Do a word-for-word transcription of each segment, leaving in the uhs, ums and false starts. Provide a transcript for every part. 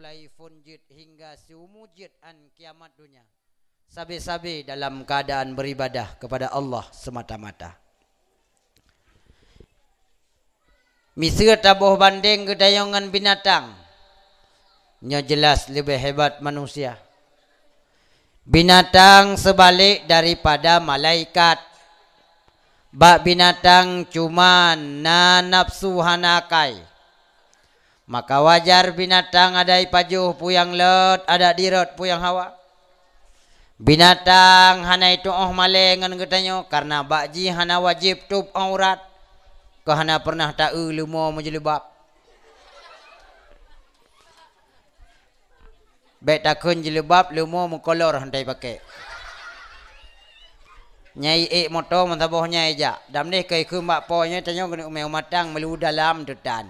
Mulai phon jeuet hingga siumu jeuet án kiamat donya, sabe-sabe dalam keuadaan beuribadah keupada Allah seumata-mata. Miseue taboh bandeng geutanyoe ngon binatang, nyoe jeulaih leubeh hebat manusia. Binatang seubalek daripada malaikat. Bak binatang cuma na nafsu hana akai. Maka wajar binatang ada ipajoh peue nyang lôt, ada dirot peue nyang hawa. Binatang hana itu'oh malée ngon geutanyoe karna bak jih hana wajéb tôb aurat, keu hana peureunah taeu leumo meujeulibab. Bék takheun jilbab leumo meukolor hana ipaké. Nyai ék moto meusaboh nyai jak. Dam deh keu ikheun bak po nyoe tanyoe keuneuk umé umatang meulu dalam teutan.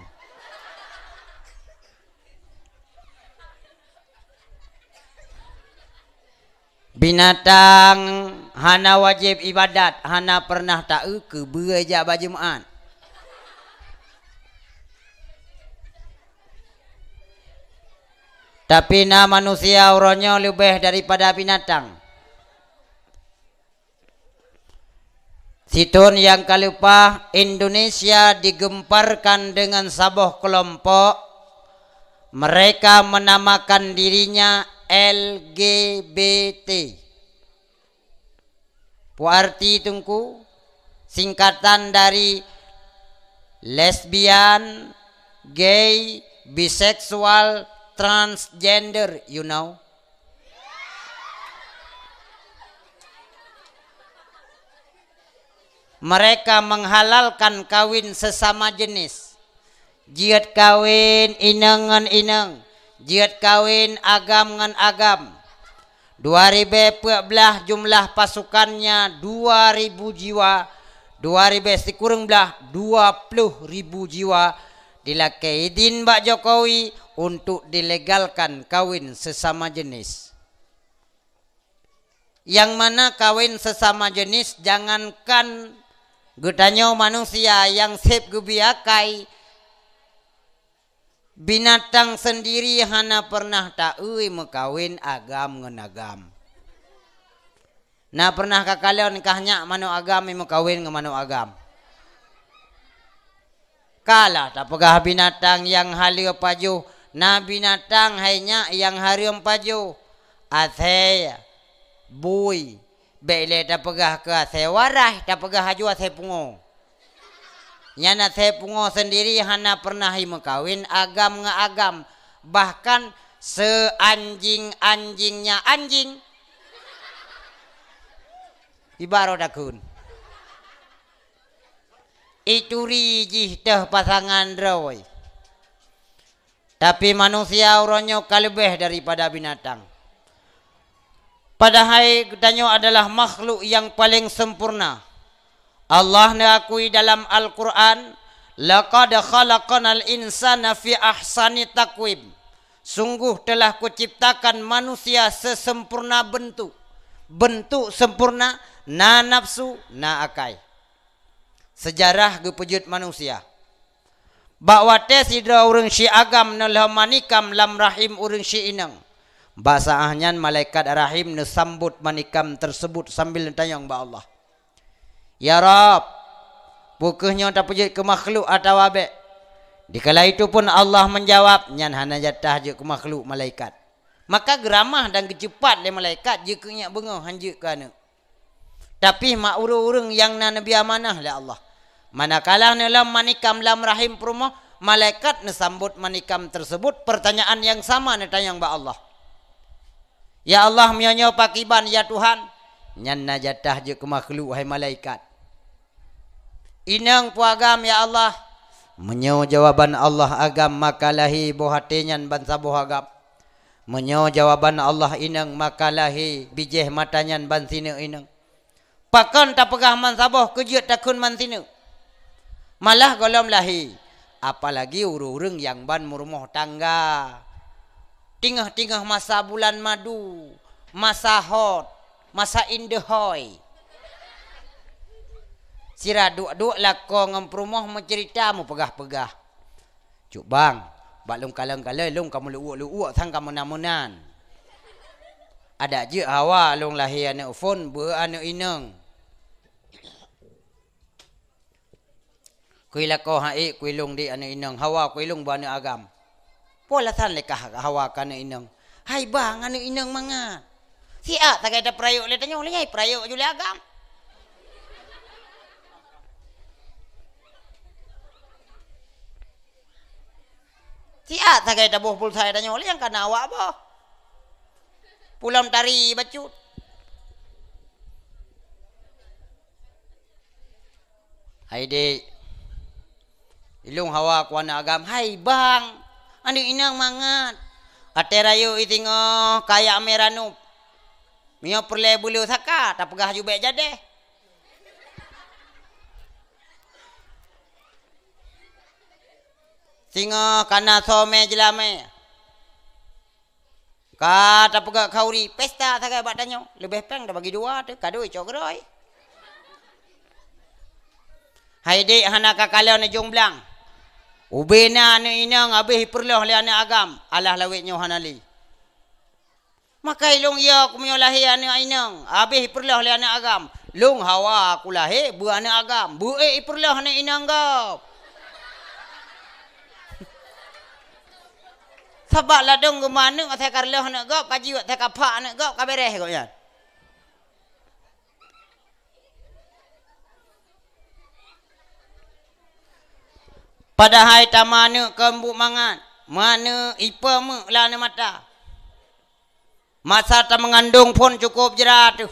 Binatang hana wajéb ibadat, hana peureunah taeu keubeue jak bak Jumeu'at. Tapi na manusia uroe nyoe leubeh daripada binatang. Sithon nyang ka leupah, Indonesia digemparkan dengan saboh kelompok, mereka menamakan dirinya L G B T. Peue arti Teungku? Singkatan dari lesbian, gay, biseksual, transgender, you know. Mereka menghalalkan kawin sesama jenis. Jeuet kawin inong ngon inong, jeuet kawin agam ngon agam. Dua ribée peuet blaih jumlah pasukannya dua ribu jiwa, dua ribée sikureueng blaih dua ploh ribu jiwa, dilakée idin bak Jokowi untuk dilegalkan kawin sesama jenis. Nyang mana kawin sesama jenis, jangankan geutanyoe manusia nyang seb geubri akai, binatang sendiri hana pernah taeu meukawen agam ngon agam. Na pernah kakalon kah nyak manok agam meukawen ngon manok agam? Kalah tapeugah binatang nyang haleue pajoh, na binatang hai nyak nyang hareuem pajoh. Asée, bui, bék lé tapeugah keu asée warai, tapeugah aju asée pungo. Nyan asée pungo sendiri hana pernah imeukawen agam ngon agam, bahkan seanjing-anjingnya anjing. Ibarat takheun. Ituri jih teuh pasangan droe. Tapi manusia uroe nyoe ka leubeh daripada binatang. Padahai geutanyoe adalah makhluk nyang paleng sempurna. Allah neuakui dalam Al-Quran, "Laqad khalaqnal insana fi ahsani taqwim." Sungguh telah kuciptakan manusia sesempurna bentuk. Bentuk sempurna, na nafsu, na akai. Seujarah geupeujeuet manusia. Bak watée sidroe ureuëng si agam neulhom manikam lam rahim ureuëng si inong, bak saát nyan malaikat rahim neusambot manikam teuseubot sambil neutanyong bak Allah, "Ya Rabb, peu kheueh nyoe tapeujeuet keu makhluk atawa bék?" Dikala itu pun Allah meujawab, "Nyan hana jatah jeuet keu makhluk, malaikat." Maka geuramah dan geuceupat lé malaikat jeuet keu nyak beungoh, han jeuet keu aneuëk. Tapi mak ureuëng-ureuëng nyang na neubri amanah lé Allah. Manakala neulhom manikam lam rahim peurumoh, malaikat neusambot manikam teuseubot, peurtanyaan nyang sama neutanyong bak Allah, "Ya Allah, meunyoe nyoe pakriban, ya Tuhan?" "Nyan na jatah jeuet keu makhluk, hai malaikat." "Inong peu agam, ya Allah?" Meunyoe jawaban Allah agam, maka lahé boh até nyan ban saboh agam. Meunyoe jawaban Allah inong, maka lahé bijéh mata nyan ban sineuk inong. Pakon tapeugah man saboh keu jeuet takheun man sineuk? Malah gohlom lahé, apalagi ureuëng-ureuëng nyang ban meurumoh tangga. Teungoh-teungoh masa bulan madu, masa hot, masa indeuhôi. Sira duek-duek lakoe ngon peurumoh meuceurita meupeugah-peugah. "Cuk bang, Bak lôn kalon-kalon, lôn ka meuluwok-luwok sang ka meunan-meunan. Adak jeuet hawa lôn lahé aneuëk phon, beu aneuëk inong. Kui lakoe han ék, kui lôn dék aneuëk inong, hawa kui lôn beu aneuëk agam. Peue alasan lé kah hawa keu aneuëk inong? Hai bang, aneuëk inong mangat. Siat sagai tapeurayeuk lé tanyoe, lé nyai peurayeuk ju lé agam. Siat sagai taboh pulsa tanyoe, lé nyang kana awak boh. Pulang tari bacut. Hai dék, ilôn hawa ku aneuëk agam. Hai bang, aneuëk inong mangat. Watée rayeuk i singoh kaya mé ranub. Meunyoe peureulée beuleu saka, tapeugah ju bék jadéh. Singoh kana somé jeulamé. Ka tapeugah khauri, pesta sagai bak tanyoe. Leubeh péng tabagi dua teuh, kado icok keudroe. Hai dék hana ka kalon neujong blang. Ubena aneuëk inong habéh ipeureuloh lé aneuëk agam, alah lawét nyoe hana lé. Maka ilôn yo ku meunyoe lahé aneuëk inong, habéh ipeureuloh lé aneuëk agam. Lôn hawa ku lahé beu aneuëk agam, beu ék ipeureuloh aneuëk inong gob. Sabab ladôm geumeuaneuëk asai ka reuloh aneuëk gob, ka jiwat asai ka phak aneuëk gob, ka béréh gobnyan. Padahai tameuaneuëk keu embuk mangat, meuaneuëk ipeue meuek lam aneuk mata. Masa tameungandong phon cukôp jra teuh.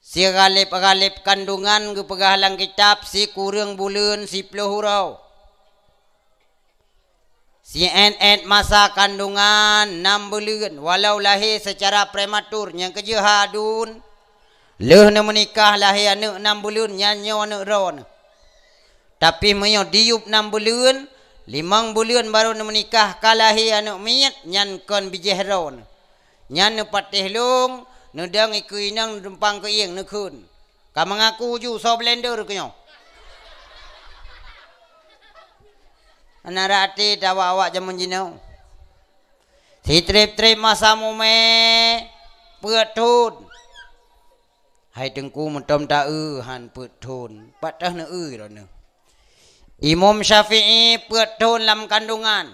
Sigaleb-galeb kandongan geupeugah lam kitab sikureueng buleuen siploh uroe. Siét-ét masa kandongan nam buleuen, walau lahé seucara prematur nyang keujeuet hadun, lheueh neumeunikah lahé aneuëk nam buleuen nyan nyoe aneuëk droeneueh. Tapi meunyoe diyueb nam buleuen, limong buleuen barô neumeunikah ka lahé aneuëk miet nyan kon bijéh droeneueh. Nyan neupatéh lông, neudong ikeue inong neutumpang keuieng neukheun. Ka meungaku ju soe blender keu nyoe. Hana rhot até tawak-awak jameun jinoe. Sitreb-treb masa mumé peuet thon. Hai Teungku meutom ta-eu han peuet thon. Pat teuh neu-eu droeneueh. Imum Syafi'i peuet thon lam kandongan.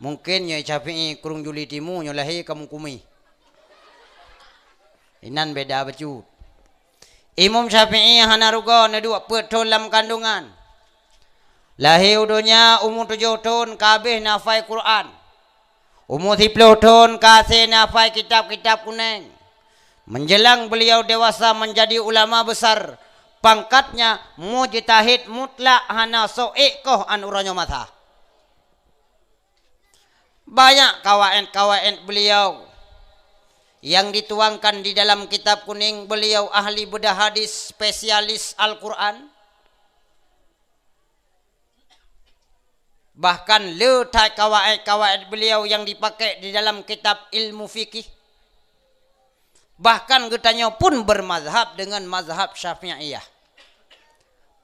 Mungken nyoe Syafi'i krueng Juli Timu nyoe lahé ka mukumi. Inan beda bacut. Imum Syafi'i hana rugoe neuduek peuet thon lam kandongan. Lahé u donya umu tujoh thon ka habéh neuhafai Quran. Umu siploh thon ka hasé neuhafai kitab-kitab kunéng. Menjelang beliau dewasa menjadi ulama besar, pangkatnya mujtahid mutlak hana soe ék koh an uroe nyoe masa. Banyak kawaid-kawaid beliau yang dituangkan di dalam kitab kuning. Beliau ahli bedah hadis, spesialis Al-Quran. Bahkan le that kawaid-kawaid beliau yang dipakai di dalam kitab ilmu fikih. Bahkan geutanyoe pun bermazhab dengan mazhab Syafi'iyah.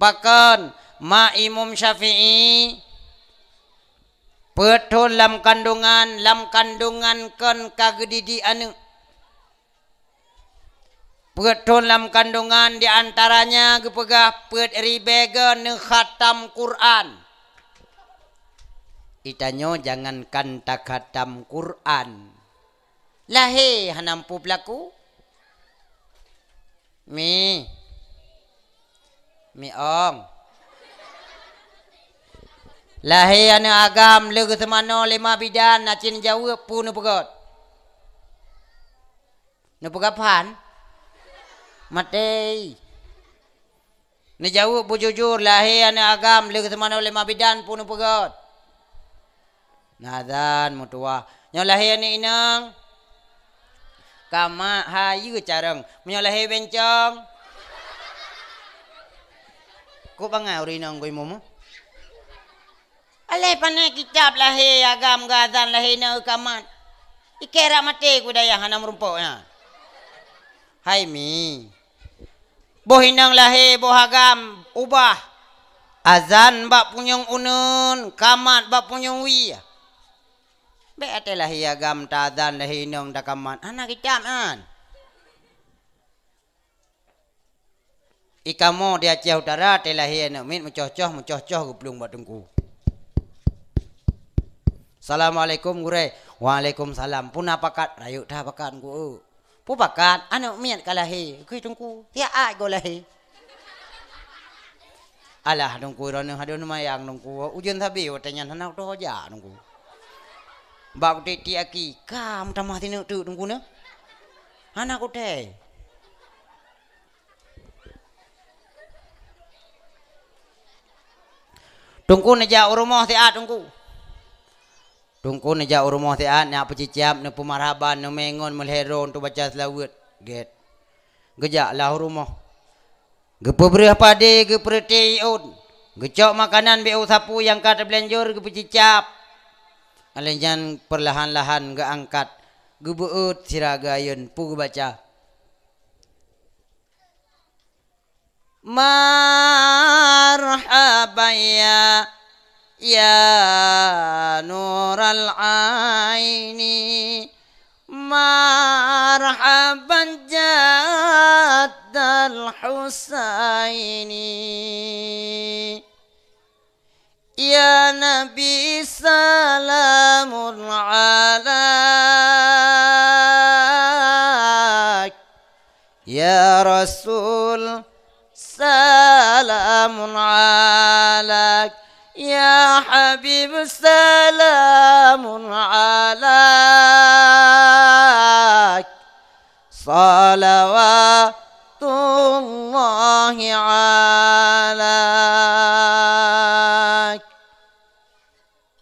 Pakon ma Imum Syafi'i peuet thon lam kandongan, lam kandongan kon ka geudidik aneuëk. Peuet thon lam kandongan di antaranya geupeugah peuet ribée goe neukhatam Quran. Itanyoe jangankan takhatam Quran. Lahé hana mampu peulaku. Mi. Mi ong. Lahé aneuëk agam lé geuseumanoe lé ma bidan, na cit neujaweueb peue neupeugét. Neupeugét phan? Maté. Neujaweueb beujujur, lahé aneuëk agam lé geuseumanoe lé ma bidan peue neupeugét. Nazan meutuwah. Nyoe lahé aneuëk inong? Ka mak, hayeue carông. Meunyoe lahé bencong? Kok bangai ureuëng inong goi mumu? Aléh pané kitab lahé agam geuazan lahé na kamat. Ikei rak maté ku dayah hana meurumpok nyan. Hai mi. Boh inong lahé, boh agam ubah. Azan bak punyueng uneuen, kamat bak punyueng wie. Bék até lahé agam ta azan, lahé inong ta kamat. Hana kitab nyan. Ikamoe di Aceh Utara, até lahé aneuk miet meucoh-coh, meucoh-coh geuplueng bak teungku. "Assalamualaikum, Gurée." "Waalaikumsalam." "Peue na pakat?" "Rayeuk that pakat, Teungku." "Peue pakat?" "Aneuk miet ka lahé." "Keu teungku, tiap ai goe lahé." "Alah, teungku, droeneuh hadeuh neumayang, teungku. Ujeuen sabe watée nyan hana kutoh jak, teungku. Bak kutiek-tiek aki, ka meutamah sineuk teuk, teungku, neuh. Hana kuthée." Teungku neujak u rumoh siat, teungku. Teungku neujak u rumoh siat, neupeucicab, neupeumarhaban, neumé ngon meulhèe droe, neubaca seulaweuet. Gét. Geujak lah u rumoh. Geupeubreueh padé, geupeureuté iôn. Geucok makanan bak u sapeue nyang ka teublanjur, geupeucicab. Alèh nyan peurlahan-lahan geuangkat, geubeuet sira geuayeuen, peue geubaca. Marhaban ya, ya nural aini, marhaban jaddal Husaini. Ya Nabi, salamun alaik. Ya Rasul, salamun alaik. Ya Habib, salamun alaik. Salawatullahi alaik.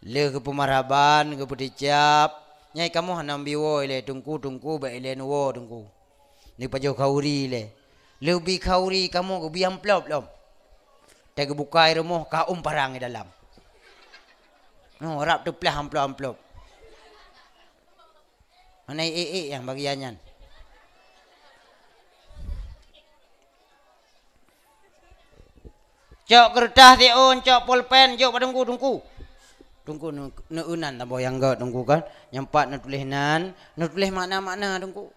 Lheueh geupeumarhaban, geupeuticab, nyan kamoe hana meubiwoe ilèe, "Teungku, teungku," bèk ilèe neuwoe, teungku. Neupajoh khauri ilèe. Lheueh bi khauri kamoe geubi amplop lom. Watèe geubuka i rumoh, ka ôm parang i dalam. Nyoe rab teuplah amplop-amplop. Hana ék-ék nyang bagian nyan. Cok keureutah siôn, cok pulpen, jok bak teungku, teungku. Teungku neu-, neueu nan saboh nyang göt teungku kan. Nyang pat neutuléh nan, neutuléh makna-makna teungku.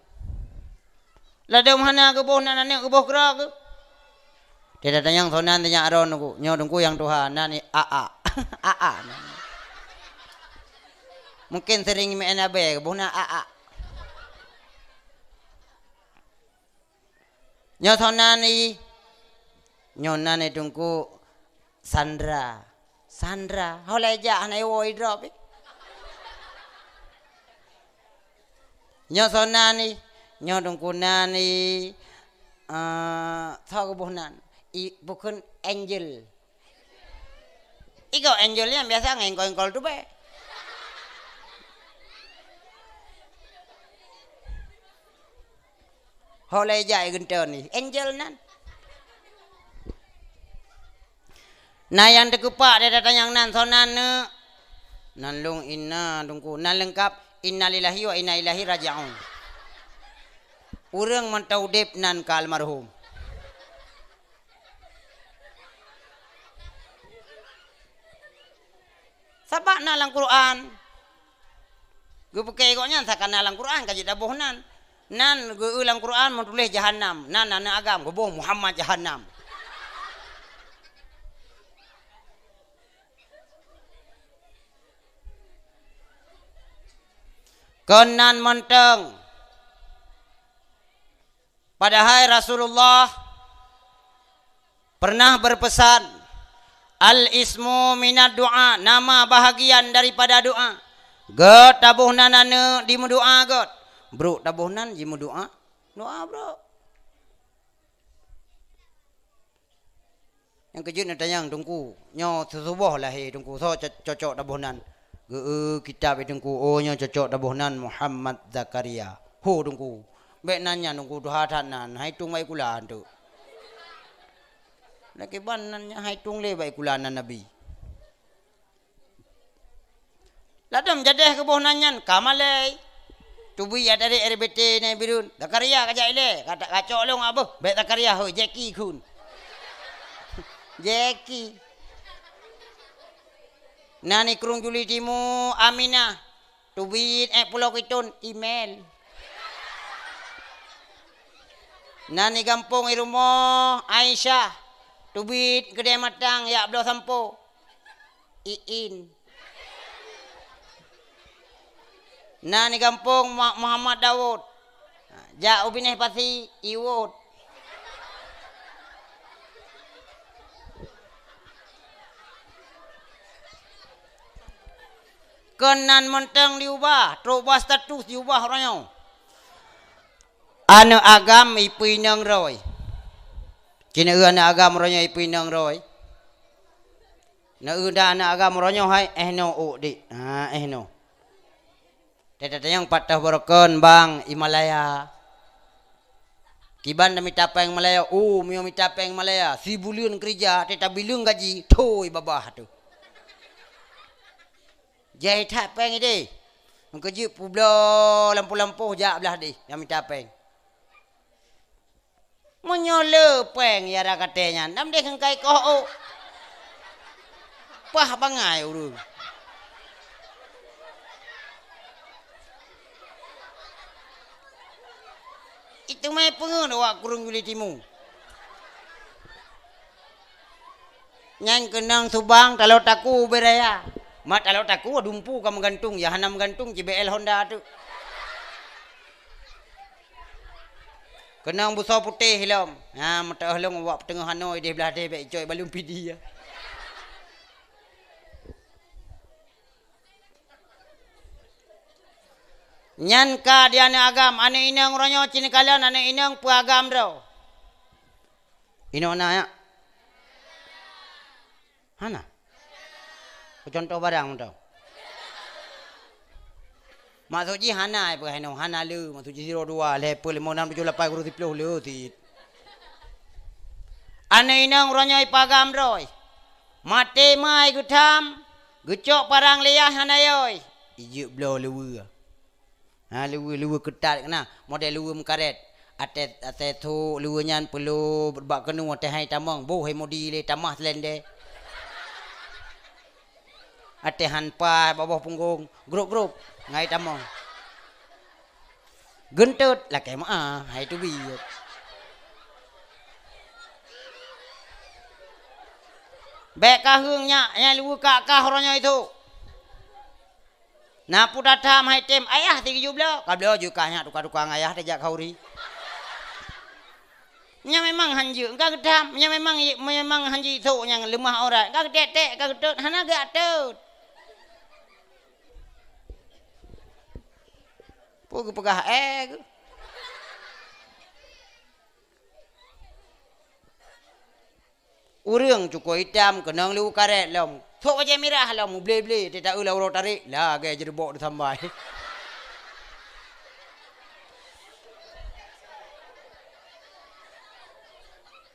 Ladôm hana geuboh nan aneuk geuboh keudroe geuh. Teutatanyong soe nan teunyang aron teungku. Nyoe teungku nyang tuha nan ni A A. A A. Mungkin sering meu'en abée geuboh nan A A. Nyoe soe nan ni? Nyoe nan ni teungku Sandra. Sandra, ho lheueh jak hana iwoe idrop ih. Nyoe soe nan ni? Nyoe teungku nan ni, eh, soe geuboh nan? I, bukon Angel. Igoe Angel nyan biasa ngon éngkol-éngkol tubée. Ho lheueh jak i geunteuen ni, Angel nan. Na nyang teukeupak di ata tanyong nan, soe nan neuk? Nan lôn Inna teungku, nan leungkab Innalillahi wa inna ilaihi raji'un. Ureuëng mantong udeb nan ka almarhum. Sabab na lam Quran. Geupeuke gobnyan sakana lam Quran ka jeuet taboh nan. Nan geu-eu lam Quran meutuléh Jahannam, nan aneuk agam geuboh Muhammad Jahannam. Kon nan mantong. Padahai Rasulullah pernah berpesan, "Al-ismu minad du'a," nama bahagian daripada doa. Göt taboh nan aneuk jimeudoa göt. Brok taboh nan jimeudoa, doa brok. Nyang keujeuet neutanyong teungku, nyoe sisuboh lahé teungku, soe co-, cocok taboh nan? Geu-eu kitab i teungku, oh nyoe cocok taboh nan Muhammad Zakaria. Ho teungku, bék nan nyan teungku, tuha that nan, hai tueng baikula teuk. Lakiban nan nyan hai tueng lé baikula nan Nabi. Ladôm jadéh geuboh nan nyan ka malée. Tubui ya dari R B T nyan bireuen. Zakaria ka jak ilée, ka, ka cok lôn abeuh. Bék Zakaria hôi, Jackie khun. Jackie. Na di Krueng Juli Timu, Aminah, teubiet ék pulo kiton, Imel. Na di gampông i rumoh, Aisyah, teubiet keudè matang jak bloe sampo, Iin. Na di gampông Ma-, Muhammad Daud. Jak u binéh pasi, Iwot. Keunan mantong diubah, trok ubah status diubah uroe nyoe. Aneuk agam ipeuinong roi. Ci neueu aneuk agam uroe nyoe ipeuinong roi. Neueu dah aneuk agam uroe nyoe hai, eh no ôk dik. Ha, eh no. Teutatanyong pat toh barokon bang i Malaya. Kiban tamita péng Malaya, oh, meunyoe mita péng Malaya, sibuleuen keurija, teuta bileung gaji, thoi babah tu. Jai that péng ideh. Meukeujeuet peubloe lampôh-lampôh jak blah deh nyang mita péng. Meunyoe le péng ya raka teh nyan, dam deh kengkai koh ôk. Pah bangai ureueng. Itu mah peungeut awak Krueng Juli Timu. Nyan keunong subang talo taku ubé raya. Mat talo taku dumpu ka meugantung, ya hana meugantung, jibee Honda tu. Keunong busoe putéh lom. Ha, meuteungoh lom awak peuteungoh hanoe ideh blah deh bék icok balum pidi ya. Nyan ka di aneuk agam, aneuk inong uroe nyoe ci neukalon aneuk inong peu agam droe. Inong na ya? Hana. Keu contoh barang mantong. Maksud jih hana ai peugah inong, hana le. Maksud jih sidroe dua, lhèe, peuet, limong, nam, tujoh, lapan, sikureueng, siplôh le cit. Aneuk inong uroe nyoe ipeu agam droe. Maté mai geutham, geucok parang lé yah hana yôi. Ijeuet bloe luweue. Ha, luweue, luweue keutat keunan, model luweue meukaret. Até, até thok luweue nyan peuleuet bak keunoe, até hai tamong, boh hai modi lé tamah seulendé. Até han pai bak boh punggong, grôp-grôp, ngai tamong. Geuntot, lakée meu'ah, hai teubiet. Bék kaheueng nyak, nyak luweue kah-kah uroe nyoe ithok. Na peue tatham hai tem, ayah sigeujubloe. Ka bloe jeuet kah nyak tuka-tuka ngon ayah tajak khauri. Nyan memang han jeuet, ka geutham. Nyan memang, memang han jeuet sok nyang leumah aurat. Ka geutek-tek, ka geutot, hana geujak tot. Peue geupeugah, eh, geu-, Ureueng cukôp itam keunong luweue karet lom. Sok bajée mirah lom, muble-ble, teuta-eu lam uroe tarek, lagée jeureubok teusambai.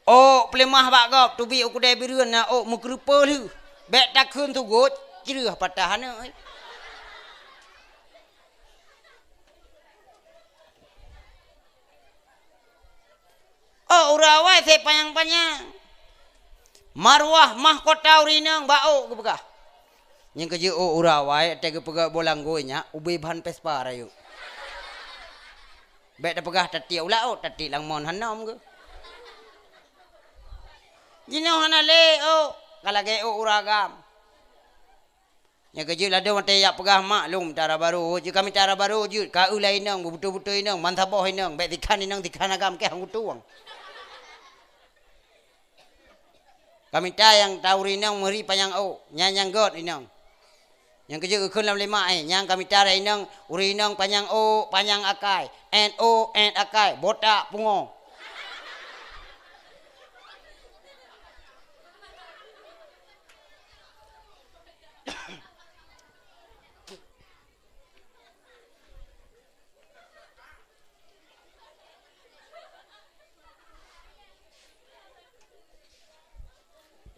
Ôk peuleumah bak gob, teubiet u keudée bireuen na ôk meukeureupeue lheueh. Bék takheun sugot, creueh patah aneuk. Oh, uroe awai sép panyang-panyang. Marwah mahkota ureueng inong bak ôk geupeugah. Nyang keujeuet ôk uroe awai, watée geupeugah boh langgôi nyak, ubé ban Vespa rayeuk. Bék tapeugah tatiek u laôt, tatiek lam mon hanom geuh. Jinoe hana lé ôk, ka lagée ôk uroe agam. Nyang keujeuet ladôm watée jak peugah mak lôn mita dara barô, jeuet ka mita dara barô jeuet, ka eu lé inong, beubeutôi-beutôi inong, ban saboh inong, bék sikhan inong sikhan agam keuh han kutueng. Ka mita nyang ta ureueng inong meuri panyang ôk, nyan nyang göt inong. Nyang keujeuet geukheun lam lé mak, eh, nyang ka mita dara inong, ureueng inong panyang ôk, panyang akai, ét ôk, ét akai, botak, pungo.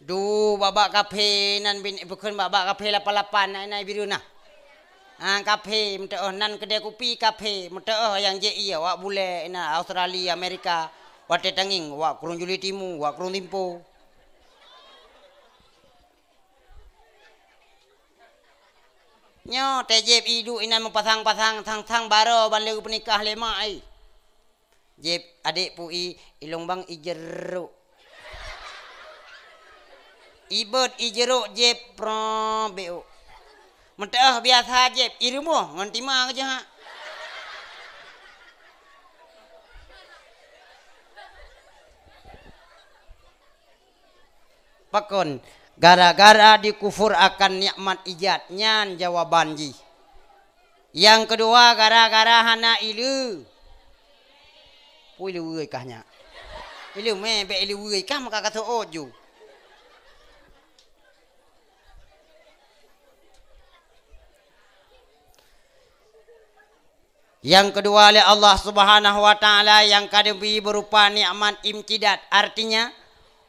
Duek bak-bak kaphé nan bin, bukon bak-bak kaphé lapan-lapan na inan bireuen na. Ah, kaphé meuteuoh nan keudée kupi kaphé meuteuoh nyang jép ié wak bulée na Australia, Amerika, watée tangieng wak Krueng Juli Timu, wak Krueng Timpo. Nyoe teuh jieb iduek inan meupasang-pasang sang-sang baroe ban lheueh peunikah lé mak ai. Jieb adék pu i, ilong bang ijeurok. Ibot ijeurok jieb prong beuk. Meuteuh biasa jieb irumoh ngon tima keujeuhak. Pakon? Gara-gara dikufur akan nikmat ijad, nyan jawaban jih. Nyang keudua, gara-gara hana ileu-, pui ileuweue kah nyak. Ileume, bèk ileuweue kah maka ka seuôt ju. Nyang keudua lé Allah Subhanahu wa Ta'ala nyang ka geubri beurupa nikmat imtidad, artinya,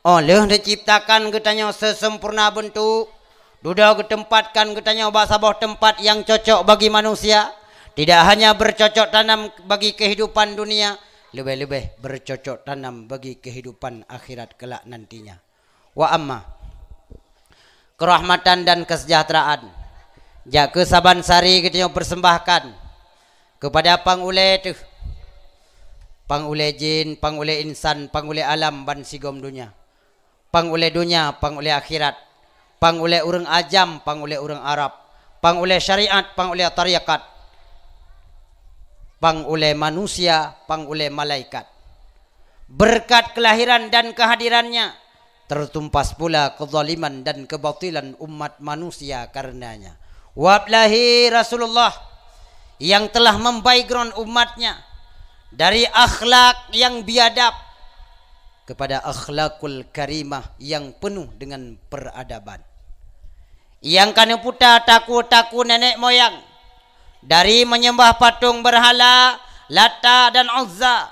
óh lheueh diciptakan geutanyoe seuseumpurna beuntuk, dudoe geuteumpatkan geutanyoe bak saboh teumpat nyang cocok bagi manusia, tidak hanya bercocok tanam bagi kehidupan dunia, leubeh-leubeh bercocok tanam bagi kehidupan akhirat kelak nantinya. Wa amma, keurahmatan dan keuseujahteuraan jak keu saban sari geutanyoe peurseumbahkan keupada pang ulèe teuh, pang ulèe jin, pang ulèe insan, pang ulèe alam ban sigom donya, pang ulèe donya, pang ulèe akhirat, pang ulèe ureueng ajam, pang ulèe ureueng Arab, pang ulèe syariat, pang ulèe tarekat, pang ulèe manusia, pang ulèe malaikat. Beureukat keulahiran dan keuhadirannya, teutumpas pula keuzaliman dan keubatilan umat manusia kareunanya. Wab lahé Rasulullah nyang teulah membackground umatnya dari akhlak nyang biadab keupada akhlakul karimah nyang peunoh deungon peuradaban. Nyang ka neuputa takue-takue nenek moyang, dari menyembah patung berhala, Lata dan Uzza,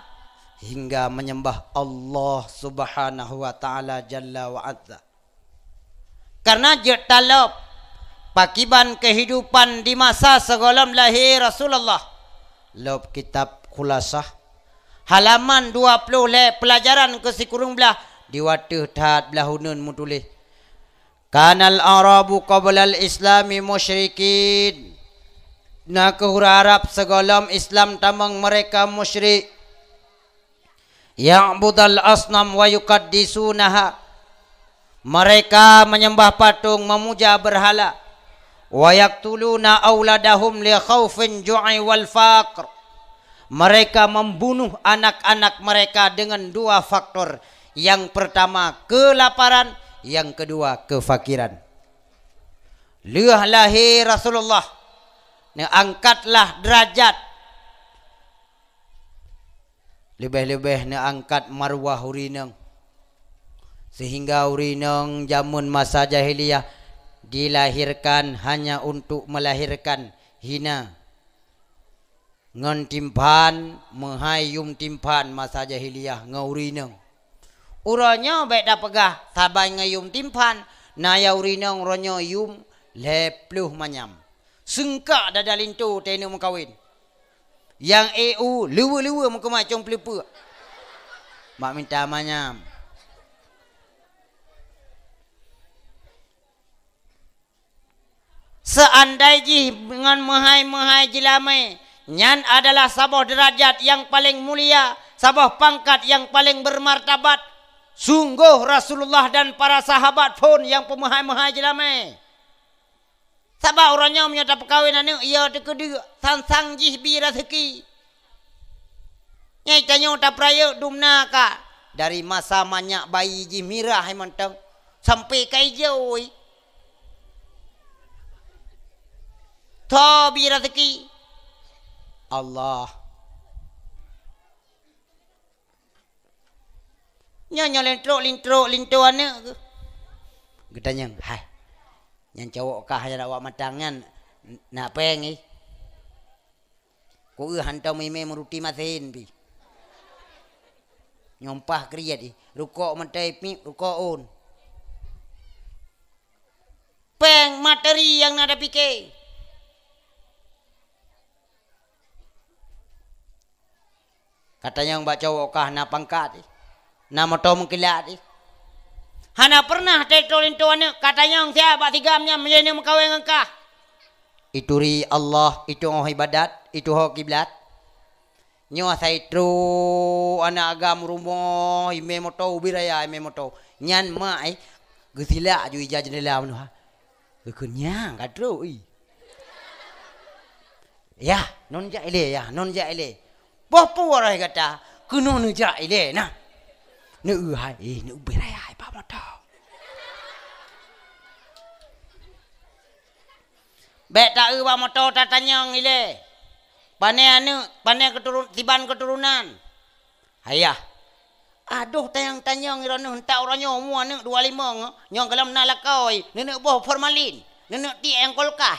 hingga menyembah Allah Subhanahu wa Ta'ala Jalla wa Azza. Karena jeuet talop pakiban kehidupan di masa sigohlom lahé Rasulullah, lop kitab Khulasah, halaman dua ploh lhèe, pelajaran keu sikureueng blaih, di watèe that blaih uneuen meutuléh, "Kanal Arabu qablal Islami musyrikin." Na kheueh ureueng Arab sigohlom Islam tamong, mereka musyrik. "Ya'budal asnam wa yuqaddisunaha." Mereka menyembah patung, memuja berhala. "Wa yaqtuluna auladahum li khaufin ju'i wal faqr." Mereka membunuh anak-anak mereka dengan dua faktor. Yang pertama, kelaparan, yang kedua, kefakiran. Lheueh lahé Rasulullah, neuangkatlah deurajat, leubeh-leubeh neuangkat marwah ureueng inong, sehingga ureueng inong jameun masa jahiliyah dilahirkan hanya untuk melahirkan, hina. Ngon timphan, meuhai yum timphan masa jahiliyah ngon ureueng inong. Uroe nyoe bèk tapeugah saban ngon yum timphan, na ya ureueng inong uroe nyoe yum lhèe ploh manyam. Seungkak dada linto teuneuk meukawen. Nyang ék u leue-leue meukeumah cong peuleupeuk. Mak minta manyam. Seandai jih ngon meuhai-meuhai jilamé, nyan adalah saboh deurajat nyang paleng mulia, saboh pangkat nyang paleng beumartabat, sunggoh Rasulullah dan para sahabat phon nyang peumeuhai-meuhai jilamé. Sabab uroe nyoe meunyoe tapeukawen aneuk, iya teukeudeuk, sang-sang jih bi raseuki. Nyai tanyoe tapeurayeuk dumna ka, dari masa manyak bayi jih mirah hai mantong, sampai ka ijoi. Tho bi raseuki. Allah. Nyoe, nyoe lintrok, lintrok, linto aneuk geuh. Geutanyong, "Hai, nyang cowok kah nyang awak matang nyan na péng ih?" Ku'euh hantom imé meuruti masen pih. Nyompah kriet ih, rukok mantong ipmiep, rukok ôn. Péng materi nyang na tapike. Katanyong bak cowok kah na pangkat ih, na moto meukilat ih. Hana pernah teulinto aneuk katanyong siat bak sigam nyan meunyoe meukawen ngon kah. Ituri Allah, itu'oh ibadat, itu'oh kiblat. Nyoe asai trok aneuk agam rumoh, imé moto, ubit raya imé moto. Nyan mak, eh, geusilak aju ija jeundela meunoe. Geukheun nyang ka trok, ih. Yah, non jak ilée, yah, non jak ilée. Boh peue waroh gata, keunoe neujak ilée na. Neueu hai, eh, neuubit raya hai bak moto. Bék taeu bak moto tatanyong ilée. Pané aneuk, pané keuturun-, siban keuturonan. Hayah. Adoh tanyong-tanyong ironoe, entak uroe nyoe umu aneuk dua limong, nyang golom na lakoe, neuneuk boh formalin, neuneuk tiek nyang kulkah.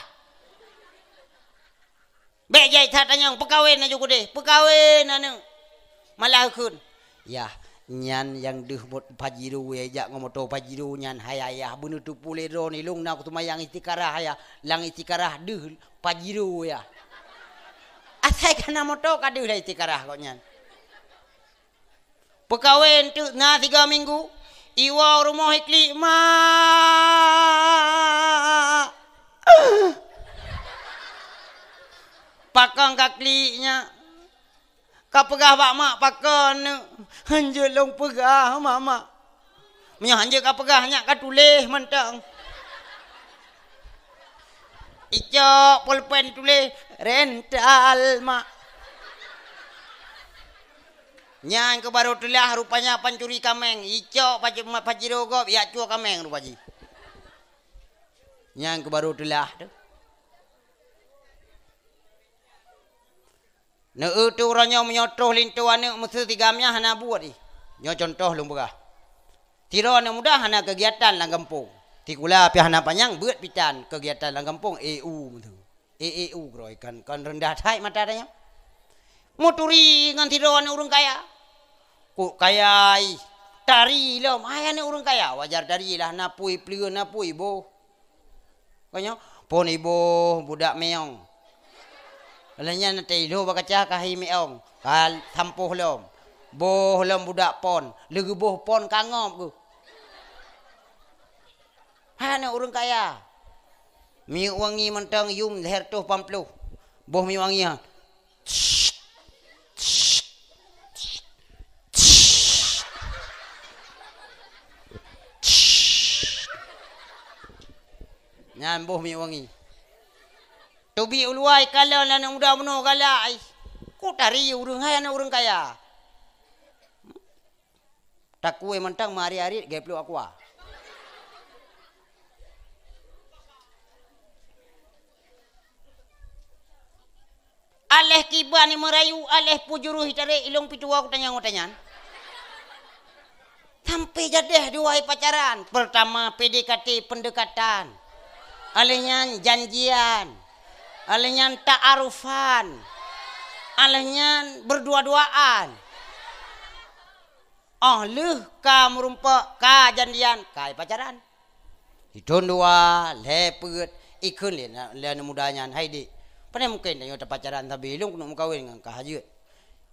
Bék jai that tanyong, peukawen aju keudeh, peukawen aneuk. Malah kheun, "Yah, nyan nyang deuh bot Pajero, ya, jak ngon moto Pajero nyan, hai ayah, beuneuteupeu lé droeneuh, ilong na kuseumayang istikharah, ayah, lam istikharah deuh Pajero, ya." Asai ka na moto ka deuh lam istikharah gobnyan. Peukawen teuk na tiga minggu, iwoe rumoh iklik, "Mak, pakon ka klik nyak?" Ka peugah bak mak pakon neuk, "Hanjeuet lôn peugah, Mak, Mak. Meunyoe hanjeuet ka peugah, nyak ka tuléh mantong." Icok pulpen tuléh, "Rental, Mak." Nyan keuh barô teulah rupanya pancuri kaméng. Icok paje-, Pajero gob, ijak cue kaméng rupa jih. Nyan keuh barô teulah tu. Neueu teuh uroe nyoe meunyoe troh linto aneuk meuseu si Gam nyan hana buet jih. Nyoe cuntoh lôn peugah. Sidroe aneuk muda hana keugiatan lam gampông. Sikula pih hana panyang, beuet pih tan keugiatan lam gampông, E U meuseu. E, E U keudroe kan, kan reundah that mata tanyoe. Meuturi ngon sidroe aneuk ureueng kaya. Kok kaya, ih, tari lom, hai aneuk ureueng kaya, wajar tari lah, na pui pleuen, na pui boh. Ka nyoe, phon iboh budak meong. Lheueh nyan teuiloh bak kaca ka hi meong, ka sampoh lom. Boh lom budak phon, lheueh geuboh phon ka ngop geuh. Hai aneuk ureueng kaya. Minyeuk wangi mantong yum lhèe reutôh pamploh. Boh minyeuk wangi nyan. Nyan boh minyeuk wangi. Teubiet u luwa ikalon aneuk muda bunoe galak, ih. Kok tari ureueng hai aneuk ureueng kaya. Takue mantong meuarit-arit geuplôk aqua. Aléh kiban imeurayu, aléh pujurôh itarek, ilong pituwoe kutanyong watée nyan. Sampai jadeh dua ipacaran. Pertama P D K T, pendekatan. Aléh nyan janjian. Aléh nyan ta'arufan. Aléh nyan berdua-duaan. Óh lheueh ka meurumpok, ka jandian, ka ipacaran. Sithon dua, lhèe peuet, ikheun lé na-, lé aneuk muda nyan, "Hai dék, pane mungken tanyoe tapacaran sabe, ilong keuneuk meukawen ngon kah jeuet."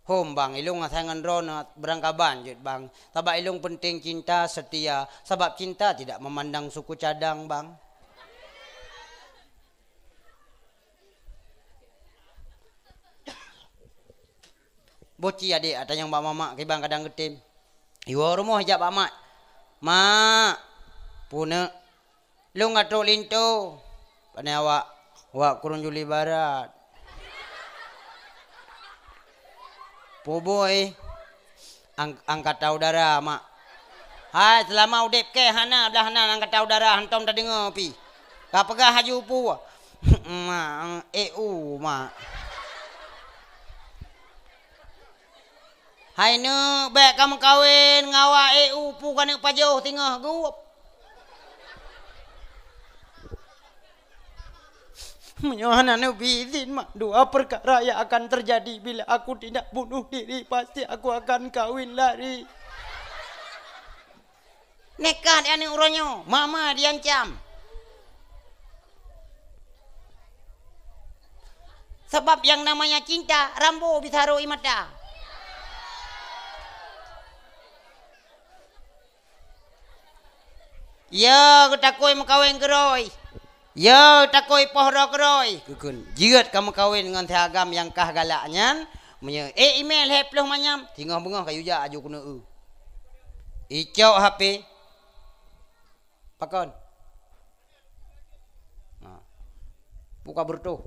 "Hom bang, ilong asai ngon droeneuh beurangkaban jeuet bang, sabab ilong peunteng cinta setia, sabab cinta tidak memandang suku cadang bang." Boh ci adék atanyong bak mamak kiban kadang geutem. Iwoe rumoh ijak bak mak. "Mak, puneuk, lôn ka trok linto." "Pane awak?" "Wak Krueng Juli Barat." "Peue buet?" "Ang-, angkatan udara, mak." "Hai, seulama udeb kèe hana blaih nan angkatan udara, hantom tadeungoe pih. Ka peugah laju peue?" "Mak, E U, mak." "Hai neuk, bèk kameukawen ngon awak E U, peue keuneuk pajoh singoh geuh." "Meunyoe hana neubi izin, mak, dua perkara yang akan terjadi bila aku tidak bunuh diri, pasti aku akan kawin lari." Nekat aneuk uroe nyoe, mama diancam. Sabab yang namanya cinta, Rambo bisa rhot ie mata. Ya, geutakôi meukawen keudroe. "Ya, takoi poh droe keudroe," geukheun. Jeuet ka meukawen ngon si agam nyang kah galak nyan, meunyoe, "Eh, imé lhèe ploh manyam," singoh beungoh kayue jak aju keuneuk eu. Icok H P. Pakon? Nah. Buka bertuh.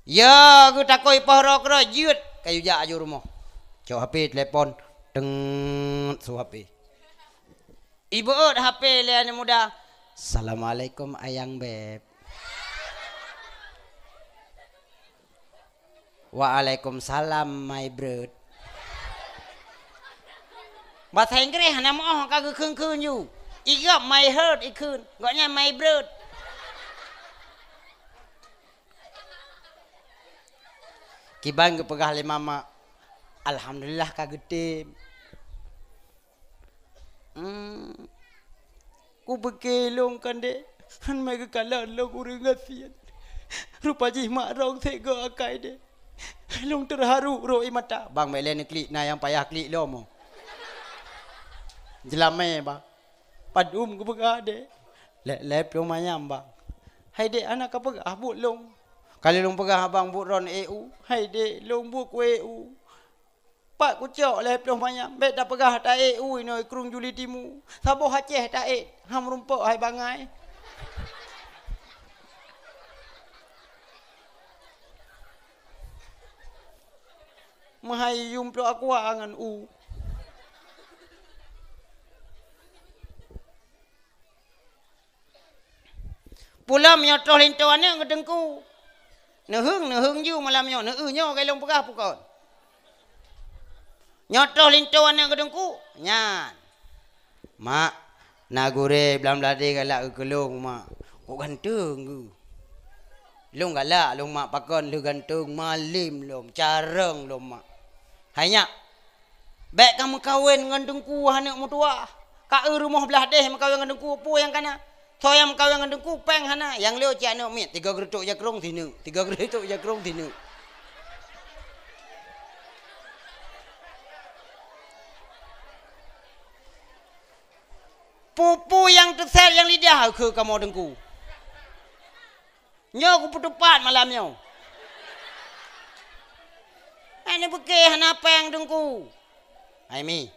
Ya, geutakoi poh droe keudroe jeuet kayue jak aju rumoh. Cok H P telepon, teungeut su H P. Ibeuet H P lé aneuk muda. "Assalamualaikum Ayang Beb." "Waalaikumsalam my brot." Basa Inggréh hana meuoh ka geukheun-kheun ju. Igab my heart ikheun, gobnyan my brot. Kiban geupeugah lé mama, "Alhamdulillah ka geutem." Hmm. Kupike lôn kan deh, han mai geukalon lôn ureueng gasien. Rupa jih mak rong sego akai deh. Lôn teuharu rhot ie mata. Bang, bèk lé neuklik, na nyang payah klik lom. Jeulamé, bang. Padum geupeugah deh. Lé, lé plueng manyam, bang. Hai dek, hana kapeugah buet lôn. Kali lôn peugah abang buet ron E U. Hai dek, lôn buet keu E U. Pat kucok lhèe ploh manyam, bèk tapeugah taék u inoe krueng Juli Timu. Saboh Aceh taék, ham rumpok hai bangai. Meuhai yum plok aqua ngon u. Pulam nyoe troh linto aneuk ngon teungku. Neuheung, neuheung ju malam nyoe, neueu nyoe ka lôn peugah pukon. Nyoe troh linto aneuk ngon teungku, nyan. Mak, na gurée blam ladée galak keu lôn, mak. Kok ganteng geuh. Lôn galak lôn, mak, pakon lheueh ganteng, malem lom, carông lom, mak. Hai nyak, bèk ka meukawen ngon teungku aneuk meutuwah. Ka eu rumoh blah deh meukawen ngon teungku, peue nyang kana? Soe nyang meukawen ngon teungku, péng hana. Nyang lheueh cit aneuk miet, tiga geureutôk jakrong sineuk, tiga geureutôk jakrong sineuk. Peue-peue nyang teusét nyang lidah keu kamoe teungku. Nyoe kupeuteupat malam nyoe. Hana beuke hana péng teungku. Hai mi.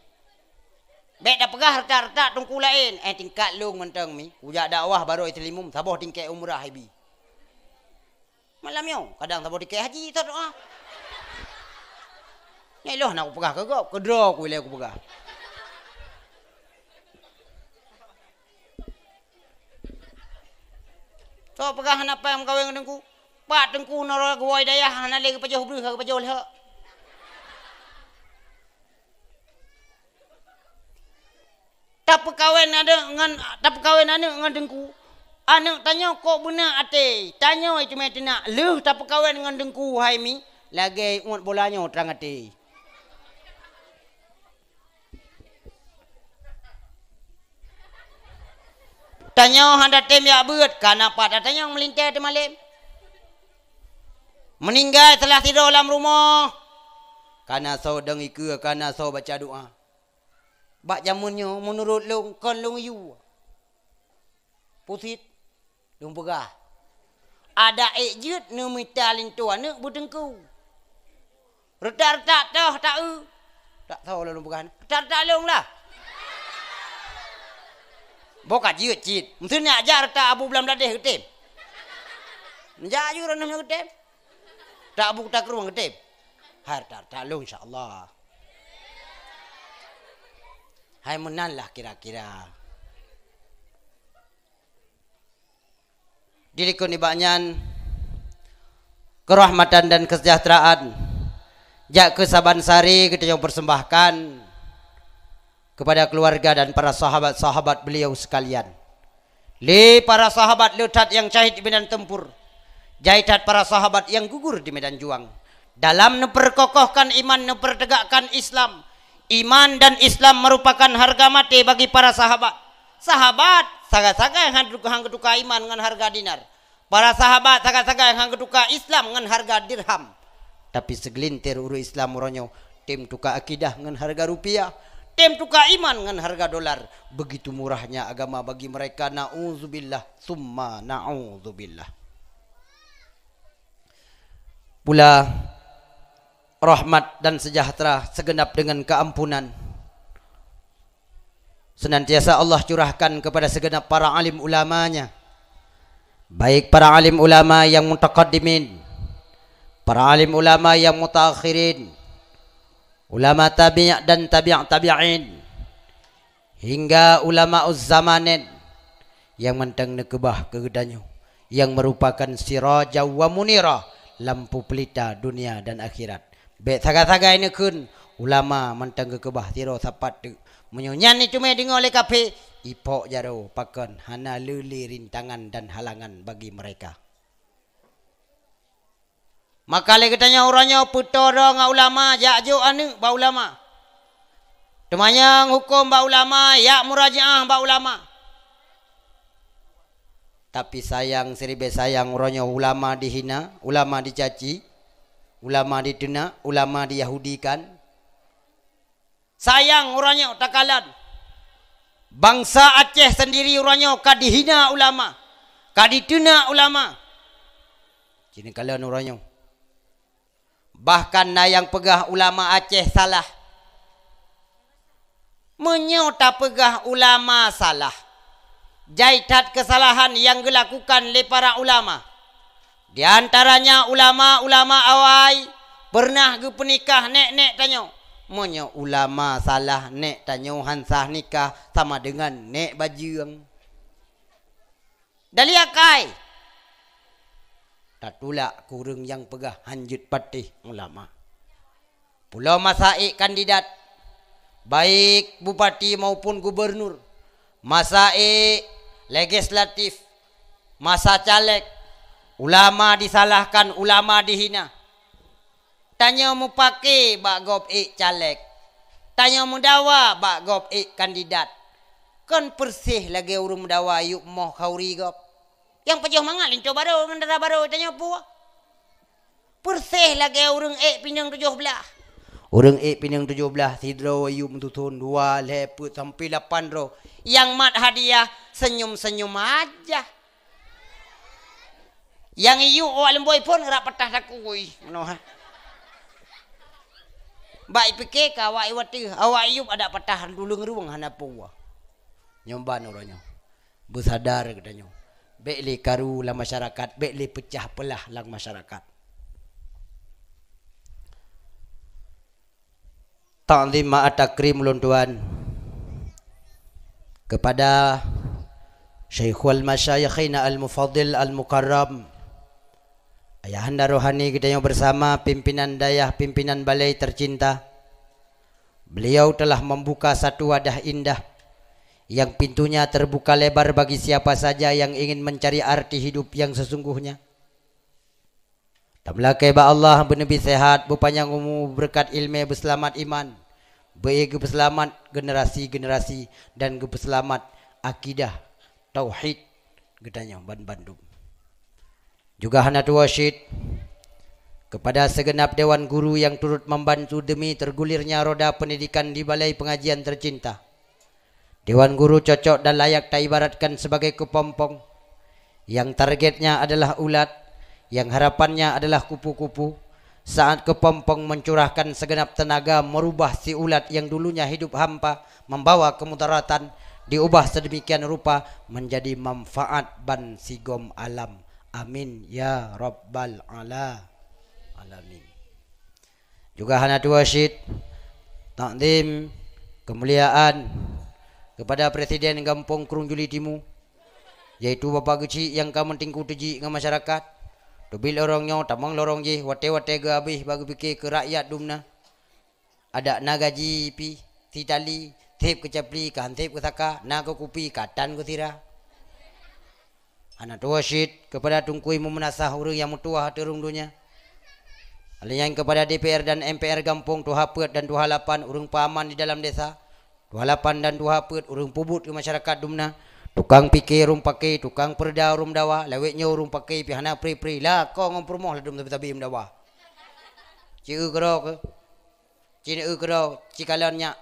Bèk tapeugah reutak-reutak teungku laén, eh, tingkat lôn mantong mi. Kujak dakwah barô iteulimum saboh tingkat umrah hai bi. Malam nyoe kadang saboh tingkat haji, tho doa. Nyoe lôn hana kupeugah keu gob, keudroe ku ilée kupeugah. Soe peugah hana péng meukawen ngon teungku? Pat teungku nurot geuwoe dayah hana lé geupajoh breuh, geupajoh lhok. Tapeukawen aneuk ngon, tapeukawen aneuk ngon teungku. Aneuk tanyoe kok beuna até, tanyoe teumé teunak lheueh tapeukawen ngon teungku hai mi, lagée uet bola nyoe trang até. Tanyoe hana tem jak beuet, kana pat tanyoe meulintée teumalem. Meuninggai salah sidroe lam rumoh, kana soe dong ikeue, kana soe baca doa. Bak jameun nyoe meunurot lôn kon lôn yue. Pusit. Lôn peugah, adak ék jeuet neumita linto aneuk beuteungku. Reutak-reutak toh ta-eu. Tak tho lôn peugah, reutak-reutak lôn lah. Boh ka jeuet cit. Meuteunyak jak reutak abu blam bladeh geutem. Neujak aju droeneuh nyoe geutem. Tak abu takrueng geutem. Hai reutak-reutak lôn insya Allah. Hai meunan lah kira-kira. Di likot nibak nyan, keurahmatan dan kesejahteraan jak keu saban sari geutanyoe persembahkan kepada keluarga dan para sahabat-sahabat beliau sekalian. Lé para sahabat le that nyang syahid di medan tempur, jai that para sahabat nyang gugur di medan juang. Dalam neupeureukokohkan iman, neupeutegakkan Islam. Iman dan Islam merupakan harga maté bagi para sahabat. Sahabat sagai-sagai han, han geutuka iman ngon harga dinar. Para sahabat sagai-sagai han geutuka Islam ngon harga dirham. Tapi segelintir ureuëng Islam uroe nyoe tem tuka akidah ngon harga rupiah, Tem tuka iman ngon harga dolar. Begitu murahnya agama bagi mereka. Na'udzubillah, tsumma na'udzubillah. Pula rahmat dan sejahtera segenap dengan keampunan senantiasa Allah curahkan kepada segenap para alim ulamanya, baik para alim ulama yang mutaqaddimin, para alim ulama yang mutaakhirin, ulama tabi' dan tabi' tabi'in, hingga ulama zamanen nyang mantong neukeubah keu geutanyoe, nyang meurupakan siraja wa munira, lampu peulita dunia dan akhirat. Bék sagai-sagai neukheun, ulama mantong geukeubah sidroe sapat teuk. Meunyoe nyan iteumé deungoe lé kafé, ipok jaroe pakon hana le-le rintangan dan halangan bagi mereka. Maka lé geutanyoe uroe nyoe peutoe droe ngon ulama, jak jok aneuëk bak ulama. Teumanyong huköm bak ulama, jak murajaah bak ulama. Tapi sayang, siribée sayang, uroe nyoe ulama dihina, ulama dicaci, ulama diteunak, ulama diyahudikan. Sayang uroe nyoe takalon, bansa Aceh sendiri uroe nyoe ka dihina ulama, ka diteunak ulama. Ci neukalon uroe nyoe. Bahkan na nyang peugah ulama Aceh salah. Meunyoe tapeugah ulama salah, jai that keusalahan nyang geulakukan lé para ulama. Di antaranya ulama-ulama awai peureunah geupeunikah nék-nék tanyoe. Meunyoe ulama salah, nék tanyoe han sah nikah, sama deungon nék bajeueng. Dali akai. Tatulak keu ureuëng nyang peugah han jeuet patéh ulama. Pulo masa ék kandidat, baik bupati maupun gubernur, masa ék legislatif, masa caleg, ulama disalahkan, ulama dihina. Tanyoe meupaké bak gob ék caleg, tanyoe meudawa bak gob ék kandidat. Kon peureséh lagée ureuëng meudawa yup moh khauri gob. Nyang pajoh mangat linto barô ngon dara barô tanyoe peue? Peureséh lagée ureuëng ék pineung tujoh blaih. Ureuëng ék pineung tujoh blaih, sidroe yup meututhon, dua, lhée, peuet, sampai lapan droe. Nyang mat hadiah, senyum-senyum aja. Nyang iyup awak leumboi phon rab patah takui. Meunoe, ha. Bak ipike ka awak iwateuh, awak iyup adak patah tuleueng rueng hana peue. Nyoe ban uroe nyoe. Beusadar geutanyoe. Bék lé karu lam masyarakat, bék lé peucah peulah lam masyarakat. Ta'zim ma'a takrim ulôn tuan kepada Syaikhul Masyayikhina Al-Mufaddil Al-Mukarram, Ayahanda Rohani geutanyoe bersama pimpinan dayah, pimpinan balai tercinta. Beliau telah membuka satu wadah indah yang pintunya terbuka lebar bagi siapa saja yang ingin mencari arti hidup yang sesungguhnya. Tameulakée bak Allah beuneubri seuhat, beupanyang umu, beureukat iéleumé, beuseulamat iman, beu-i geupeuseulamat generasi-generasi, dan geupeuseulamat akidah tauhid geutanyoe ban bandum. Juga hana tuwoe cit kepada segenap dewan guru yang turut membantu demi tergulirnya roda pendidikan di balai pengajian tercinta. Dewan guru cocok dan layak taibaratkan sebagai kepompong yang targetnya adalah ulat, yang harapannya adalah kupu-kupu. Saat kepompong mencurahkan segenap tenaga merubah si ulat yang dulunya hidup hampa, membawa kemudaratan, diubah sedemikian rupa menjadi manfaat ban sigom alam. Amin ya rabbal ala-, alamin. Juga hana tuwoe cit takzim keumuliaan kepada Presiden Gampông Krueng Juli Timu, yaitu Bapak Geuchik nyang ka meutingku teujik ngon masyarakat. Teubiet lorong nyoe, tamong lorong jih, watée-watée geuhabéh bak geupike keu rakyat dumna. Adak na gaji pih, sitali, seb keu capli, ka han seb keu saka, na keu kupi, ka tan keu sira. Hana tuwoe cit kepada Teungku Imum Meunasah, ureuëng nyang meutuwah ateueh rhueng donya. Lheueh nyan kepada D P R dan M P R gampông, tuha peuet dan tuha lapan, ureuëng peuaman di dalam desa. Tuha lapan dan tuha peuet, ureuëng peubuet keu masyarakat dumna. Tukang pike, ureuëng pake, tukang peureuda, ureuëng meudawa, lawét nyoe ureuëng pake pih hana pri-pri, lakoe ngon peurumoh ladôm sabe-sabe meudawa. Ci eu keudroe keuh. Ci neu keudroe, ci kalon nyak.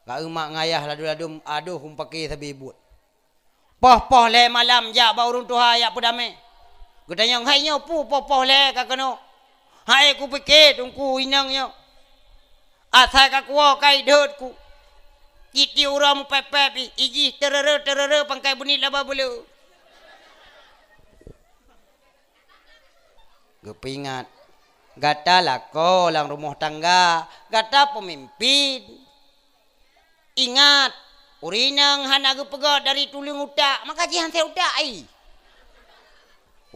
Ka umak ngayah ladum-ladum adoh umpake sabe buet. Poh-poh lhée malam jak bak ureuëng tuha jak peudamé. Geutanyong, "Hai nyoe peue poh-poh lhée ka keunoe?" "Hai kupike teungku inong nyoe. Asai ka kuwoe ka idhot ku. Cit-cit uroe mupép-pép ih, ijih teurere-teurere pangkai beunit laba beuleu." Geupeuingat, gata lakoe lam rumoh tangga, gata peumimpin. Ingat, ureuëng inong hana geupeugét dari tuleueng utak, maka jih han seutak ai.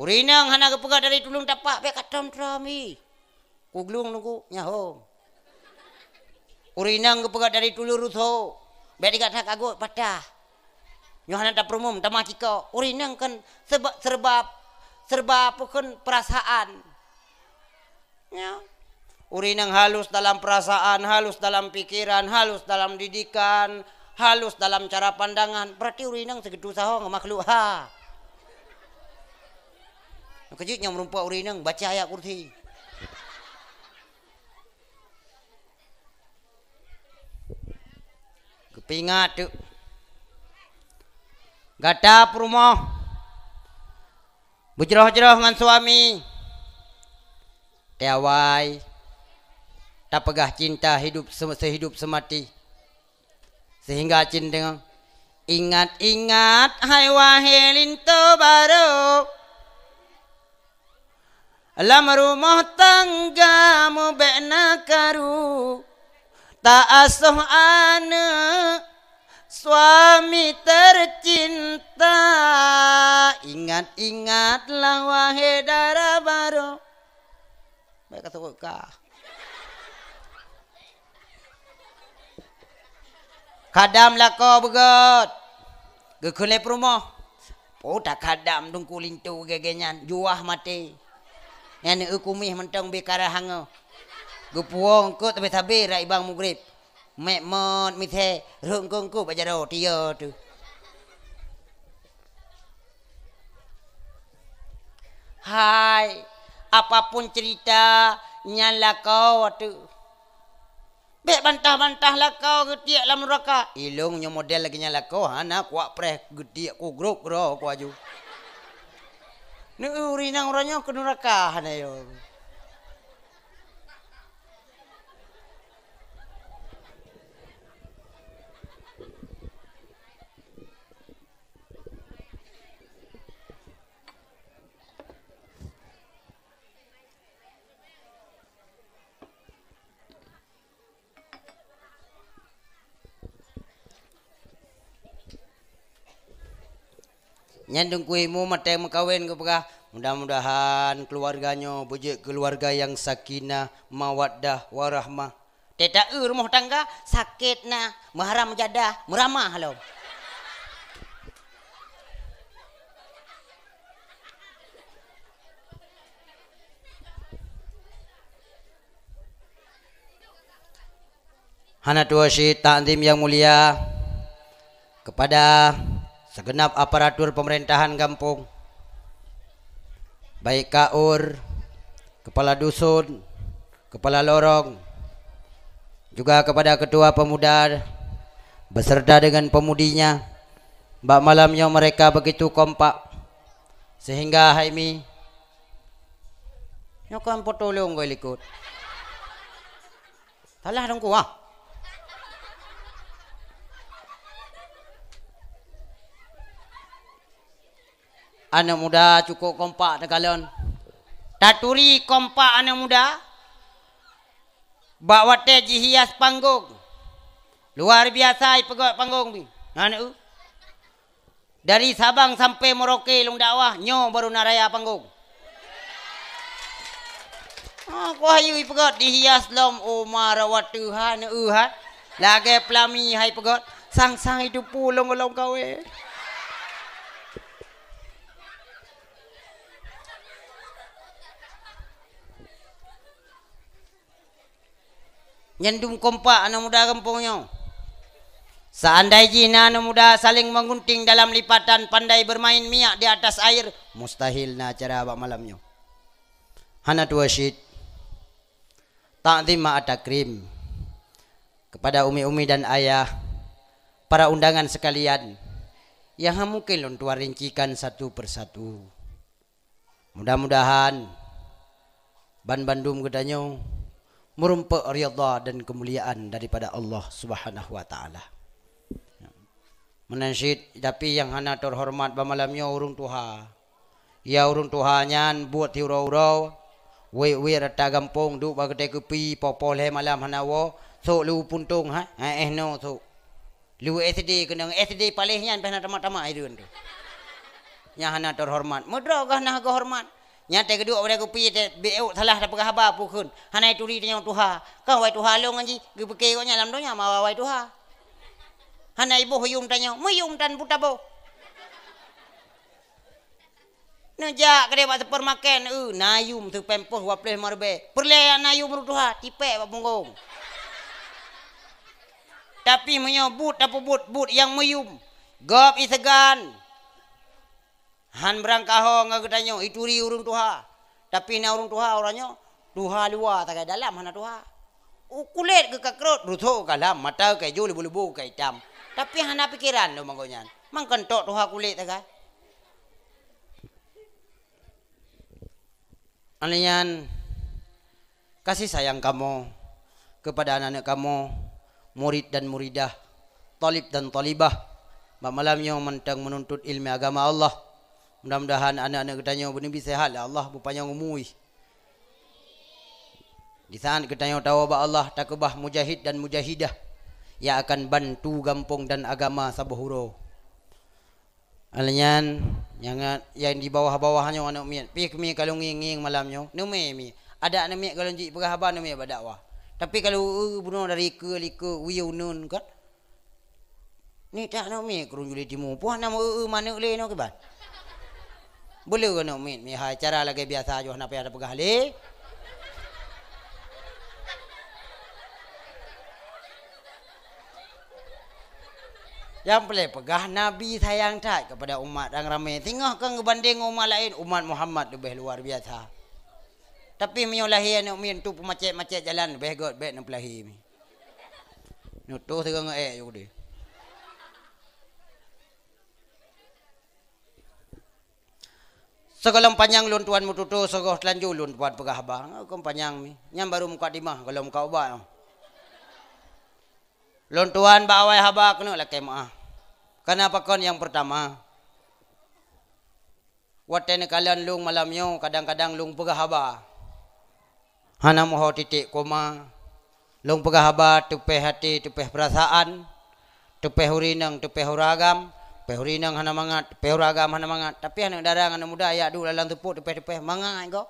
Ureuëng inong hana geupeugét dari tuleueng tapak, bék ka trom-trom ih. Kuglung nunggu nyahong. Ureuëng inong geupeugét dari tuleueng ruso, bék digat that kagot patah. Nyoe hana tapeurumum, tamah cikok. Ureuëng inong kan serba, serba, serba apa kan perasaan. Ya. Ureuëng inong halus dalam perasaan, halus dalam pikiran, halus dalam didikan, halus dalam cara pandangan. Berarti ureuëng inong sigitu sahong makhluk ha. Keujeuet nyang meurumpok ureuëng inong baca ayat kursi. Geupeuingat teuk. Gata peurumoh beujroh-jroh ngon suami, teuawai tapeugah cinta hidup se-, seuhidup seumati. Sehingga cit deungon, "Ingat-ingat hai wahé linto barô, lam rumoh tangga mubék na karu, ta asoh aneuëk suami tercinta. Ingat-ingatlah wahé dara barô." Baik ka seuôt ka. Khadam lakoe beugét. Geukheun lé peurumoh. Po ta khadam teungku linto gégé nyan, juah maté. Nyan eu kumieh mantong bie karah hangoh. Geupuwoe eungkôt sabe-sabe rot ibang mugrib. Mék mot misé rhot eungkôt-eungkôt bak jaroe tiyo teuh. Hai, apapun cerita nyan lakoe teuh. Bék bantah-bantah lakoe geutiek lam nuraka. Ilong nyoe model lagée nyan lakoe hana kuak preh geutiek ku grok gro ku aju. Neu ureuëng inong uroe nyoe keu nuraka hana yo. Nyan Teungku Imum watée meukawen geupeugah, "Mudah-mudahan keuluwarga nyoe beujeuet keuluwarga nyang sakinah, mawaddah, warahmah." Teuta eu rumoh tangga, sakét na, meuharam jadah, meuramah lom. Hana tuwoe cit takzim nyang mulia kepada segenap aparatur pemerintahan gampông, baik kaur, kepala dusun, kepala lorong, juga kepada ketua pemuda beserta dengan pemudinya. Bak malam nyoe mereka begitu kompak sehingga hai mi nyoe kan potolong gue likot. Salah dong kuah. Aneuk muda cukup kompak teukalon. Taturi kompak aneuk muda. Bak watée jihias panggong. Luar biasa ipeugét panggong pih. Aneuk. Dari Sabang sampai Merauke lôn dakwah, nyoe baru na raya panggong. Ah, ku hayeu ipeugét dihias lom, oh, ma rawat teuh ha, neu-eu ha. Lagée peulami hai peugét, sang-sang itu pu lôn-lôn kawé. Nyan dum kompak aneuk muda gampông nyoe. Seandai jih na aneuk muda saling menggunting dalam lipatan, pandai bermain minyak di atas air, mustahil na acara bak malam nyoe. Hana tuwoe cit. Takzim ma'a takrim. Kepada umi-umi dan ayah, para undangan sekalian, yang mungkin lôn tuan rincikan satu persatu. Mudah-mudahan ban bandum geutanyoe meurumpok ridha dan kemuliaan daripada Allah Subhanahu wa Taala. Meunan cit, tapi nyang hana teuhoreumat bak malam nyoe ureuëng tuha. Ya ureuëng tuha nyan buet siuroe-uroe, wék-wék rata gampông duek bak keutai keupi, poh-poh lhée malam hana woe, sôk lé u puntông, ha, eh, eh, no sôk. Lé u S D keunong, S D paléh nyan pih hana tamat-tamat hireuen tu. Nyang hana teuhoreumat, meudroe gah na geuhoreumat. Nyan teuh geuduek bak keutai keupi, teuh beuék salah tapeugah haba peue kheun. Hana ituri tanyoe tuha. Ka wai tuha lôn ngon jih, geupike gobnyan lam donya ma wai tuha. Hana iboh yum tanyoe, meuyum tan peutabôh. Neujak keudeh bak supermarket, eu, na yum teuh pampers dua ploh limong ribée. Peureulée na yum ureuëng tuha, tipék bak punggong. Tapi meunyoe buet tapeubuet buet nyang meuyum, gob iseugan. Han beurangkaho ngon geutanyoe, ituri ureuëng tuha. Tapi na ureuëng tuha uroe nyoe, tuha luwa sagai, dalam hana tuha. U kulét geuh ka krot, ruso ka lam, mata ka ijo, leubô-leubô ka itam. Tapi hana pikeran lom gobnyan. Mangkon tok tuha kulét sagai. Alèh nyan, kasih sayang kamoe kepada aneuk-aneuk kamoe, murid dan muridah, thalib dan thalibah, bak malam nyoe mantong meununtut ileumèe agama Allah. Mudah-mudahan aneuk-aneuk geutanyoe beuneubi seuhat lé Allah, beupanyang umu jih. Di saat geutanyoe tawoe bak Allah, takeubah mujahid dan mujahidah nyang akan bantu gampông dan agama saboh uroe. Alèh nyan, nyang, nyang di bawah-bawah nyoe aneuk miet, pih keumieng ka lôn ngieng-ngieng malam nyoe, neumè mi. Adak aneuk miet ka lôn jeuet peugah haba, neumè bak dakwah. Tapi ka lôn eu bunoe dari keue likot wiew neuen kan. Ni tak aneuk miet keu ureueng Juli Timu, puih na meu-eu-eu maneuk lé nyoe kiban. Beuleu aneuk miet mi hai, cara lagèe biasa jih hana payah tapeugah lé. Nyang peureulèe peugah, Nabi sayang that kepada umat nyang ramè. Singoh keu geubandeng ngon umat laén, umat Muhammad leubeh luar biasa. Tapi meunyoe lahé aneuk miet tu peumacet-macet jalan, leubeh gèt bèk neupeulahé mi. Nyoe toh sigoe ngon èk ju deh. Sigohlom panyang lôn tuan meututoe, sigoe teulanjô lôn tuan peugah haba. Kon panyang mi. Nyan baru mukadimah, gohlom muka ubat. Lôn tuan bak awai haba keuneuk lakèe meu'ah. Kareuna pakon nyang peurtama, watèe neukalon lôn malam nyoe, kadang-kadang lôn peugah haba. Hana meuho titék koma. Lôn peugah haba teupèh até, teupèh peurasaan, teupèh ureueng inong, teupèh ureueng agam, teupèh ureueng inong hana mangat, teupèh ureueng agam hana mangat. Tapi aneuk dara ngon aneuk muda jak duek lam seupôt teupèh-teupèh mangat gob.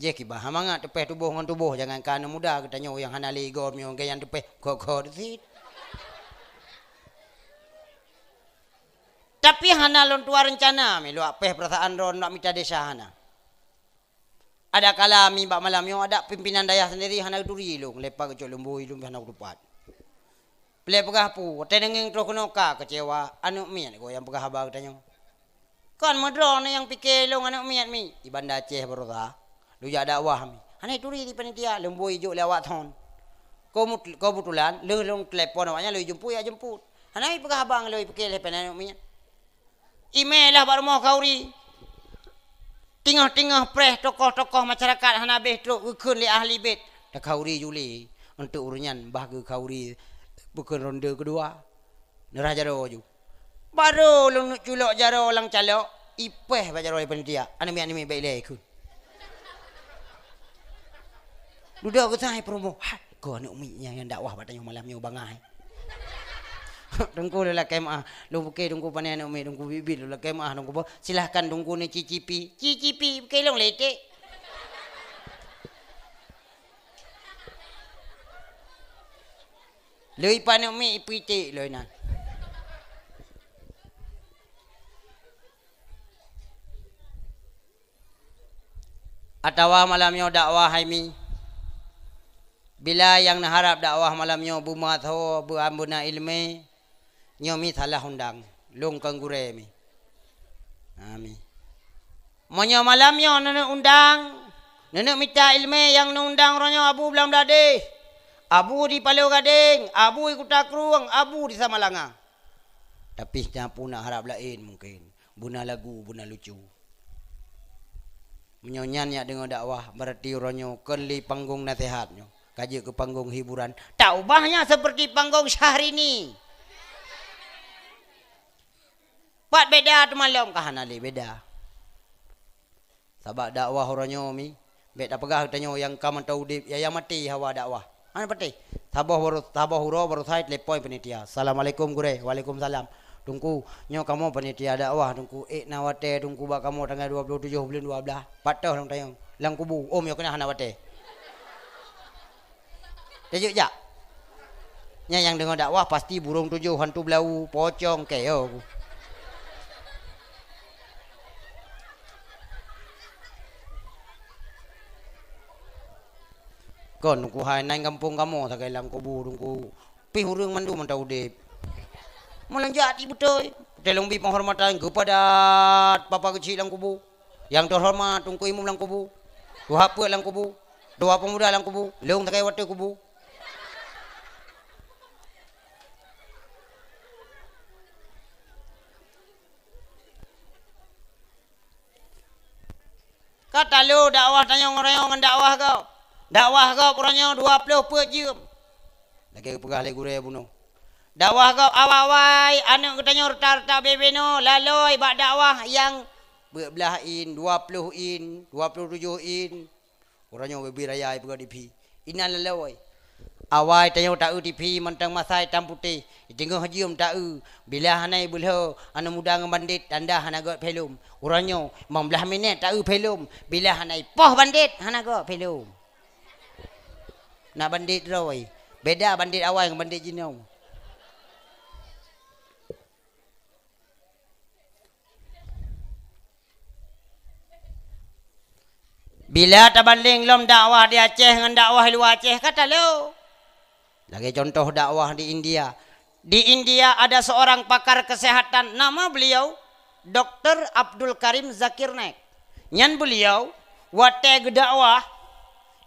Jih kiban hana mangat teupèh tuboh ngon tuboh, jangankan aneuk muda geutanyoe nyang hana lé gob nyoe gaya teupèh gob-gob cit. Tapi hana lôn tuan reuncana mi lôn péh peurasaan droe nibak mita desya hana. Ada kala mi bak malam nyoe, ada pimpinan dayah sendiri hana geuturi lôn, leupah geucok lumbôi lôn hana kutupat. Peureulèe peugah peue, watèe neungieng troh keunoe ka keucewa, aneuk miet goe nyang peugah haba geutanyoe. Kon meudroe na nyang pike lôn aneuk miet mi, di Banda Aceh baroesa. Lôn jak dakwah mi. Hana ituri di panitia, lumbôi ijok lé awak thon. Keubeutulan lheueh lôn telepon awak nyan lôn jemput, jak jemput. Hana ipeugah haba ngon lôn, ipike lé pih aneuk miet. Imè lah bak rumoh khauri. Teungoh-teungoh preh tokoh-tokoh masyarakat hana abéh trok geukheun lé ahli bét. Takhauri juli, untuk ureueng nyan bah geukhauri bukon ronde keudua. Neurah jaroe ju. Barô lôn neuk culok jaroe lam calok, ipèh bak jaroe panitia. Aneuk miet-aneuk miet bèk ilèe kheun. Dudoe geusaih peurumoh. Hai, ko aneuk miet nyang, nyang dakwah bak tanyoe malam nyoe bangai. Teungku lôn lakèe meu'ah. Lôn pike teungku pané aneuk miet, teungku biet-biet lôn lakèe meu'ah, teungku peue. Silahkan teungku neucicipi. Cicipi, pike lôn letek. Lheueh ipat aneuk miet, ipitek lôn inan. Atawa malam nyoe dakwah hai mi. Bila nyang neuharab dakwah malam nyoe beumeuasoe, beuambeuna ileumèe, nyoe mi salah undang. Lôn kon gurèe mi. Amin. Meunyoe malam nyoe neuneuk undang, neuneuk mita ileumèe nyang neuundang uroe nyoe Abu Blang Bladeh, Abu di Paloh Gadeng, abu di Kuta Krueng, abu di Samalanga. Tapi nyan pun na harab laén mungken. Beuna lagu, beuna lucu. Meunyoe nyan nyang deungoe dakwah, berarti uroe nyoe kon lé panggong naseuhat nyoe. Ka jeuet keu panggong hiburan. Taubahnya seperti panggong Syahrini. Pat beda teuma lom, ka hana lé beda. Sabab dakwah uroe nyoe mi, bèk tapeugah geutanyoe nyang ka mantong udép, ya nyang maté hawa dakwah. Hana patéh. Saboh baru, saboh uroe baru sai telepon panitia. "Assalamualaikum gurèe." "Waalaikumsalam." "Teungku, nyoe kamoe panitia dakwah, Teungku. Ék na watèe Teungku bak kamoe tanggai dua puluh tujoh buleuen dua blah." "Pat toh lam tayong?" "Lam kubu." "Oh, meunyoe keunan hana watèe." Tajak jak. Nyan nyang deungoe dakwah pasti burông tujoh, hantu beulau, pocong, kèe. Kon Teungku hai nan gampông kamoe sagai lam kubu Teungku. Pih ureueng mandum mantong udép. Meulanjak ti beutôi. Teuh lôn bi penghormatan keupada papa geuchik lam kubu. Nyang teuhoreumat Teungku Imum lam kubu, tuha peuet lam kubu, tuha peumuda lam kubu, lôn sagai watèe kubu. Ka talo dakwah tanyoe ngon dakwah gob. Dakwah gob uroe nyoe dua ploh peuet jeuem. Lagèe geupeugah lé gurèe bunoe. Dakwah gob awai-awai, aneuk geutanyoe reuta-reuta bubena laloi bak dakwah nyang peuet blah in, dua ploh in, dua ploh tujoh in. Uroe nyoe bubé raya ipeugah di pih. Inan laloi. Awai tanyoe taeu di pih mantong masai tam putéh. Teungoh jeuem taeu. Bila hana ibeulhö aneuk muda ngon bandét tanda hana göt phé lom. Uroe nyoe limong blah minèt taeu phé lom. Bila hana ipoh bandét hana göt phé lom. Na bandét droe. Beda bandét awai ngon bandét jinoe. Bila tabandeng lom dakwah di Aceh ngon dakwah luwa Aceh, ka talo. Lagèe contoh dakwah di India. Di India ada seorang pakar kesehatan, nama beliau Doktor Abdul Karim Zakir Naik. Nyan beliau watèe geudakwah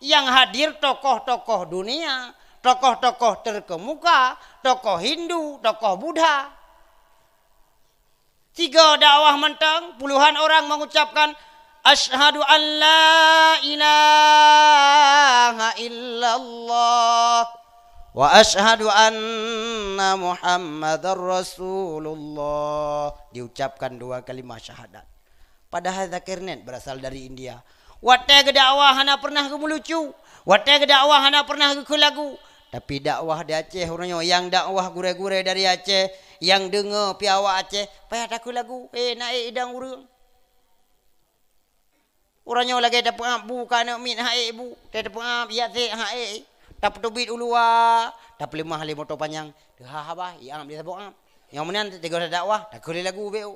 nyang hadir tokoh-tokoh dunia, tokoh-tokoh terkemuka, tokoh Hindu, tokoh Buddha. Tiga dakwah mantong, puluhan orang mengucapkan, "Asyhadu an la ilaha illallah wa asyhadu anna Muhammadar Rasulullah." Diucapkan dua kalimah syahadat. Padahal Zakir Naik berasal dari India. Watèe geudakwah hana pernah geumeulucu. Watèe geudakwah hana pernah geukheun lagu. Tapi dakwah di Aceh uroe nyoe, nyang dakwah gurèe-gurèe dari Aceh, nyang deungö pih awak Aceh, payah takheun lagu. Eh, na ék idang ureueng. Uroe nyoe lagèe tapeuab bu keu aneuk miet, han ék bu. Teuh tapeuab, jak sép, han ék. Tapeuteubiet u luwa, tapeuleumah lé moto panyang. Teuhah haba, iab lé saboh ab. Nyang meunan teungoh dakwah, takheun lé lagu beu.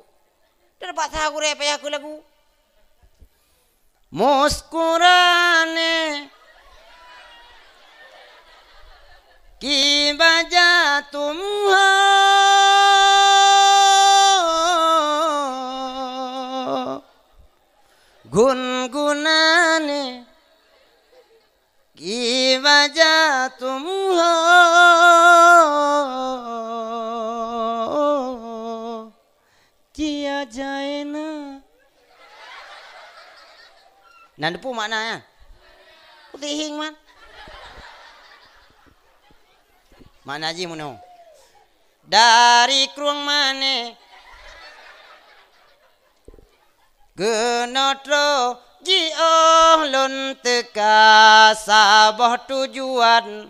Teuh tapaksa gurèe payah kheun lagu. Muskurane ki baja tum ho, gungunane ki baja tum ho, cia jaena. Na neupeu makna nyan? Putihing man. Makna jih meunoe. Dari Krueng Mané keunoe troh jiôh lôn teuka saboh tujuan.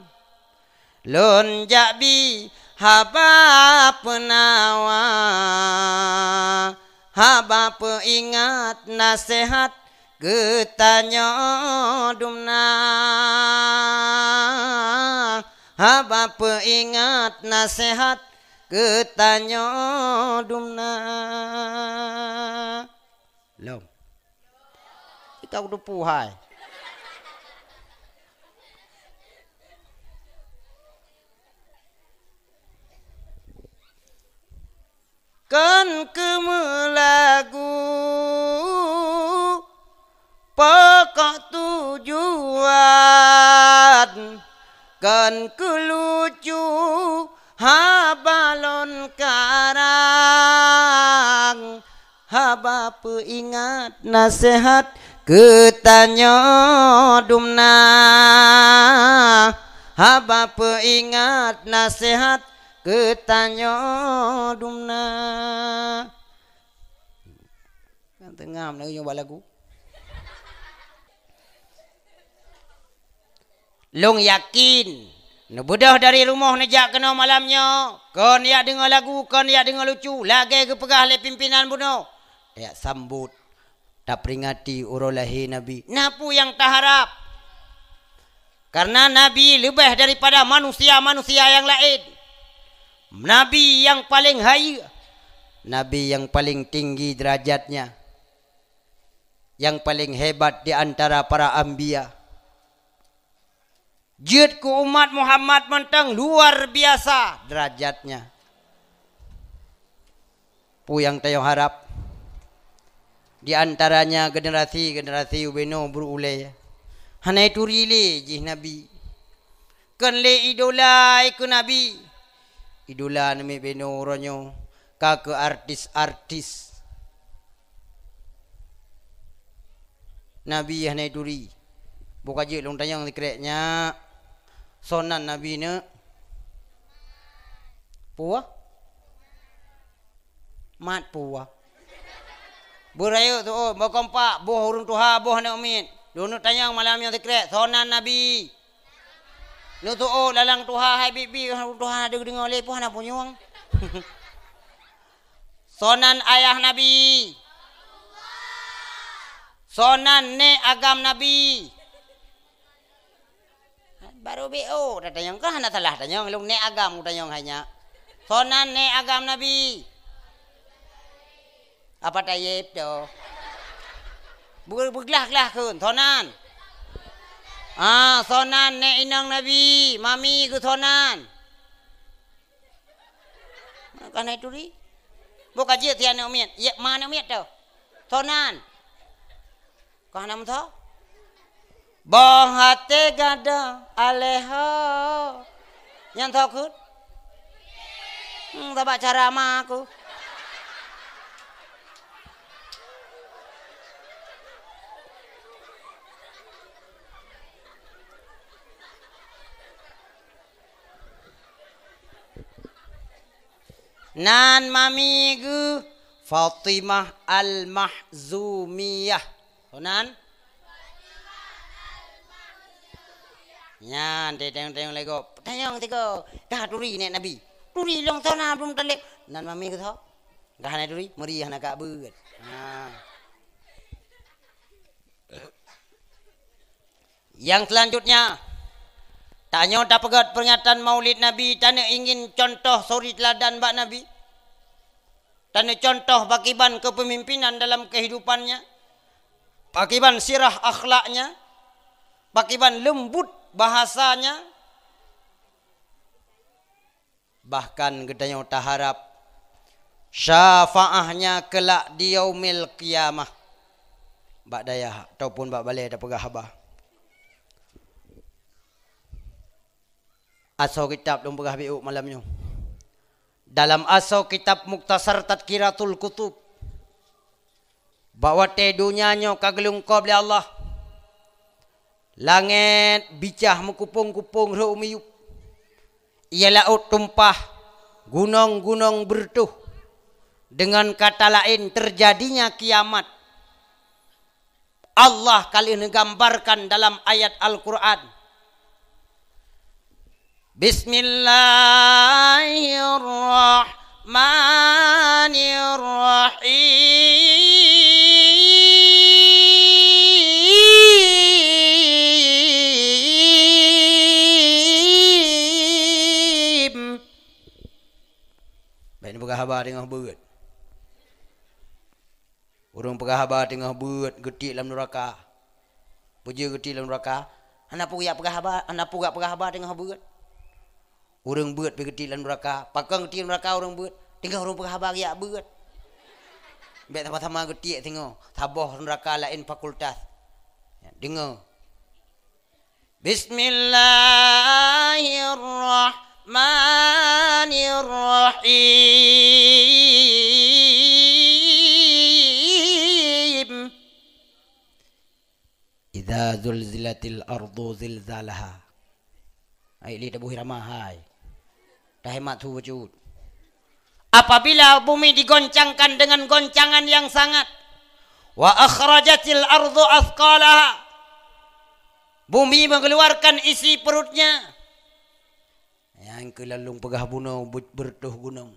Lôn jak bi haba peunawa, haba peuingat naseuhat geutanyoe dumna, haba peuingat naseuhat geutanyoe dumna. Lom. Ikau dupu hai. Kon keumeulagu pokok tujuan, kon Keulucu haba lôn karang, haba peuingat naseuhat keu tanyoe dumna, haba peuingat naseuhat keu tanyoe dumna. Teungoh meunyoe bak lagu. Lôn yakin, neubeudôh dari rumoh neujak keunoe malam nyoe, kon jak deungoe lagu, kon jak deungoe lucu, lagée geupeugah lé pimpinan bunoe. Jak sambot, taperingati uroe lahé Nabi. Na peue nyang taharab? Karena Nabi leubeh daripada manusia-manusia nyang laén. Nabi nyang paleng hayeue, Nabi nyang paleng tinggi derajatnya, nyang paleng hebat di antara para anbiya. Jeuet keu umat Muhammad mantong luar biasa derajatnya. Peue nyang tanyoe harab? Di antaranya generasi-generasi ubenoe beureulée. Hana turi lé jih Nabi. Kon lé idola keu Nabi. Idola neumiet benoe uroe nyoe ka keu artis-artis. Nabi hana turi. Boh ka jeuet lôn tanyong sikrek nyak. Soe nan Nabi neuk? Peue? Mat peue? Beurayeuk tu'oh, boh kompak, boh ureuëng tuha, boh aneuk miet. Lôn neuk tanyong malam nyoe sikrek, soe nan Nabi? Neuk tu'oh lalang tuha hai bibi, ureuëng tuha na deungoe lé, peue hana punyueng. Soe nan ayah Nabi? Soe nan nék agam Nabi? Barô B O tatanyong, kan hana salah tanyong, lôn nék agam kutanyong hai nyak. Soe nan nék agam Nabi? Apa Tayyib tu? Beu-, beuglah-glah kheun, soe nan? Ah, soe nan nék inong Nabi, mami keu soe nan? Ka hana turi? Boh ka jeuet si aneuk miet, ya, ma aneuk miet tu? Soe nan? Ka hana meusoe? Boh até gadôh alèh ho. Nyan soe kheun? Hmm, sabab cara ma aku. Nan mami geuh Fatimah Al-Mahzumiyah. Soe nan? Nyan, tanyong-tanyong lé gob. Tanyong sigoe, ka turi nék Nabi? Turi lôn soe nan Abdul Muthalib. Nan mami geuh soe? Ka hana turi, meuri hana ka beuet. Ha. Nyang seulanjutnya, tanyoe tapeugét peuringatan Maulid Nabi, taneuk ingin contoh suri teuladan bak Nabi. Taneuk contoh pakiban keupemimpinan dalam keuhidupannya, pakiban sirah akhlaknya, pakiban leumbut bahasanya. Bahkan geutanyoe taharab syafaahnya keulak di Yaumil Qiyamah. Bak dayah ataupun bak balée tapeugah haba. Asoe kitab lôn peugah biôk malam nyoe. Dalam asoe kitab Mukhtasar Tadhkiratul Kutub, bak watée donya nyoe ka geulungkôb lé Allah, langét bicah meukupông-kupông rhot u miyueb, ie laôt tumpah, gunong-gunong beureutoh, deungon kata laén, teujadinya kiamat. Allah ka lheueh neugambarkan dalam ayat Al-Qur'an. Bismillahirrahmanirrahim. Bék neupeugah haba teungoh beuet. Ureuëng peugah haba teungoh beuet geutiek lam nuraka. Peue jeuet geutiek lam nuraka? Hana peue jak peugah haba, hana peue jak peugah haba teungoh beuet. Ureuëng beuet pih geutiek lam nuraka. Pakon geutiek lam nuraka ureuëng beuet? Teungoh ureuëng peugah haba geujak beuet. Bék sama-sama geutiek teungoh. Saboh nuraka laén fakultas. Deungoe. Bismillahirrahmanirrahim. Idza zulzilatil ardu zilzalaha. Hai, li taboh irama, hai. Tahemat su bacut. Apabila bumi digoncangkan dengan goncangan yang sangat, wa akhrajatil ardu athqalaha, bumi mengeluarkan isi perutnya, nyang keu lôn peugah bunoe be-, beureutoh gunong.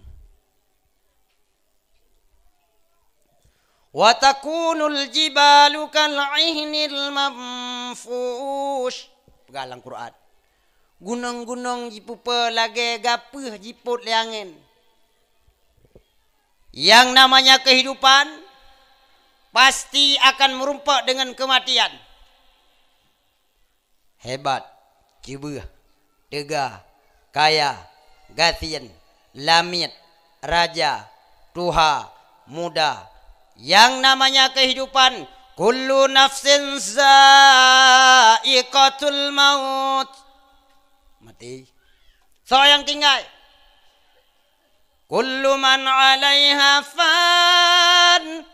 Wa takunul jibalu kal ihnil manfush. Peugah lam Quran. Gunong-gunong jipeupe lagée gapeuh jipot lé angén. Yang namanya kehidupan pasti akan merumpok dengan kematian. Hebat, ceubeuh, teuga, kaya, gasien, lamiet, raja, tuha, muda. Yang namanya kehidupan, kullu nafsin zaiqatul maut. Mati. Soe nyang tinggai? Kullu man 'alaiha fan,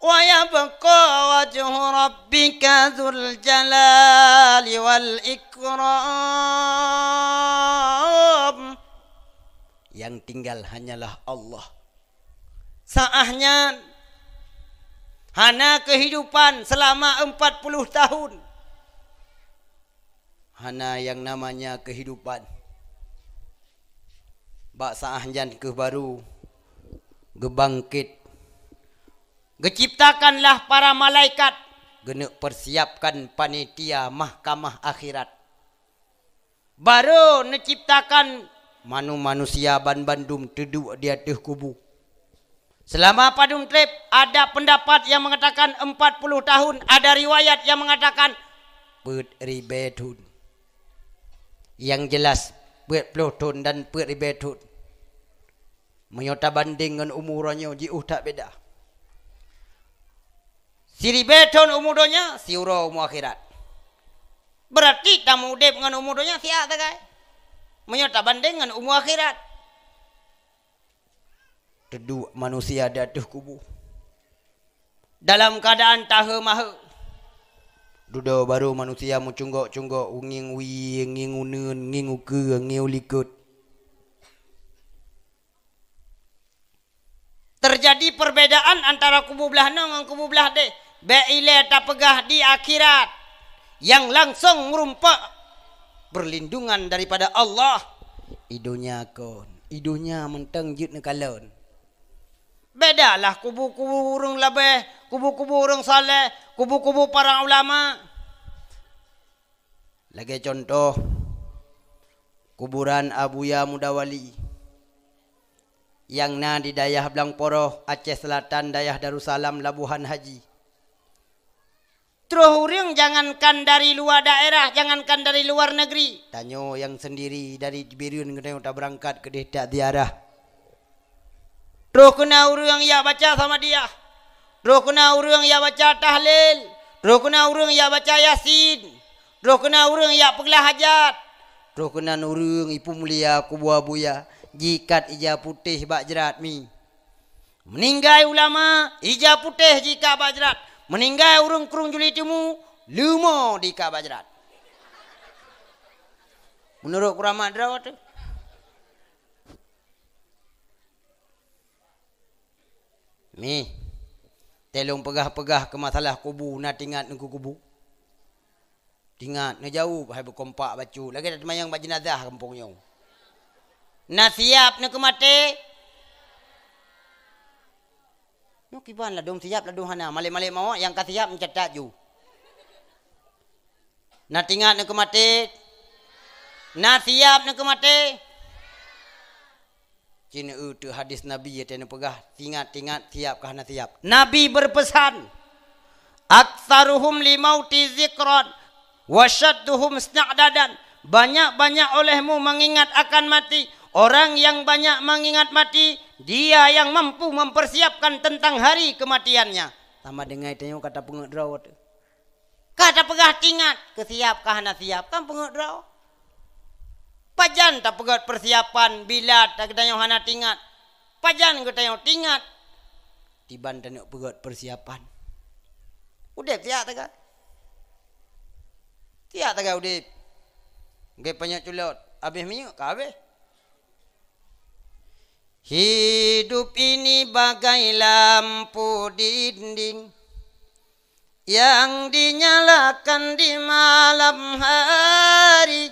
wa yabqa wajhu rabbika dzul jalali wal ikram. Yang tinggal hanyalah Allah. Saah nyan hana kehidupan selama empat puluh tahun. Hana nyang namanya kehidupan. Bak saah nyan keuh baru geubangkét. Geuciptakanlah para malaikat, geuneuk persiapkan panitia mahkamah akhirat. Baru neuciptakan manu-, manusia banmandum teuduek di ateueh kubu. Seulama padum treb, ada peundapat nyang meungatakan empat puluh tahun, ada riwayat nyang meungatakan peuet ribée thon. Nyang jeulaih, peuet ploh thon dan peuet ribée thon. Meunyoe tabandeng ngon umu uroe nyoe, jiôh that beda. Siribée thon umu donya, siuroe umu akhirat. Beurati tameudeb ngon umu donya siat sagai, meunyoe tabandeng ngon umu akhirat. Teuduek manusia di ateueh kubu dalam keuadaan tahe-mahe. Dudoe barô manusia meucunggok-cunggok, ngieng wie, ngieng uneuen, ngieng ukeue, ngieng u likot. Teujadi perbedaan antara kubu blaih noe ngon kubu blaih deh. Bék ilée tapeugah di akhirat nyang langsong meurumpok perlindungan daripada Allah. I donya kon, i donya mantong jeuet neukalon. Bedalah kubu-kubu ureuëng labeh, kubu-kubu ureuëng saleh, kubu-kubu para ulama. Lagée cuntoh, kuburan Abuya Mudawali nyang na di dayah Blang Poroh, Aceh Selatan, dayah Darussalam, Labuhan Haji. Troh ureuëng jangankan dari luwa daerah, jangankan dari luar negeri, tanyoe nyang seundiri dari Bireuen geutanyoe tabeurangkat keudeh that ziarah. Troh keuna ureuëng jak baca Samadiyah. Troh keuna ureuëng jak baca tahlil. Troh keuna ureuëng jak baca Yasin. Troh keuna ureuëng jak peuglah hajat. Troh keunan ureuëng ipeumulia kubu Abuya, jiikat ija putéh bak jrat mi. Meuninggai ulama, ija putéh jiikat bak jrat. Meuninggai ureuëng krueng juli timu, leumo diikat bak jrat. Meunurot kuramat droe teuh. Mi, teuh lôn peugah-peugah keu masalah kubu, na teuingat neukeu kubu? Teuingat, neujaweueb hai beukompak bacut, lagée that teumayang bak jeunazah gampông nyoe. Na siab neukeu maté? Nyoe kiban ladôm siab, ladôm hana, malée-malée mawöt nyang ka siab meucatat ju. Na teuingat neukeu maté? Na siab neukeu maté? Cit neueu teuk hadis Nabi nyang teupeugah, "Teuingat-teuingat siab ka hana siab." Nabi beupeusan, "Aktsaruhum limauti zikran, wa syadduhum isti'dadan." Banyak-banyak olehmu mengingat akan mati. Orang yang banyak mengingat mati, dia yang mampu mempersiapkan tentang hari kematiannya. Sama dengan tanyoe ka tapeungeuet droe teuh. Ka Peugah tingat, keu siap ka hana siap, kan peungeuet droe. Pajan tapeugét peusiapan bila ta geutanyoe hana tingat? Pajan geutanyoe tingat? Tiban taneuk peugét peusiapan. Udeb siat tagai. Siat tagai udeb. Gét panyöt culot, abéh minyeuk ka abéh. Hidup ini bagai lampu dinding yang dinyalakan di malam hari.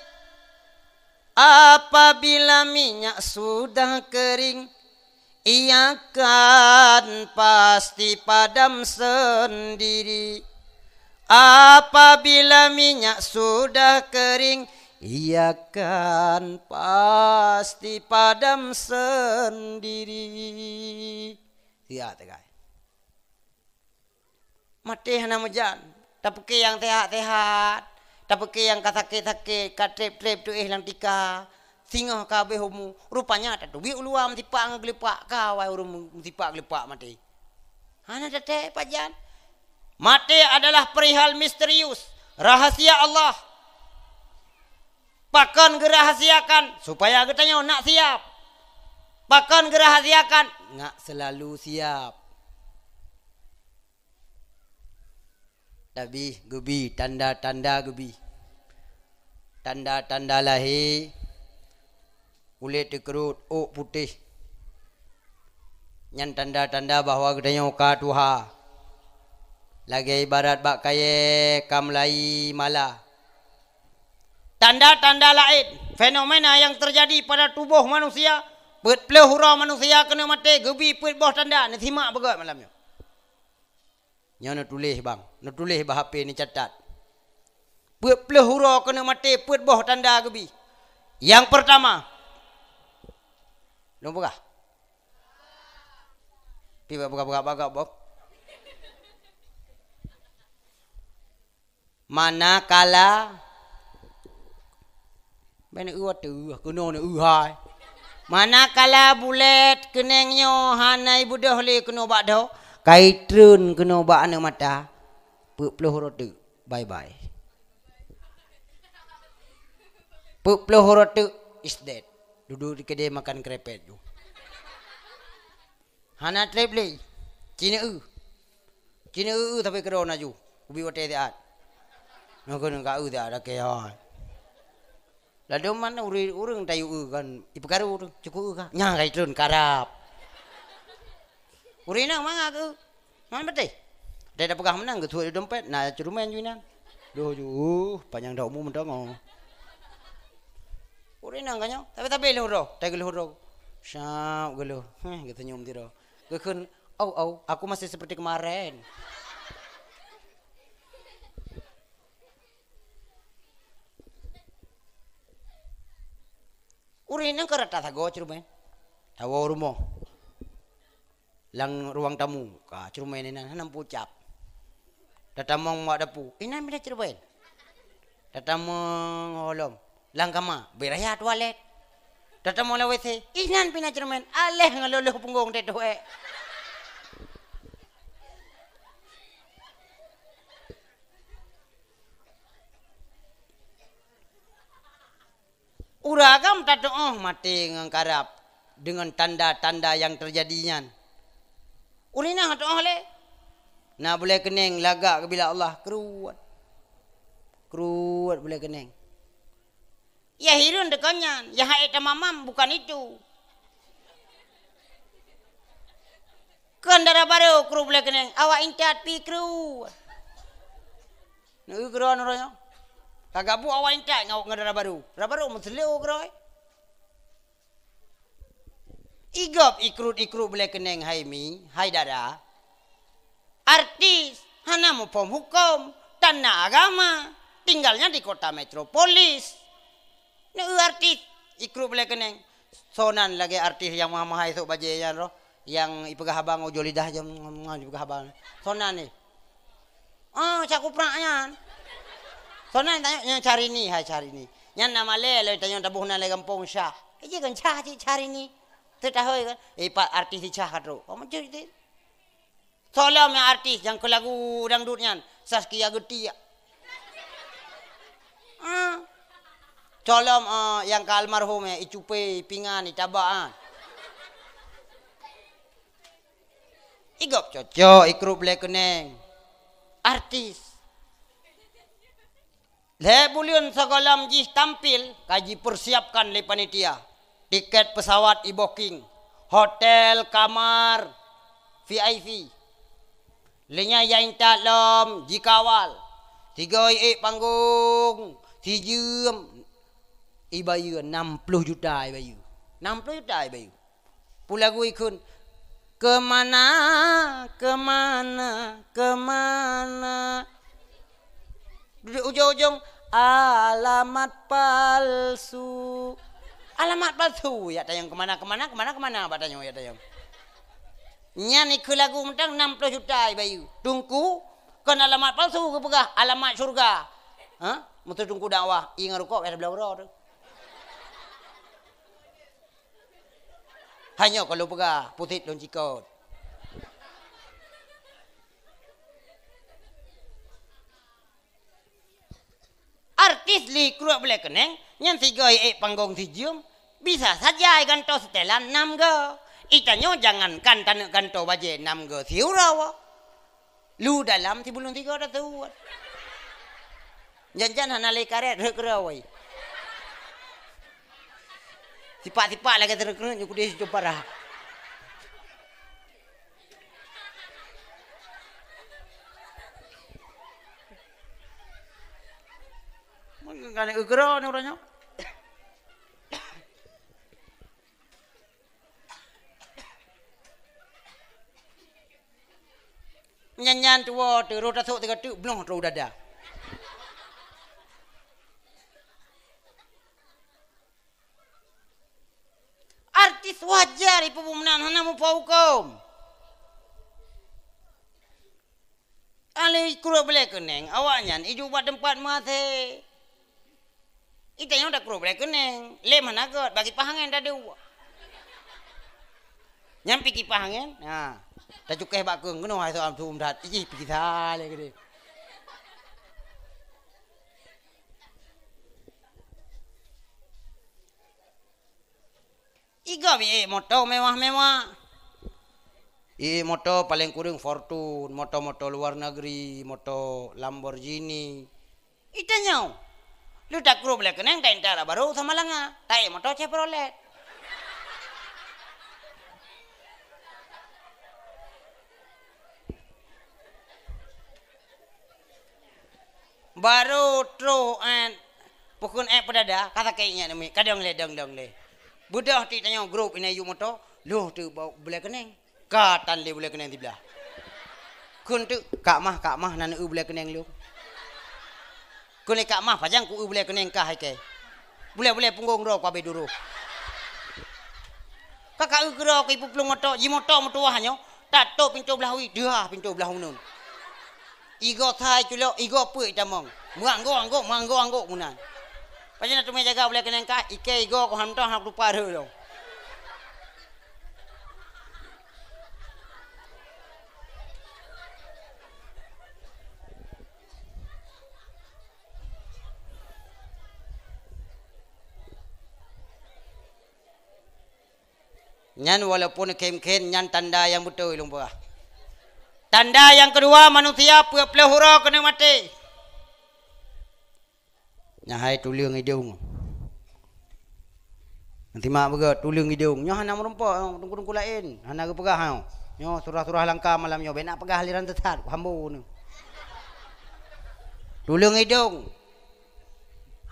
Apabila minyak sudah kering, ia kan pasti padam sendiri. Apabila minyak sudah kering, ia kan pasti padam sendiri. Siat tagai. Maté hana meujan. Tapeuke nyang sehat-sehat, tapeuke nyang ka sakét-sakét, ka treb-treb tuéh lam tika, singoh ka abéh umu. Rupanya tateubiet u luwa meusipak ngon geulupak, ka awai ureuëng meusipak geulupak maté. Hana taté pajan. Maté adalah perihal misterius, rahasia Allah. Pakon geurahasiakan? Supaya geutanyoe nak siap. Pakon geurahasiakan? Nak selalu siap. Tapi geubi tanda-tanda geubi. Tanda-tanda lahé, kulét teukeurot, ôk putéh. Nyan tanda-tanda bahwa geutanyoe ka tuha. Lagée ibarat bak kayée ka meulayi mala. Tanda-tanda laén, fenomena yang terjadi pada tuboh manusia, peuet ploh uroe manusia keuneuk maté geubi peuet boh tanda, neusimak beugét malam nyoe. Nyoe neutuléh bang, neutuléh bak H P neucatat. Peuet ploh uroe keuneuk maté peuet boh tanda geubi. Nyang peurtama, lôn peugah. Pi bak peugah-peugah bagak boh. Manakala, bèk neueu watèe, keunoe neueu hai. Manakala bulèe keunèng nyoe hana ibeudôh lé keunoe bak dhoe, ka itreun keunoe bak aneuk mata, peuet ploh uroe teuk, bye-bye. Peuet ploh uroe teuk, is dead. Dudoe di keudè makan krepet ju. Hana trép lé. Ci neueu. Ci neueu, eu, tapi keudroe na ju. Ubit watèe siat. Nyoe keuneuk ka eu siat, lakèe hai. Ladôm mana ureueng, ureueng tayue eu kan, ipeukaru tu, cukôp eu ka. Nyan ka itreun karab. Ureueng inong mangat keu eu. Man beutôi. Dai tapeugah meunan geusuet di dompet, na ceureumen ju inan. Doh ju, uh, panyang dak umu meutongo. Ureueng inong ka nyoe, tapi-tapi lheuh droe, tai geulheuh droe. Syap geulheuh, heh, geuseunyum sidroe. Geukheun, "Au, au, aku masih seperti kemarin." Ureueng inong ka rata sagoe ceureumen. Tawoe u rumoh. Lam ruang tamu, ka ceureumen inan, hana meuucap. Tatamong bak dapu, inan pih na ceureumen. Tatamong holom, lam kama, bèk raya tualet. Tatamong lam W C, inan pih na ceureumen, aléh ngon loloh punggong teuh tuek. Ureueng agam tatu'oh maté ngon karab deungon tanda-tanda nyang teujadi nyan. Ureueng inong tatu'oh lé. Na bulèe keunèng lagak keu bila Allah, kruet. Kruet bulèe keunèng. Ya hireuen deukon nyan, ya hai tamamam bukan itu. Kon dara barô kruet bulèe keunèng, awak intat pih kruet. Neueu keudroe nurôh nyoe. Ka gabuk awak intat ngon, ngon dara barô. Dara barô meuseuleue keudroe. Igop ikrut-ikrut bulèe keunèng hai mi, hai dara. Artis, hana muphom huköm, tanda agama, tinggalnya di kota metropolis. Neueu artis, ikrut bulèe keunèng. Soe nan lagèe artis nyang mahai-mahai sôk bajèe nyan roh, nyang ipeugah haba ngon ujông lidah jeuem, ipeugah haba. Soe nan nyoe. Oh, Syah Kuprak nyan. Soe nan tanyong, nyan Syahrini, hai Syahrini. Nyan na malèe lôn tanyong taboh nan lé gampông Syah. Eh, jih kan Syah cit Syahrini. Teutahôi kan? Eh, pat artis di Syah ka trôk. Oh, meujeuet cit. Soe lom nyang artis nyang keu lagu dangdut nyan, Saskia Geutie. Ah. Colom, ah, nyang ka almarhum, eh, icupe, ipingan, itaba, ah. Igop cocok, ikrup lé keuneng. Artis. Lhée buleuen sigohlom jih tampil, ka jipersiapkan lé panitia. Tiket pesawat i-booking, hotel, kamar V I P. Lé nyan nyang intat lom jikawal. Sigoe ék panggong, sijeuem, ibayeue nam ploh juta ibayeue. Nam ploh juta ibayeue. Peue lagu ikheun, "Kemana, kemana, kemana?" Di ujong-ujong, "Alamat palsu." Alamat palsu, ya tanyong kemana, kemana, kemana, kemana, bak tanyong, ya tanyong. Nyan ikheun lagu mantong nam ploh juta ibayeue. Teungku, kon alamat palsu geupeugah, alamat syurga. Ha? Meuseu teungku dakwah, i ngon rukok, ya sebelah uroe tu. Hanyoe ka lôn peugah, putéh lôn cikot. Artis lé kruek bulèe keuneng, nyan sigoe ék panggong sijeuem, bisa saja gantoe seutelan nam go. Itanyoe jangankan taneuk gantoe bajèe nam go siuroe. Lu dalam sibulong tiga ratus. Jan-jan hana lé karet rhot keudroe. Sipak-sipak lagèe teureuk-reuk nyoe kudeh sicoe parah. Mungkin kan eu keudroe ni urang nyoe. Nyan-nyan tuwoe teuh, roh tasôk sigoe teuk, bloh trôh dada. Artis wajar ipeubuet meunan, hana muphom hukôm. Alèh kruek bulèe keuneng, awaknyan ijôk bak teumpat meuhasé. Itanyoe takruek bulèe keuneng, lem hana göt, bak kipah angén taduek. Nyan pih kipah angén, ha. Tacukéh bak keueng, keunoe hai soe am su'um that, ih, pih gisa lé keudeh. Igob ék moto mewah-mewah. Ék moto paleng kureueng Fortuner, moto-moto luar negeri, moto Lamborghini. Itanyoe, lheueh takruek bulèe keuneng, taintat barô sama langa, taék moto Chevrolet. Barô trôh, eh, pukon eh peudada, ka sakét nyan mi, ka dong lé, dong, dong lé. Beudôh ti tanyoe grup inai yue moto, lheueh teuh bak bulèe keuneng. Ka tan lé bulèe keuneng siblah. Kheun teuk, "Kak Mah, Kak Mah, na neu-eu bulèe keuneng lôn." Kheun lé Kak Mah, "Pajan ku eu bulèe keuneng kah hai kèe? Bulèe-bulèe punggong droe ku abéh duroh." Ka ka eu keudroe ku ipeuplueng moto, ji moto meutuwah nyoe, tatôp pintoe blah wie, deuhah pintoe blah uneun. Igoe sai culok, igoe peuet itamong. Meuanggok-anggok, meuanggok-anggok meunan. Pajan na teumé jaga bulèe keuneng kah, ikèe igoe ku hantom hana kutupa rhot lom. Nyan walaupun khem-khem, nyan tanda nyang beutôi lôn peugah. Tanda nyang keudua, manusia peuet ploh uroe keuneuk maté. Nyan hai tuleueng idong. Simak beugöt, tuleueng idong. Nyoe hana meurumpok, teungku-teungku laén. Hana geupeugah nyoe. Nyoe surah-surah langka malam nyoe. Bèk na peugah aliran sesat, hambo nyoe. Tuleueng idong.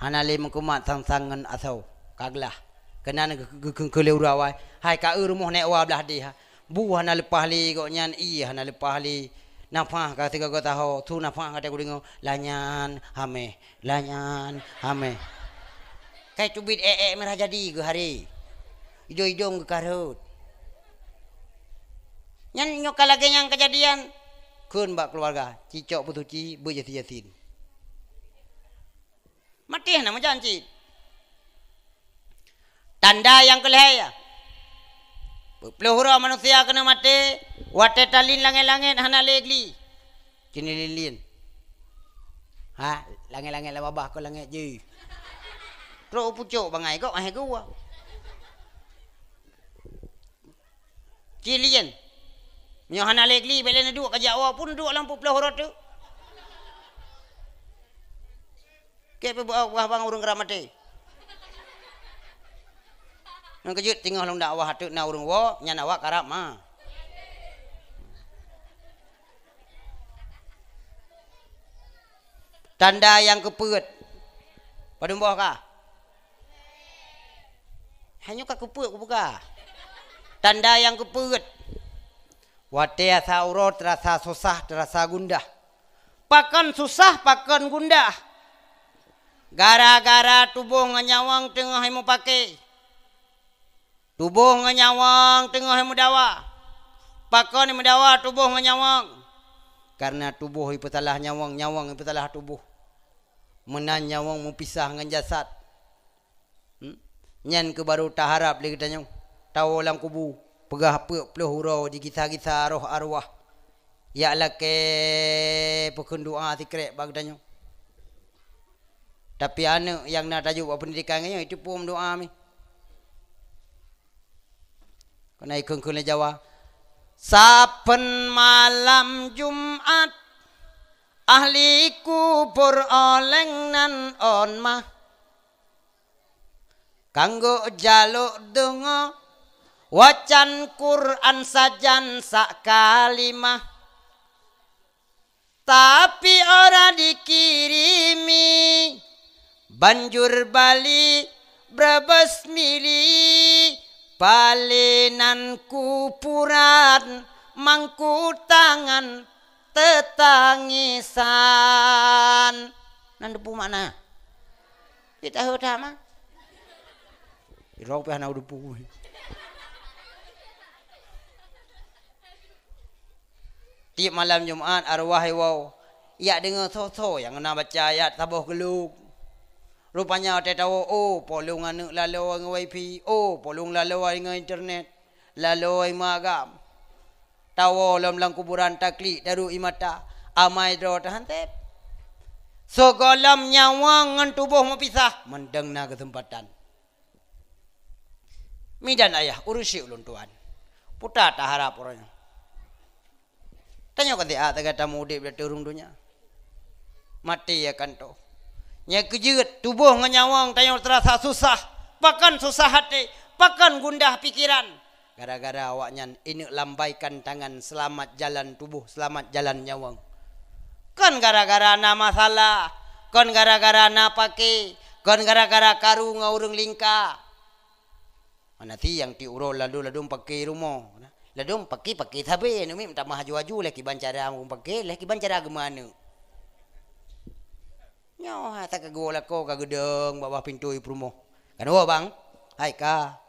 Hana lé meukumat sang-sang ngon asoe, ka glah. Keunan geu-, geu-, geukheun lé ureueng awai, "Hai ka eu rumoh nèk wa blah deh, ha. Bu hana leupah lé gobnyan, ié hana leupah lé. Nafah ka sigoe-goe saho, su nafah ka teudeungoe, lanyan hameh, lanyan hameh." Kai teubiet èk-èk mirah jadi geuharé. Idong-idong geukarhot. Nyan nyoe ka lagèe nyang keujadian. Kheun bak keuluwarga, cicok peusuci, beuet Yasin-Yasin. Maté hana meujan cit. Tanda nyang keulhèe, peuet ploh uroe manusia keuneuk maté, watèe talin langèt-langèt hana lé gli. Keuneuk lin-lin. Ha, langét-langét lam babah kon langét jih. Trok u pucôk bangai kok, eh, gua. Cilien. Meunyoe hana lé gli, bèk lé neuduek ka jak woe pun duek lam peuet ploh uroe teuk. Kèe peubuet wah bang ureueng karab maté. Ngon keujeuet teungoh lôn dakwah teuk na ureueng woe, nyan awak karab ma. Tanda nyang keupeuet. Padum boh ka? Hanyoe ka keupeuet kubuka. Tanda nyang keupeuet. Watèe asa uroe teurasa susah, teurasa gundah. Pakon susah, pakon gundah? Gara-gara tuboh ngon nyawöng teungoh meupaké. Tuboh ngon nyawöng teungoh meudawa. Pakon meudawa tuboh ngon nyawöng? Kareuna tuboh ipeusalah nyawöng, nyawöng ipeusalah tuboh. Meunan nyawöng meupisah ngon jasad. Hmm? Nyan keuh barô taharab lé geutanyoe. Tawoe lam kubu, peugah peuet ploh uroe jigisa-gisa roh arwah. Jak lakèe peukheun doa sikrek bak geutanyoe. Tapi aneuk nyang na tajok bak peundidikan nyoe, iteupeu meudoa mi. Keuneuk ikheun-kheun lé Jawa. Saben malam Jumat, ahli kubur oleng nan on mah. Kanggo jalok deungoe, wacan Quran sajan sak kalimah. Tapi ora dikirimi, banjur Bali, Brebes mili, palé nan kuburan, mangku tangan teutangisan. Nan depu makna. Kita heuet that mah. Irong pih hana depu. Tiep malam Jumat arwah iwoe, jak deungoe soe-soe nyang na baca ayat saboh geulok. Rupanya watèe tawoe, oh, po lôn aneuk laloe ngon wifi, oh, po lôn laloe ngon internet, laloe meuagam. Tawoe lom lam kuburan taklik taduek ie mata, amai droe tahan sép. Sigohlom nyawöng ngon tuboh meupisah, mantong na keuseumpatan. Mi dan ayah, urusi ulôn tuan. Peue taharab uroe nyoe. Tanyoe ka siat sagai tamu udép di ateueh rhueng donya. Maté akan toh. Nyang keujeuet, tuboh ngon nyawöng tanyoe teurasa susah. Pakon susah até, pakon gundah pikeran. Gara-gara awaknyan ineuk lambaikan tangan seulamat jalan tuboh, seulamat jalan nyawöng. Kon gara-gara na masalah, kon gara-gara na paké, kon gara-gara karu ngon ureuëng lingka. Mana si nyang tiep uroe ladôm-ladôm paké rumoh. Ladôm paké-paké sabé, aneuk miet meutamah aju-aju, lé kiban cara ureuëng paké, lé kiban cara geumeuaneuk. Nyoe hata ka geuwoe lakoe ka geudong bak bah pintoe peurumoh. Kan woe bang? Hai ka.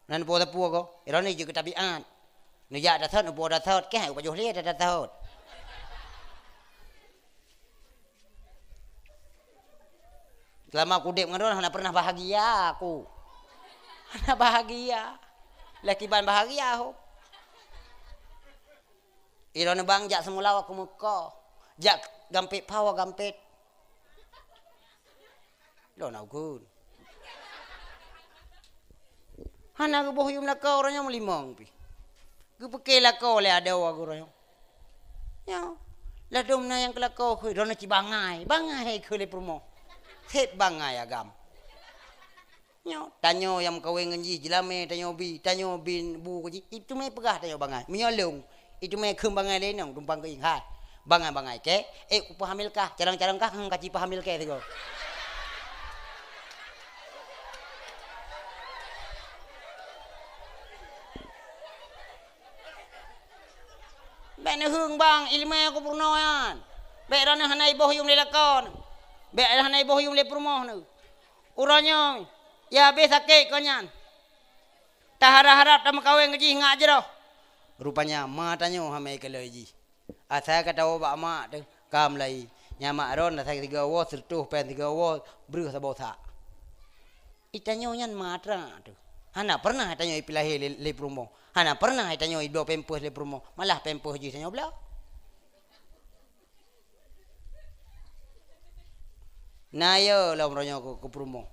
Nan po sapeue ko? Iroe nyoe jeuet keu tabiat. Neujak tasot, neupo tasot, keh upajoh lé tasot. Seulama kudép ngon droe hana pernah bahagia aku. Hana bahagia. Lé kiban bahagia ho. Iroe bang jak seumulawa keu meuko. Jak gampét pawa gampét. Lôn na ukeuen. Hana geuboh yum lakoe uroe nyoe meulimong pih. Geupiké lakoe lé adoe geuroe nyoe. Nyoe, ladôm na nyang keu lakoe kheun, droeneuh ci bangai, bangai kheun lé peurumoh. Sép bangai agam. Nyoe, tanyoe nyang meukawen ngon jih, jeulamé tanyoe bi, tanyoe bi bu keu jih, iteumé peugah tanyoe bangai. Meunyoe lôn, iteumé kheun bangai lé inong tumpang keuieng hai. Bangai-bangai kèe, ék kupeuhamil kah, carông-carông kah, hang kaci peuhamil kèe sigoe. Bèk neuheueng bang, ileumèe kupeurunoe nyan. Bèk droeneuh hana iboh yum lé lakoe neuh. Bèk hana iboh yum lé peurumoh neuh. Uroe nyoe, ya habéh sakét kon nyan. Taharab-harab tameukawen ngon jih ngat jroh. Rupanya ma tanyoe hana meukeuloi jih. Asai ka tawoe bak mak teuh, ka meulayi. Nyan mak droen asai sigoe woe, seureutôh péng sigoe woe, breuh saboh sak. Itanyoe nyan matra teuh. Hana pernah itanyoe ipeulahé lé, lé peurumoh. Hana pernah itanyoe ibloe pampers lé peurumoh. Malah pampers jih tanyoe bloe. Na yo lom uroe nyoe keu, keu peurumoh.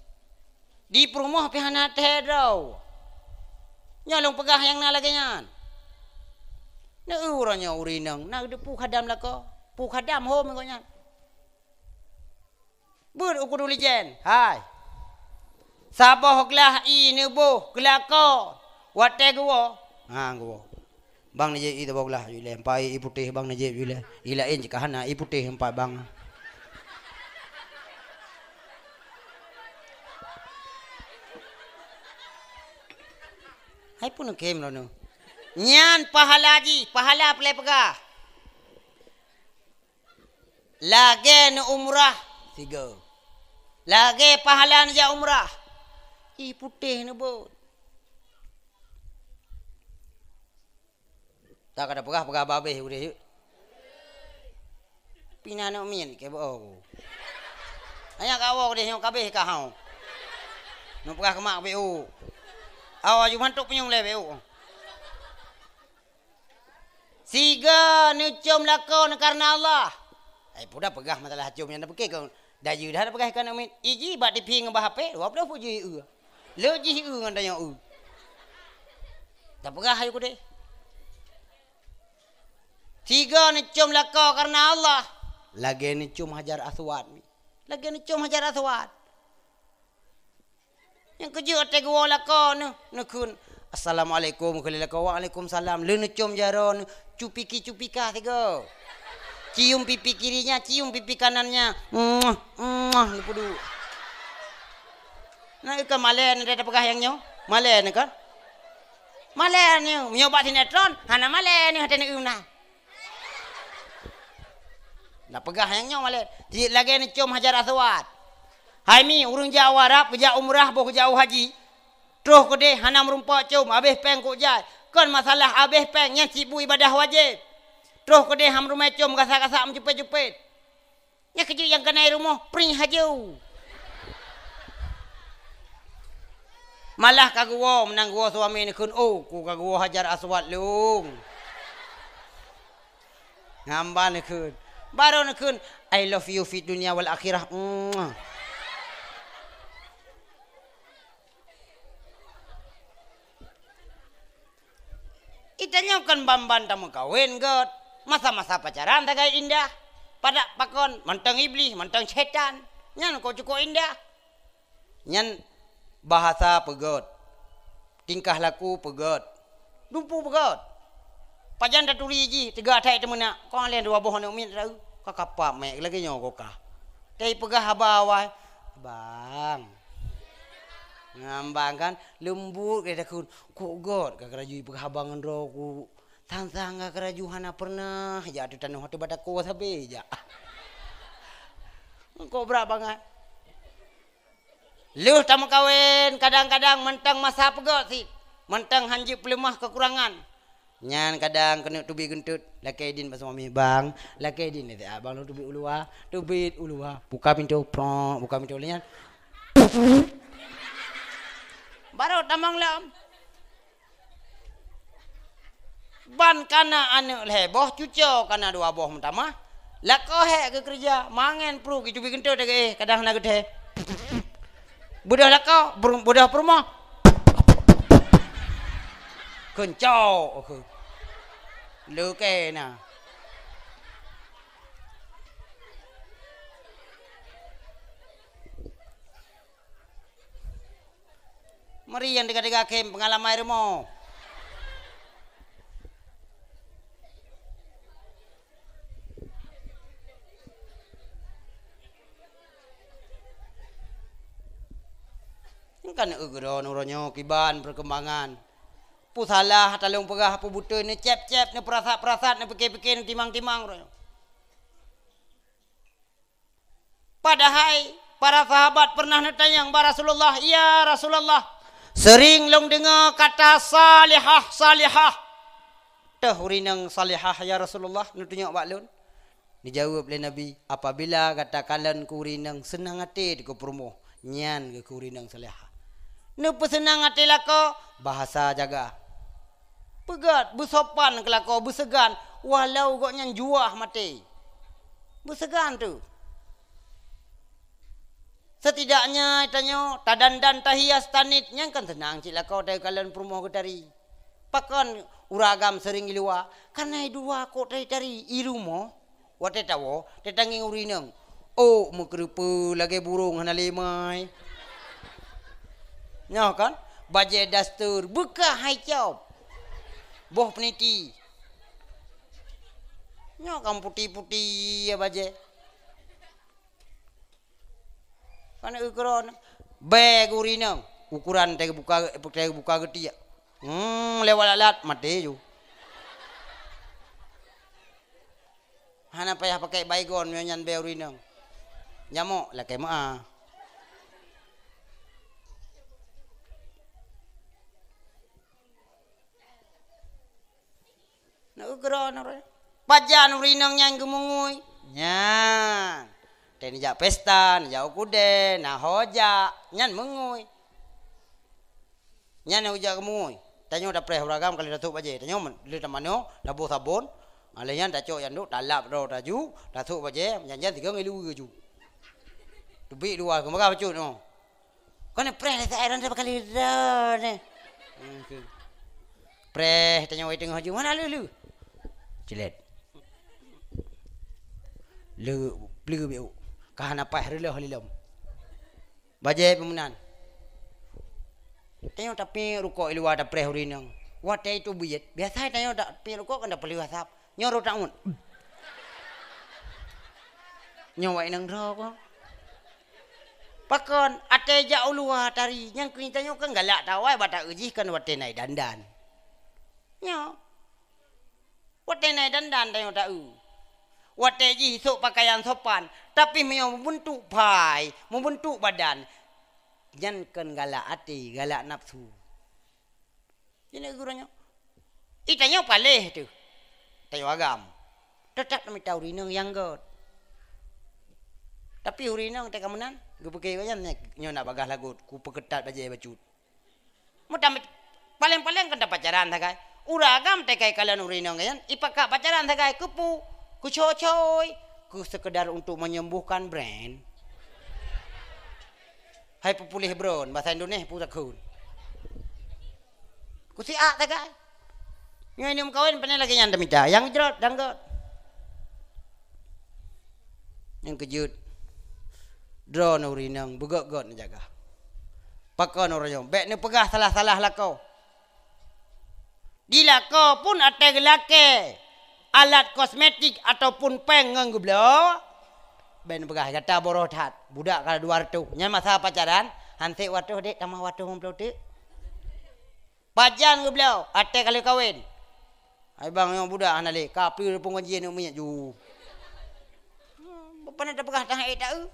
Di peurumoh pih hana thèe droe. Nyoe lôn peugah nyang na lagèe nyan. Na eu uroe nyoe ureueng inong, na geudeue peue khadam lakoe. Peue khadam hom gobnyan. Beuet u kudu lijen, hai. Saboh glah ié neuboh keu lakoe watèe geuwoe. Ha, geuwoe. Bang, neujép ié saboh glah, jeuet lé. Empat ié putéh, bang, neujép, jeuet lé. Ié laén cit ka hana, ié putéh empat, bang. Hai pun kém lôn. Nyan pahala jih, pahala peulée peugah. Lagèe neu umrah, sigoe. Lagèe pahala neujak umrah. Ié putéh neubeuet. Tak ada peugah, peugah babeh udeh yuk. Pina aneuk miet ke bo. Hanya kawo udeh nyoe kabeh ka hau. Nyoe peugah kemak be u. Awa ju mantuk punyueng le be u. Sigoe neucom lakoe neu kareuna Allah. Ai, peue dah peugah masalah com nyan, na pike keu dayeuh dah, na peugah keu aneuk miet. Iji bak tipi ngon bak H P, dua ploh peuet jih eu. Le jih eu ngon tanyoe eu. Tapeugah ayu kudeh. Sigoe neucom lakoe kareuna Allah. Lagèe neucom Hajar Aswad. Lagèe neucom Hajar Aswad. Nyang keujeuet watèe geuwoe lakoe neuh, neukheun, "Assalamualaikum," kheun lé lakoe, "Waalaikumsalam." Lheueh neucom jaroe neuh, cupiki-cupika sigoe. Cium pipi kirinya, cium pipi kanannya. Muah, muah, neupeuduek. Na eu kan malèe neuh, tapeugah nyang nyoe? Malèe neuh kan? Malèe neuh. Meunyoe bak sinetron, hana malèe neuh, watèe neueu na. Nah, peugah nyang nyoe malèe. Cit lagèe neucom Hajar Aswad. Hai mi, ureueng jak u Arab, geujak umrah, boh geujak u haji. Troh keudeh hana meurumpok com, abéh péng kok jai. Kon masalah abéh péng, nyan cit buet ibadah wajéb. Troh keudeh han meurumoh com, gasak-gasak meucupet-cupet. Nyan keujeuet nyang keuneuk rumoh, pring haju. Malah ka geuwoe, meunan geuwoe suami neukheun, "Oh, ku ka geuwoe Hajar Aswad lôn." Ngamba neukheun. Barô neukheun, "I love you fid dunya wal akhirah." Muah. Geutanyoe kon ban-ban tameukawen gèt. Masa-masa pacaran sagai indah. Padak pakon, mantong iblih, mantong syetan. Nyan kok cukôp indah. Nyan bahasa peugèt. Tingkah laku peugèt. Dumpeue peugèt. Pajan taturi jih, teuga that teumeunak. Kon lé dua boh aneuk miet rayeuk. Ka kapap mék lagèe nyoe goka. Tapi peugah haba awai, "Bang." Ngambang kan, leumbot ka takheun, "Kok gèt ka keuraju peugah haba ngon droe ku? Sang-sang ka keuraju hana peureunah jak ateueh tanoh ateueh batako sabe jak." Kok brat bangai. Lheueh tameukawen, kadang-kadang mantong masa peugèt cit, mantong han jeuet peuleumah keukurangan. Nyan kadang keuneuk teubiet geunteut, lakèe idin bak suami, "Bang, lakèe idin, abang lôn teubiet u luwa." Teubiet u luwa, buka pintoe, prok, buka pintoe lé nyan. Barô tamong lom. Ban kana aneuk lhèe boh, cuco kana dua boh meutamah. Lakoe hék geukeureuja, mangen pruet geuteubiet geunteut lagèe, eh, kadang hana geuthèe. Beudôh lakoe, beudôh peurumoh. Keuncok, keu. Leukèe na. Meunan nyang teuga-teuga khem peungalamai rumoh. Nyan kan eu keudroe uroe nyoe kiban peurkembangan. Peue salah talông peugah, peue beutôi neucép-cép, neupeurasat-peurasat, neupike-pike, neutimang-timang uroe nyoe. Padahai para sahabat pernah neutanyong bak Rasulullah, "Ya Rasulullah, sering lôn deungoe kata salihah, salihah. Toh ureueng inong salihah, ya Rasulullah, neutunyok bak lôn?" Neujaweueb lé Nabi, "Apabila gata kalon keu ureueng inong seunang até di keu peurumoh, nyan keu ureueng inong salihah." Neupeuseunang até lakoe, bahasa jaga. Peugèt, beusopan keu lakoe, beuseugan, walau gobnyan juah maté. Beuseugan tu. Setidaknya tanyoe tadandan tahias tanit, nyan kan seunang cit lakoe teukalon peurumoh geutari. Pakon ureueng agam seuring i luwa, kareuna i luwa kok tari-tari, i rumoh watèe tawoe tatangieng ureueng inong. Ôk meukeureupeue lagèe burông hana lé mai. Nyoe kan, bajèe daster beukah hai cop. Boh peuniti. Nyoe kan puti-puti ya bajèe. Kan eu keudroe bèe geurinong, ukuran teubuka, teubuka geutiek. Hmm, lewat lalat maté ju. Hana payah pakai Baygon meunyoe nyan bèe urinong. Nyamok lakèe meu'ah. Na eu keudroe na roh. Pajan ureueng inong nyan geumeungui? Nyan. Teuh neujak pesta, neujak u keudè, na ho jak, nyan meungui. Nyan nyang jak geumeungui. Tanyoe tapreh ureueng agam ka lheueh tasôk bajèe. Tanyoe lheueh tamanoe, taboh sabon. Lheueh nyan tacok nyang duek, talap droe taju, tasôk bajèe, nyan-nyan sigoe ngon luweue ju. Teubiet luwa, keumeugah bacut nyoe. Kon preh lé saai ron bakali droeneuh. Preh tanyoe wai teungoh ju, mana leu-leu? Cilet. Leu, pleu biu. Ka hana paih reulôh lilom. Bajèe peumenan. Tanyoe tapiep rukok i luwa tapreh ureueng inong. Watèe itu buet. Biasa tanyoe tapiep rukok kan tapeuleueh asap. Nyoe rot angut. Nyoe wak inong droe ko. Pakon, até jak u luwa tari, nyang keu tanyoe kan galak tawai bak taeu jih kan watèe na dandan. Nyoe. Watèe na dandan tanyoe taeu. Watèe jih sôk pakaian sopan, tapi meunyoe meubeuntuk pai, meubeuntuk badan, nyan kon galak até, galak nafsu. Jadi geutanyoe, i tanyoe paléh teuh. Tanyoe agam. Teutap tamita ureueng inong nyang göt. Tapi ureueng inong teuka meunan, geupike gobnyan, "Nyoe na bagaih lagot, kupeukeutat bajèe bacut." Meutam-, paleng-paleng kan tapacaran sagai. Ureueng agam teuka ikalon ureueng inong nyan, ipakak pacaran sagai keupeue? Keucoi-coi, keu sekedar untuk menyembuhkan brain. Hai peupuléh brain, basa Indonesia peue takheun. Kusiak sagai. Nyoe inong meukawen pane lagèe nyan tamita, nyang jrot dan göt. Nyang keujeuet, droeneuh ureueng inong beugöt-göt neujaga. Pakon uroe nyoe, bèk neupeugah salah-salah lakoe. Di lakoe pun até geulakèe alat kosmetik ataupun péng ngon geubloe, bèk neupeugah gata boroh that, budak ka dua reutôh. Nyan masa pacaran, han sép dua reutôh dek, tamah dua reutôh limong ploh teuk. Pajan geubloe, até ka lheueh kawen. Hai bang, nyoe budak hana lé, ka peue reupung gaji aneuk miet ju. Bukon tapeugah tangai taeu.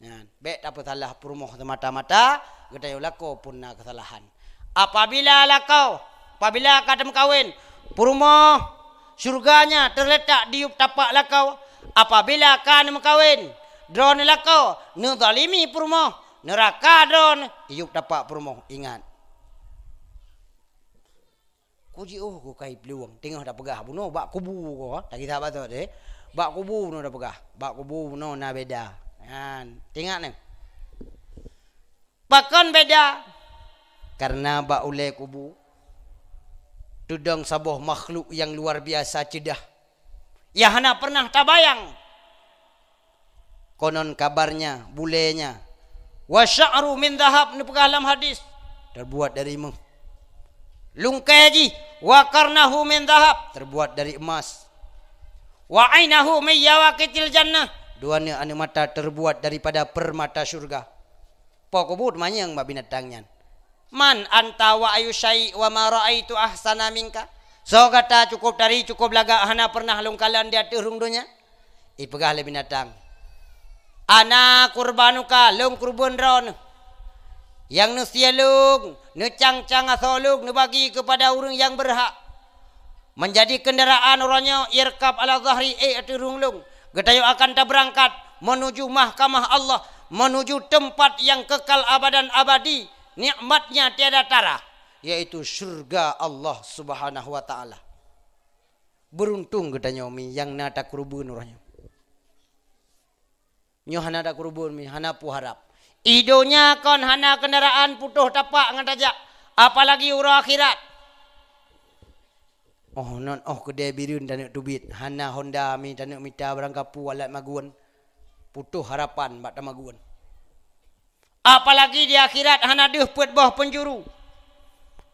Nyan, bèk tapeusalah peurumoh semata-mata, geutanyoe lakoe pun na keusalahan. Apabila lakoe, apabila ka tameukawen, peurumoh syurganya teuletak di yup tapak lakoe, apabila ka neumeukawen, droeneuh lakoe neuzalimi peurumoh, neuraka droeneuh i yup tapak peurumoh. Ingat. Kujiôh ku kai plueng, teungoh tapeugah bunoe bak kubu ko, takisah batot deh. Bak kubu bunoe tapeugah, bak kubu bunoe na beda. Nyan, teuingat nyoe. Pakon beda? Karena bak ulèe kubu teudong saboh makhluk nyang luar biasa ceudah, nyang hana pernah tabayang. Konon kabarnya, bulènya, "Wa sya'ru min zahab," neupeugah lam hadis, terbuat dari meuh. Lungkèe jih, "Wa qarnahu min zahab," terbuat dari emas. "Wa ainahu min yawaqitil jannah," dua aneuk mata terbuat daripada permata syurga. Po kubu teumanyong bak binatang nyan, "Man anta wa ayu syai' wa ma ra'aitu ahsana minka?" Soe gata, cukup tari, cukup lagak, hana pernah lôn kalon di ateueh rhueng donya? Ipeugah lé binatang, "Ana qurbanuka, lôn keureubeuen droeneuh. Nyang neusie lôn, neucang-cang asoe lôn, neubagi keupada ureueng nyang beurhak. Meunjadi keundaraan uroe nyoe, irkab ala zahri, ék ateueh rhueng lôn. Geutanyoe akan tabeurangkat meunuju mahkamah Allah, meunuju teumpat nyang keukal abadan abadi, nikmatnya tiada tara, yaitu syeuruga Allah Subhanahu wa Ta'ala." Beuruntung geutanyoe mi nyang na takeureubeuen uroe nyoe. Nyoe hana takeureubeuen mi, hana peue harab. I donya kon hana keundaraan putôh tapak ngon tajak, apalagi uroe akhirat. Oh non, oh keudè bireuen taneuk teubiet, hana honda mi taneuk mita barang kapeue alat magun. Putôh harapan bak tamagun. Apalagi di akhirat hana deuh peuet boh peunjuru.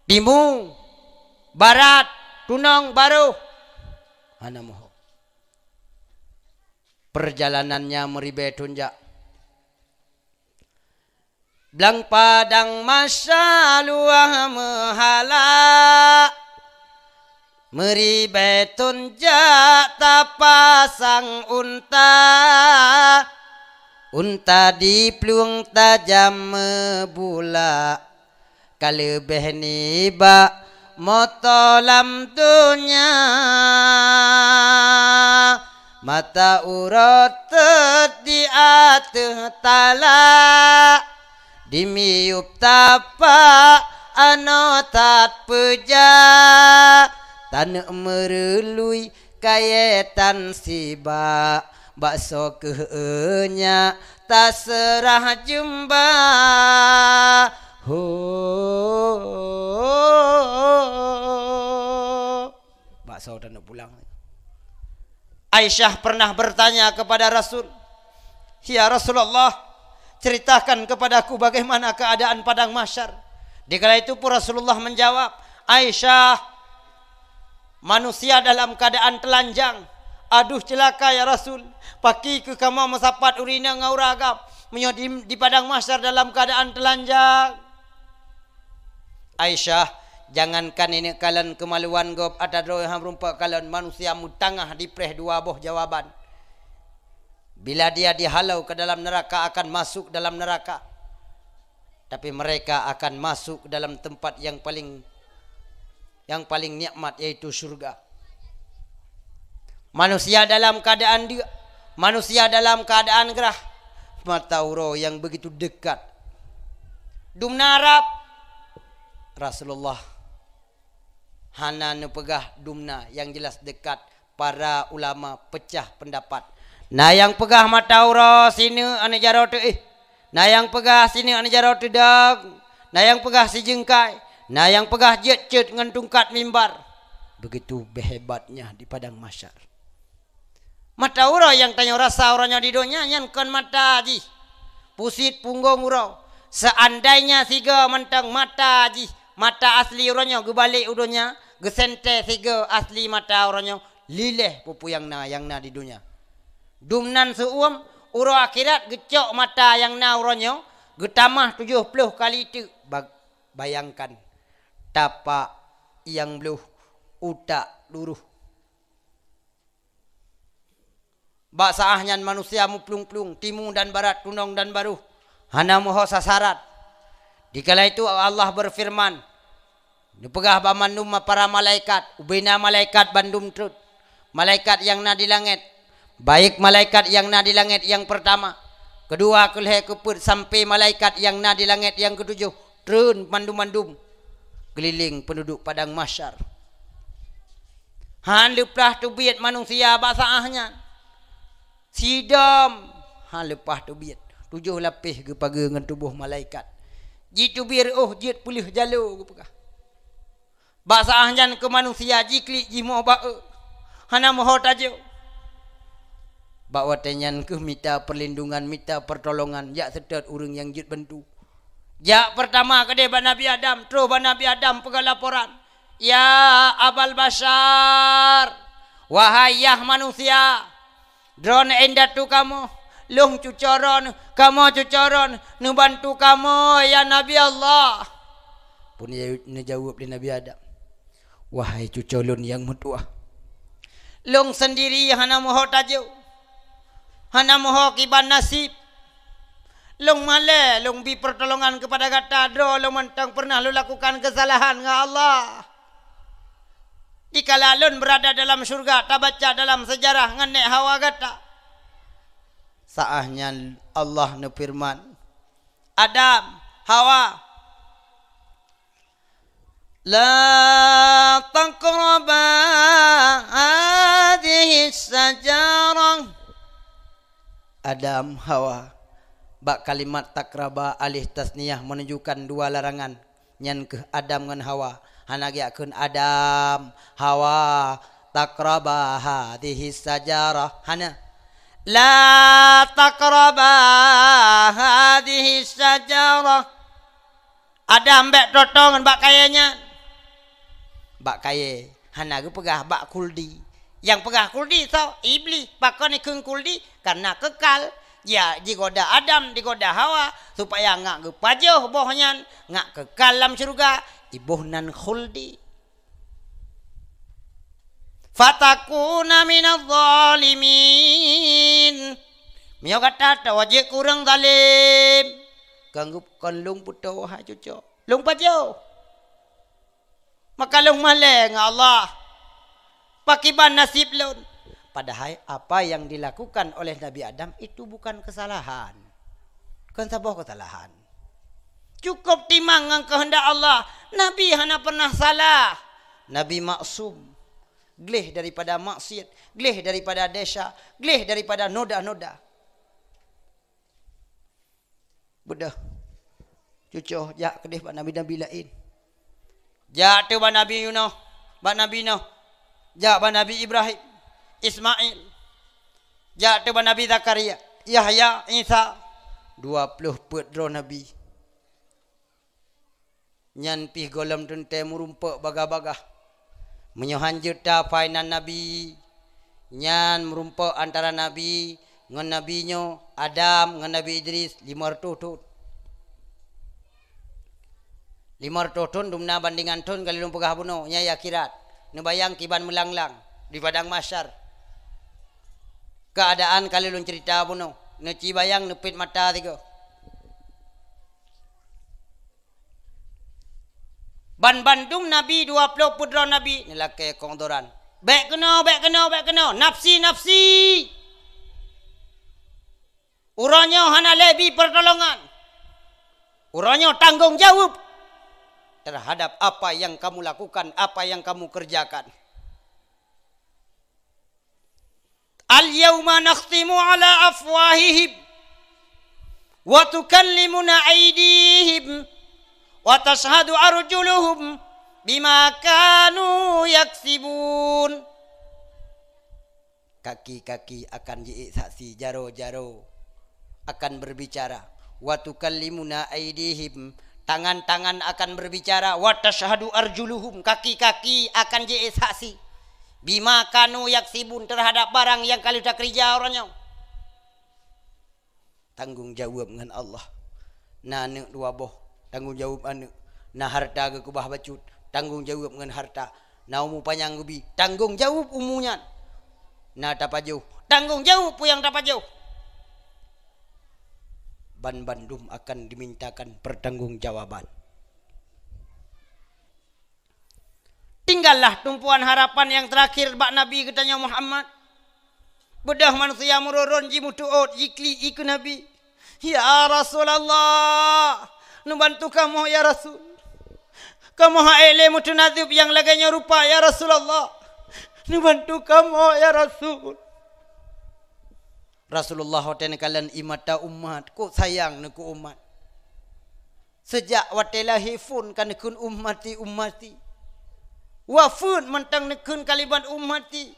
Timu, barat, tunong, baroh. Hana moho. Perjalanannya meuribèe thon jak. Blang padang masa luwah meuhala. Meuribèe thon jak tapasang unta, unta diplueng tajam meubula, ka leubeh nibak moto lam donya. Mata uroe teut di ateueh tala, dimiyueb tapak anoe that peuja, taneuk meureului kayèe tan siba, baksoe keuh nyak taseurah jeumba. Ho. Baksoe taneuk pulang. Aisyah pernah bertanya kepada Rasul, "Ya Rasulullah, ceritakan kepadaku bagaimana keadaan padang mahsyar." Di kala itu pun Rasulullah menjawab, "Aisyah, manusia dalam keadaan telanjang." "Aduh, celaka ya Rasul, pakri keuh kamoe meusapat ureueng inong ngon ureueng agam meunyoe di, di padang mahsyar dalam keadaan telanjang?" Aisyah, jangankan ineuk kalon keumaluan gob ata droe hana meurumpok kalon, manusia meutangah dipreh dua boh jawaban. Bila dia dihalau ke dalam neraka, akan masuk dalam neraka. Tapi mereka akan masuk ke dalam tempat yang paling, yang paling nikmat, yaitu syurga. Manusia dalam keadaan deuk, manusia dalam keadaan grah, mata uroe nyang begitu dekat. Dumna rab, Rasulullah hana neupeugah dumna, yang jelas dekat. Para ulama peucah peundapat. Na nyang peugah mata uroe sineuk aneuk jaroe teuéh. Na nyang peugah sineuk aneuk jaroe teudong, na nyang peugah sijeungkai, na nyang peugah jeuet cot ngon tungkat mimbar. Begitu beuhebatnya di padang mahsyar. Mata uroe nyang tanyoe rasa uroe nyoe di donya nyan kon mata jih, pusit punggong uroe. Seandainya sigoe mantong mata jih, mata asli uroe nyoe geubalek u donya, geuseuntée sigoe asli mata uroe nyoe, lileh peue-peue nyang na, nyang na di donya. Dumnan seuuem, uroe akhirat geucok mata nyang na uroe nyoe, geutamah tujoh ploh kali teuk. Ba-, bayangkan, tapak nyang bloh, utak luroh. Bak saát nyan manusia muplueng-plueng, timu dan barat, tunong dan baroh, hana meuho sasaran. Dikala itu Allah beufeureuman, neupeugah bak mandum para malaikat, ubena malaikat bandum treuk. Malaikat nyang na di langét, baik malaikat nyang na di langét nyang peurtama, keudua, keulhée, keupeuet, sampoe malaikat nyang na di langét nyang keutujoh, treun mandum-mandum keulileng peunduduek padang mahsyar. Han leupah teubiet manusia bak saát nyan. Sidom han leupah teubiet. Tujoh lapéh geupageue ngon tuboh malaikat. Jiteubiet reuôh jeuet peuleueh jaloe geupeugah. Bak saát nyan keuh manusia jiklik jimoe ba-e, hana meuho tajo. Bak watée nyan keuh mita peurlindungan, mita peurtolongan jak seutôt ureuëng nyang jeuet bantu. Jak peurtama keudeh bak Nabi Adam, troh bak Nabi Adam peugah laporan, "Ya Abal Basyar, wahai yah manusia, droeneuh indatu kamoe, lôn cuco droeneuh, kamoe cuco droeneuh, neubantu kamoe, ya Nabi Allah." Pun neujaweueb lé Nabi Adam, "Wahai cuco lôn nyang meutuwah, lôn seundiri hana meuho tajo, hana meuho kiban naseb. Lôn malée lôn bi peurtolongan keupada gata, droe lôn mantong peureunah lôn lakukan keusalahan ngon Allah. Dikala lôn beurada dalam syeuruga, tabaca dalam seujarah ngon nék Hawa gata." Saát nyan Allah neufeureuman, "Adam, Hawa, la taqraba hadhihi syajarah, Adam, Hawa. Bak kalimat taqraba alif tasniyah menunjukkan dua larangan. Nyan keuh Adam ngon Hawa. Hana geujak kheun Adam, Hawa, taqraba hadhihi syajarah. Hana. La taqraba hadhihi syajarah. Adam bèk toto ngon bak kayèe nyan. Bak kayèe hana geupeugah bak khuldi. Nyang peugah khuldi soe? Iblih. Pakon ikheun khuldi? Karena kekal. Ya, jigoda Adam, digoda Hawa, supaya ngak geupajoh boh nyan, ngak kekal lam syeuruga, iboh nan khuldi. Fatakuna minadh dhalimin. Meunyoe gata tawa jeuet keu ureueng zalem, keu lôn peutoe hai cuco. Lôn pajoh. Maka lôn malèe ngon Allah. Pakiban nasib lôn. Padahai apa yang dilakukan oleh Nabi Adam itu bukan kesalahan. Kon saboh kesalahan. Cukup timang ngon keuheundak Allah. Nabi hana pernah salah. Nabi maksum. Gleh daripada maksiat, gleh daripada desya, gleh daripada noda-noda. Beudôh. Cuco, jak keudeh bak nabi-nabi laén. Jak teuh bak Nabi Yunus, bak Nabi Nuh. Jak bak Nabi Ibrahim, Ismail. Jak teuh bak Nabi Zakaria, Yahya, Isa. Dua ploh peuet droe nabi. Nyan pih gohlom teuntèe meurumpok bagah-bagah. Meunyoe han jeuet taphai nan nabi, nyan meurumpok antara nabi ngon nabi nyoe, Adam ngon Nabi Idris, limong reutôh thon. Limong reutôh thon dumna bandengan thon ka lheueh lôn peugah bunoe, nyan akhirat. Neubayang kiban meulanglang di padang mahsyar. Keuadaan ka lheueh lôn ceurita bunoe, neucibayang neupet mata sigoe. Ban bandum nabi, dua ploh peuet droe nabi, neulakèe kongdoran. Bèk keunoe, bèk keunoe, bèk keunoe. Nafsi, nafsi. Uroe nyoe hana lé bi pertolongan. Uroe nyoe tanggong jaweueb terhadap apa yang kamu lakukan, apa yang kamu kerjakan. Al-yauma nakhtimu ala afwahihim wa tukallimuna aidihim wa tashhadu arjuluhum bima kanu yaksibun. Kaki-kaki akan jiék saksi, jaroe-jaroe akan berbicara. Wa tukallimuna aidihim, tangan-tangan akan berbicara. Wa tashhadu arjuluhum, kaki-kaki akan jiék saksi. Bima kanu yaksibun, terhadap barang nyang ka lheueh takeurija uroe nyoe. Tanggong jaweueb ngon Allah. Na aneuk dua boh, tanggong jaweueb aneuk. Na hareuta geukeubah bacut, tanggong jaweueb ngon hareuta. Na umu panyang geubi, tanggong jaweueb umu nyan. Na tapajoh, tanggong jaweueb peue nyang tapajoh. Ban bandum akan dimintakan pertanggungjawaban. Tinggallah tumpuan harapan nyang teurakhir bak Nabi geutanyoe Muhammad. Beudôh manusia meururôn jimeutuôt jiklik ikeue Nabi, "Ya Rasulullah, neubantu kamoe ya Rasul. Kamoe han ék lé meuteunazeueb nyang lagèe nyoe rupa ya Rasulullah. Neubantu kamoe ya Rasul." Rasulullah watèe neukalon ie mata umat, kok sayang neuh keu umat. Seujak watèe lahé phon ka neukheun, "Ummati, ummati." Wafeuet mantong neukheun kalimat "Ummati."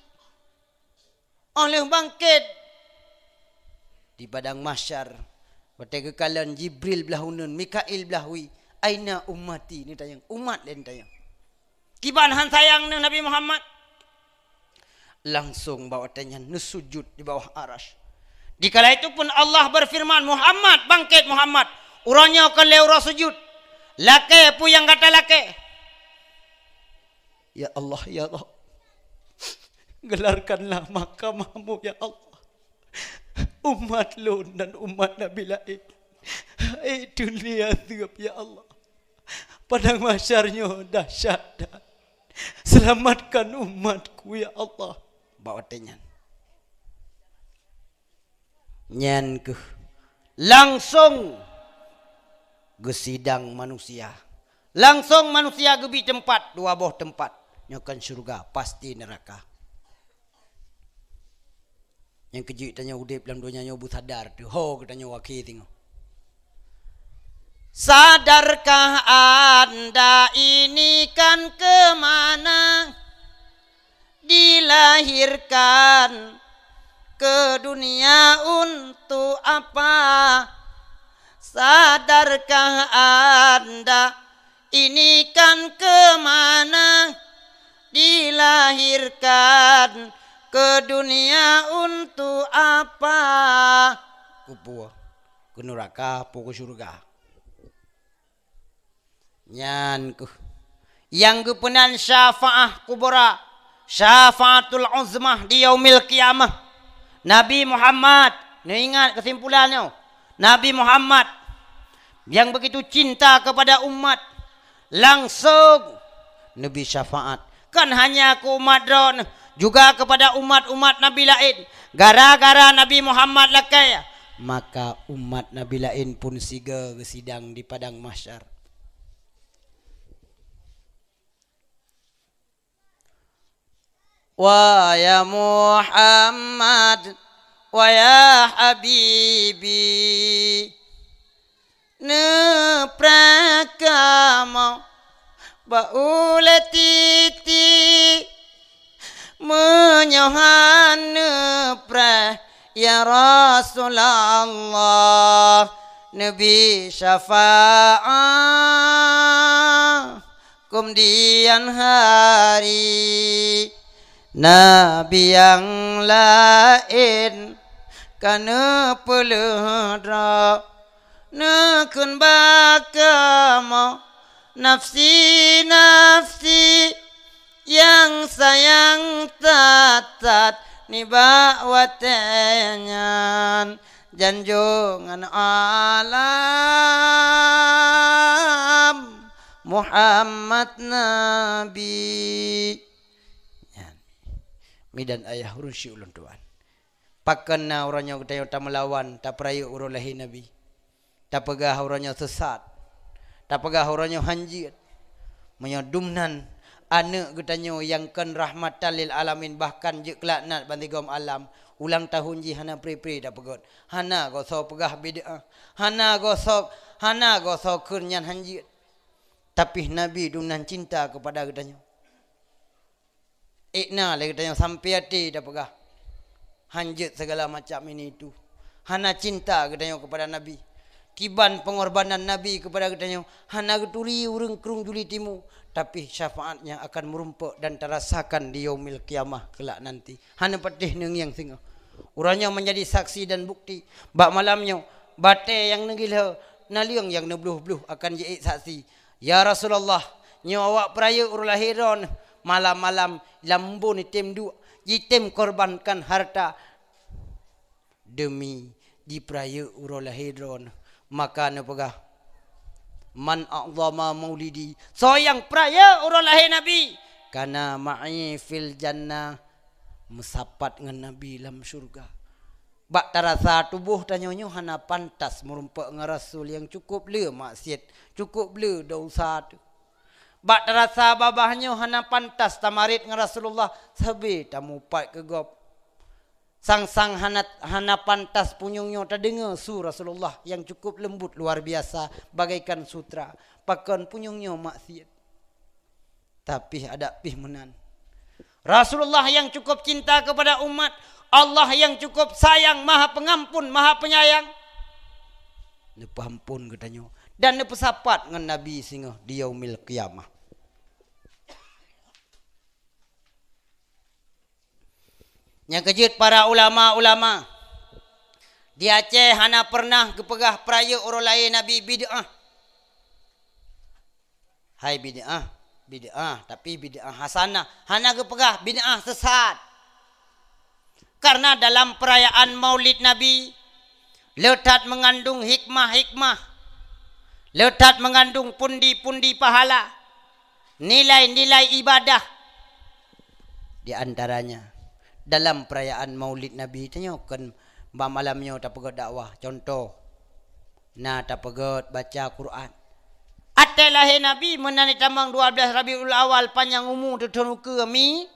Óh lheueh bangkét, di padang mahsyar, watèe geukalon Jibril blah uneuen, Mikail blah wie, "Aina ummati?" neutanyong, umat lé neutanyong. Kiban han sayang neuh Nabi Muhammad. Langsong bak watèe nyan neusujut di bawah Arasy. Dikala itu pun Allah berfirman, "Muhammad, bangkét Muhammad. Uroe nyoe kon lé uroe sujut. Lakèe peue nyang gata lakèe." Ya Allah, ya Allah. Gelarkanlah mahkamah-Mu, ya Allah. Umat lôn dan umat nabi laén. Hai dunia azeueb, ya Allah. Padang mahsyar nyoe dahsyat that. Selamatkan umatku, ya Allah. Bak watèe nyan. Nyan keuh langsong geusidang manusia. Langsong manusia geubi teumpat, dua boh teumpat. Nyoe kon syeuruga, pasti neuraka. Nyang keujeuet tanyoe udeb lam donya nyoe beusadar teuh, ho geutanyoe akhé singoh. Sadarkah anda ini kan kemana dilahirkan ke dunia untuk apa? Sadarkah anda ini kan kemana dilahirkan ke dunia untuk apa? Keu peue? Keu nuraka, peue keu syeuruga? Nyan keuh nyang geupeunan syafaah kubra, syafaatul uzmah di yaumil qiyamah. Nabi Muhammad, neuingat keusimpulan nyoe, Nabi Muhammad nyang begitu cinta kepada umat, langsung neubi syafaat. Kon hanya keu umat droeneuh, juga kepada umat-umat Nabi laén. Gara-gara Nabi Muhammad lakée, maka umat Nabi laén pun sigoe geusidang di padang mahsyar. Wahai Muhammad, wahai habibi, neupreh kamoe bak ulée titik. Meunyoe hana neupreh, ya Rasulullah, neubi syafaat keumudian hari. Nabi nyang laén ka neupeuleueh droe, neukheun bak kamoe, nafsi, nafsi, nyang sayang that-that nibak watée nyan, janjongan alam Muhammad Nabi. Nyan. Mi dan ayah, ureuëng syik ulôn tuan. Pakon na uroe nyoe geutanyoe tameulawan, tapeurayeuk uroe lahé Nabi? Tapeugah uroe nyoe sesat, tapeugah uroe nyoe hanjeuet. Meunyoe dumnan aneuëk geutanyoe nyang kon rahmatan lil alamin, bahkan jeuet keu laknat bansigom alam, ulang tahun jih hana pri-pri tapeugét, hana gosoe peugah bid'ah, hana gosoe, hana gosoe kheun nyan hanjeuet. Tapi Nabi dumnan cinta keupada geutanyoe. Ék na lé geutanyoe sampai até tapeugah, hanjeuet segala macam ini itu. Hana cinta geutanyoe keupada Nabi. Kiban pengorbanan Nabi keupada geutanyoe, hana geuturi ureuëng krueng Juli Timu, tapi syafaatnya akan meurumpok dan tarasakan di Yaumil Qiyamah kelak nanti. Hana patéh neungieng singoh. Uroe nyoe menjadi saksi dan bukti. Bak malam nyoe, batée nyang neugiloe, naleueng nyang neubloh-bloh akan jiék saksi. Ya Rasulullah, nyoe awak peurayeuk uroe lahé droeneuh, malam-malam lam embôn jitem duek, jitem korbankan harta deumi jipeurayeuk uroe lahé droeneuh. Maka neupeugah, "Man a'zama maulidi," soe nyang peurayeuk uroe lahé Nabi, "kana ma'i fil jannah," meusapat ngon Nabi lam syeuruga. Bak tarasa tuboh tanyoe nyoe hana pantas meurumpok ngon Rasul nyang cukup le maksiet, cukup le desya teuh. Bak tarasa babah nyoe hana pantas tamarit ngon Rasulullah sabe tamupat keu gob. Sang-sang hana, hana pantas punyueng nyoe tadeungoe su Rasulullah nyang cukup leumbut luar biasa bagaikan sutra. Pakon punyueng nyoe maksiet. Tapi adak pih meunan. Rasulullah nyang cukup cinta keupada umat, Allah nyang cukup sayang, Maha Pengampun, Maha Penyayang, neupeuampon geutanyoe dan neupeusapat ngon Nabi singoh di Yaumil Qiyamah. Nyang keujeuet para ulama-ulama di Aceh hana peureunah geupeugah peurayeuk uroe lahé Nabi bid'ah. Hai bid'ah, bid'ah, tapi bid'ah hasanah, hana geupeugah bid'ah sesat. Karena dalam perayaan Maulid Nabi, le that mengandung hikmah-hikmah, le that mengandung pundi-pundi pahala, nilai-nilai ibadah. Di antaranya, dalam perayaan Maulid Nabi, tanyoe kon bak malam nyoe tapeugét dakwah. Contoh, na tapeugét baca Quran. Até lahé Nabi meunan di tamong dua belas Rabiul Awal, panyang umu teuthon ukeue mi,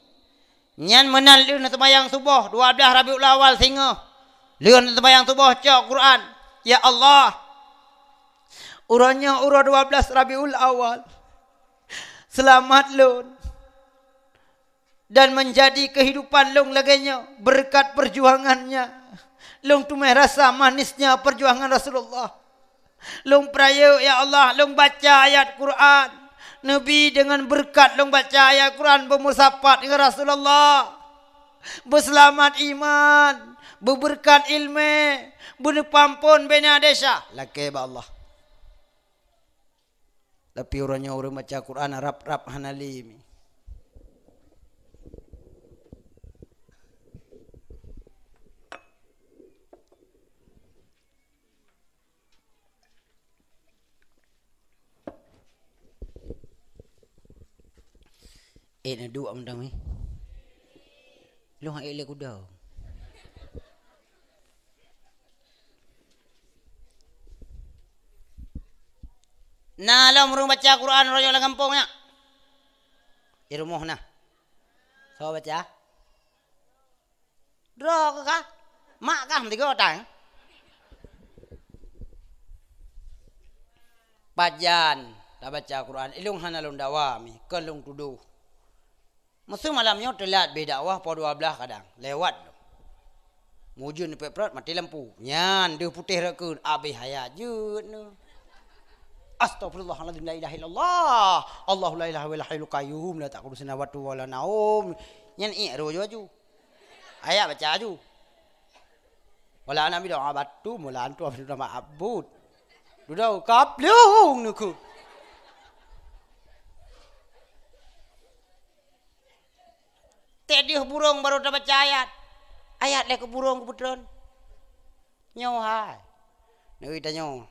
Nyan meunan lheueh neuseumayang suboh dua blaih Rabiul Awal singoh. Lheueh neuseumayang suboh cok Quran, "Ya Allah, uroe nyoe uroe dua blaih Rabiul Awal. Seulamat lôn dan meunjadi keuhidupan lôn lagée nyoe beureukat peurjuangannya. Lôn teumé rasa manisnya peurjuangan Rasulullah. Lôn peurayeuk, ya Allah, lôn baca ayat Quran. Neubi deungon beureukat lôn baca ayat Quran beumeusapat ngon Rasulullah. Beuseulamat iman, beubeureukat ileumé, beuneupampon bina desya." Lakée bak Allah. Tapi uroe nyoe ureuëng baca Quran rab-rab hana lé mi. Eh, na duek mantong, eh. Lôn hai lé kuda. Na lom ureuëng baca Quran royok lam gampông nyak? Di rumoh na. Soe baca? Droe keuh kah? Mak kah meusigoe tan? Pajan tabaca Quran, ilong hana lôn dawa mi, kon lôn tudoh. Meuseu malam nyoe teulat beh dakwah poh dua blaih kadang, lewat lom. Mujun peuet prot maté lampu. Nyan deuh putéh rot kheun, abéh ayat jeuet neu. Astagfirullahaladzim, la ilaha illallah. Allahu la ilaha illa hayyul qayyum, la ta'khudhuhu sinatun wa la naum. Nyan iek ro aju-aju. Ayat baca aju. Wala ana bidoa batu, mula antu abis nama abut. Dudoe kaplung neuku. Ték deuh burông barô tabaca ayat. Ayat lé keu burông keupeutron. Nyoe hai. Neu tanyoe.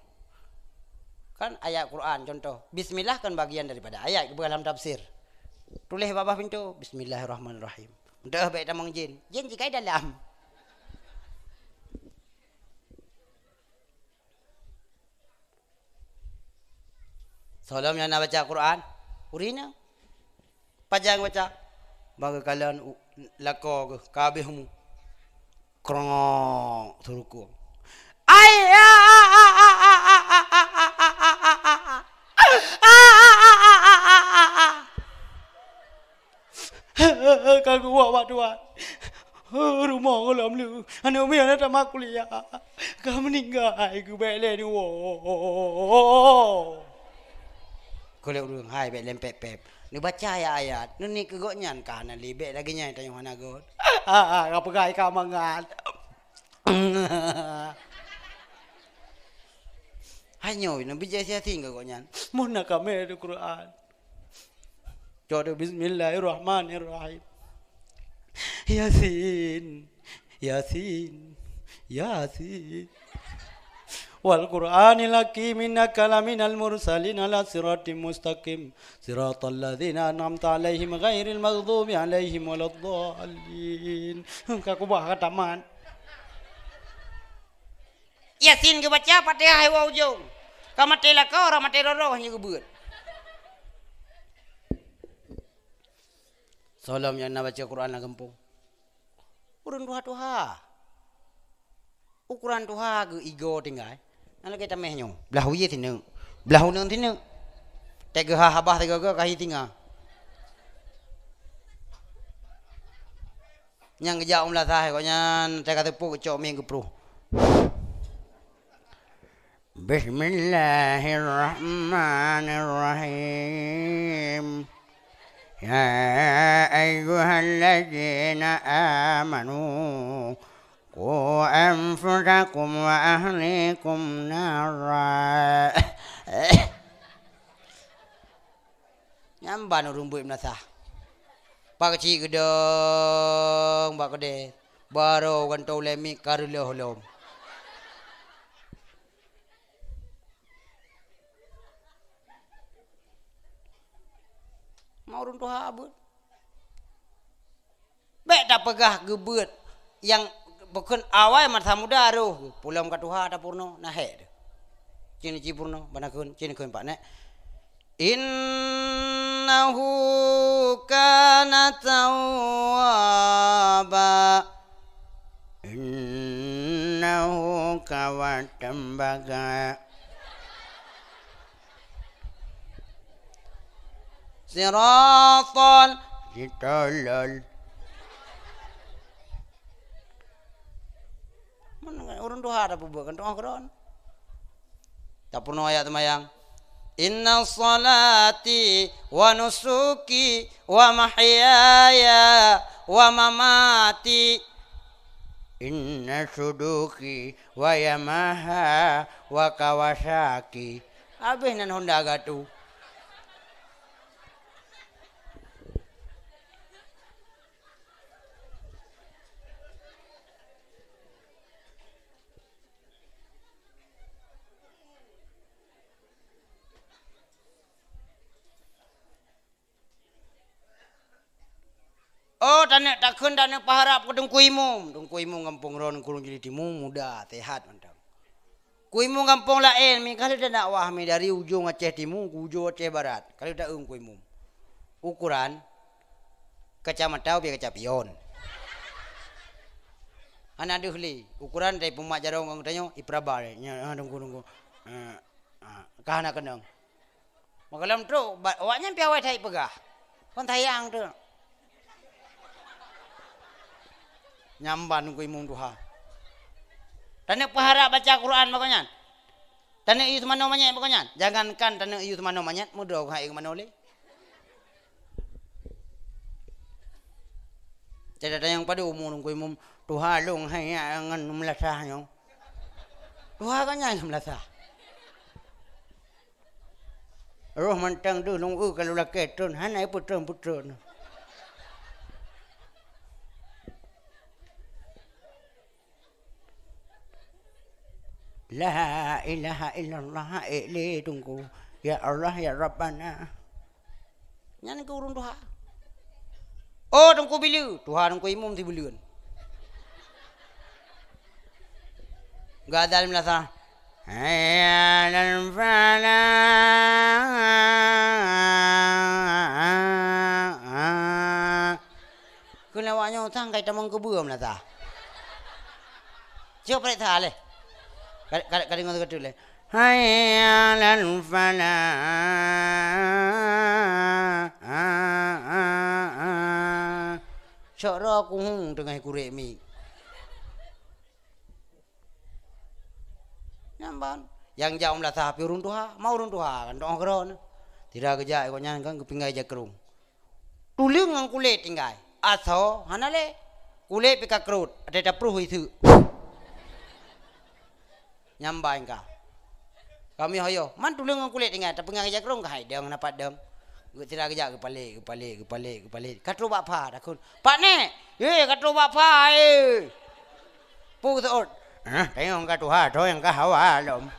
Kan ayat Quran contoh. Bismillah kan bagian daripada ayat keubah lam tafsir. Tuléh babah pintoe, "Bismillahirrahmanirrahim." Deuh bék tamong jén. Jén jikai dalam. Soe lom nyang na baca Quran, ureuëng inong. Pajan baca, bak geukalon u-, lakoe geuh, ka abéh umu. Krong, seurukoe. Ai, a, a, a. Ka geuwoe bak tuan. Rumoh gohlom lé. Aneuk miet na tamat kuliah. Ka meuninggai, geubek lé neuwoe. Kulét ureuëng hai bék lempet pep. Neubaca ayat-ayat. Neuniet keu gobnyan ka hana lé, bék lagée nyan tanyoe hana göt. Ah, ah, ka peugah ka mangat. Hai nyoe, neubijak Yasin keu gobnyan. Mon na kamé di Quran. Cok deh, "Bismillahirrahmanirrahim. Yasin, Yasin, Yasin. Wal Qur'anil hakim, innaka laminal mursalin ala siratim mustaqim. Siratal ladzina an'amta alaihim ghairil maghdubi alaihim waladdallin." Ka kubah ka tamat. Yasin geubaca, Fatihah iwoe ujong. Ka maté lakoe, ora maté roroh nyoe geubeuet. Soe lom nyang na baca Quran lam gampông? Ureuëng tuha-tuha. Ukoran tuha geuigoe tinggai. Nyang lagée tameh nyoe. Blah wie sineuk. Blah uneuen sineuk. Teuh geuha habah sigoe-goe ka hi singa. Nyang geujak u meulasah gobnyan teuka teupeu geucok mieng geupruh. Bismillahirrahmanirrahim. Ya ayyuhalladzina amanu, qu anfusakum wa ahlikum nara. Nyan ban ureuëng buet meulasah. Pak keuchik geudong bak keudée, barô gantoe lé miet ka reuloh lom. Ma ureuëng tuha beuet. Bék tapeugah geubeuet nyang bukon awai masa muda roh, pulom ka tuha tapurno, na hék teuh. Cin ci purno, bana kheun, cin kheun pak nek. Innahu kana tawwaba. Innahu kawat tembaga. Siratal, sitolol. Mana ureuëng tuha dah peubuet kan doa keudroe. Tapeurunoe ayat seumayang. Inna salati wa nusuki wa mahyaya wa mamati. Inna suduki wa Yamaha wa Kawasaki. Habéh nan Honda gatu. Oh, taneuk takheun taneuk peuharab keu Teungku Imum. Teungku Imum gampông droe Teungku Imum jili timu muda, sehat mantong. Teungku Imum gampông laén, mi ka lheueh dakwah mi dari ujong Aceh Timu keu ujong Aceh Barat. Ka lheueh taeu Teungku Imum. Ukuran kacamata ubé kaca pion. Hana deuh lé. Ukuran dari peumat jaroe ngon tanyoe ipraba. Nya, ah, Teungku, Teungku. Ah, ah, ka hana keunong. Maka lom trok, ba-, awaknyan piawai that peugah. Kon sayang tu. Nyamban Teungku Imum tuha. Taneuk peuharab baca Quran bak gobnyan. Taneuk yue seumanoe manyét bak gobnyan. Jangankan taneuk yue seumanoe manyét, meudroe hai seumanoe lé. Jadi tanyong padum umu Teungku Imum, tuha lôn hai nyan ngon meulasah nyoe. Tuha gobnyan meulasah. Roh mantong deuh lôn eu ka lôn lakée tron, hana peutrön-peutrön. La ilaha illallah, ék lé Teungku. Ya Allah, ya Rabbana. Nyan keu ureuëng tuha. Oh, Teungku Bileue, tuha Teungku Imum sibuleuen. Geuazan meulasah. Hayya 'alal falah. Keu lawak nyoe sang kai tamong keubeue meulasah. Cok pareksa lé. Ka, ka, ka deungoe teuka teuk lé. Hayya 'alal falah. Cok droe kuhung teungoh kurek mi. Nyan ban. Nyang jak u meulasah pih ureuëng tuha, ma ureuëng tuha kan doh keudroe. Sira geujak gobnyan kan geupinggai jakrong. Tuleueng ngon kulét tinggai. Asoe hana lé. Kulét pih ka krot, até tapruh iseuk. Nyamban ka. Kami hoyoh, man tuleueng ngon kulét tinggai, tapeungah jakrong ka hai dong, na pat dong. Geu sira geujak geupalét, geupalét, geupalét, geupalét. Ka trok bak pha, takheun, "Pak Nek, ye, ka trok bak pha, eh." Pu seuôt. Hah, tanyong ka tuha, tho nyang ka hawa lom.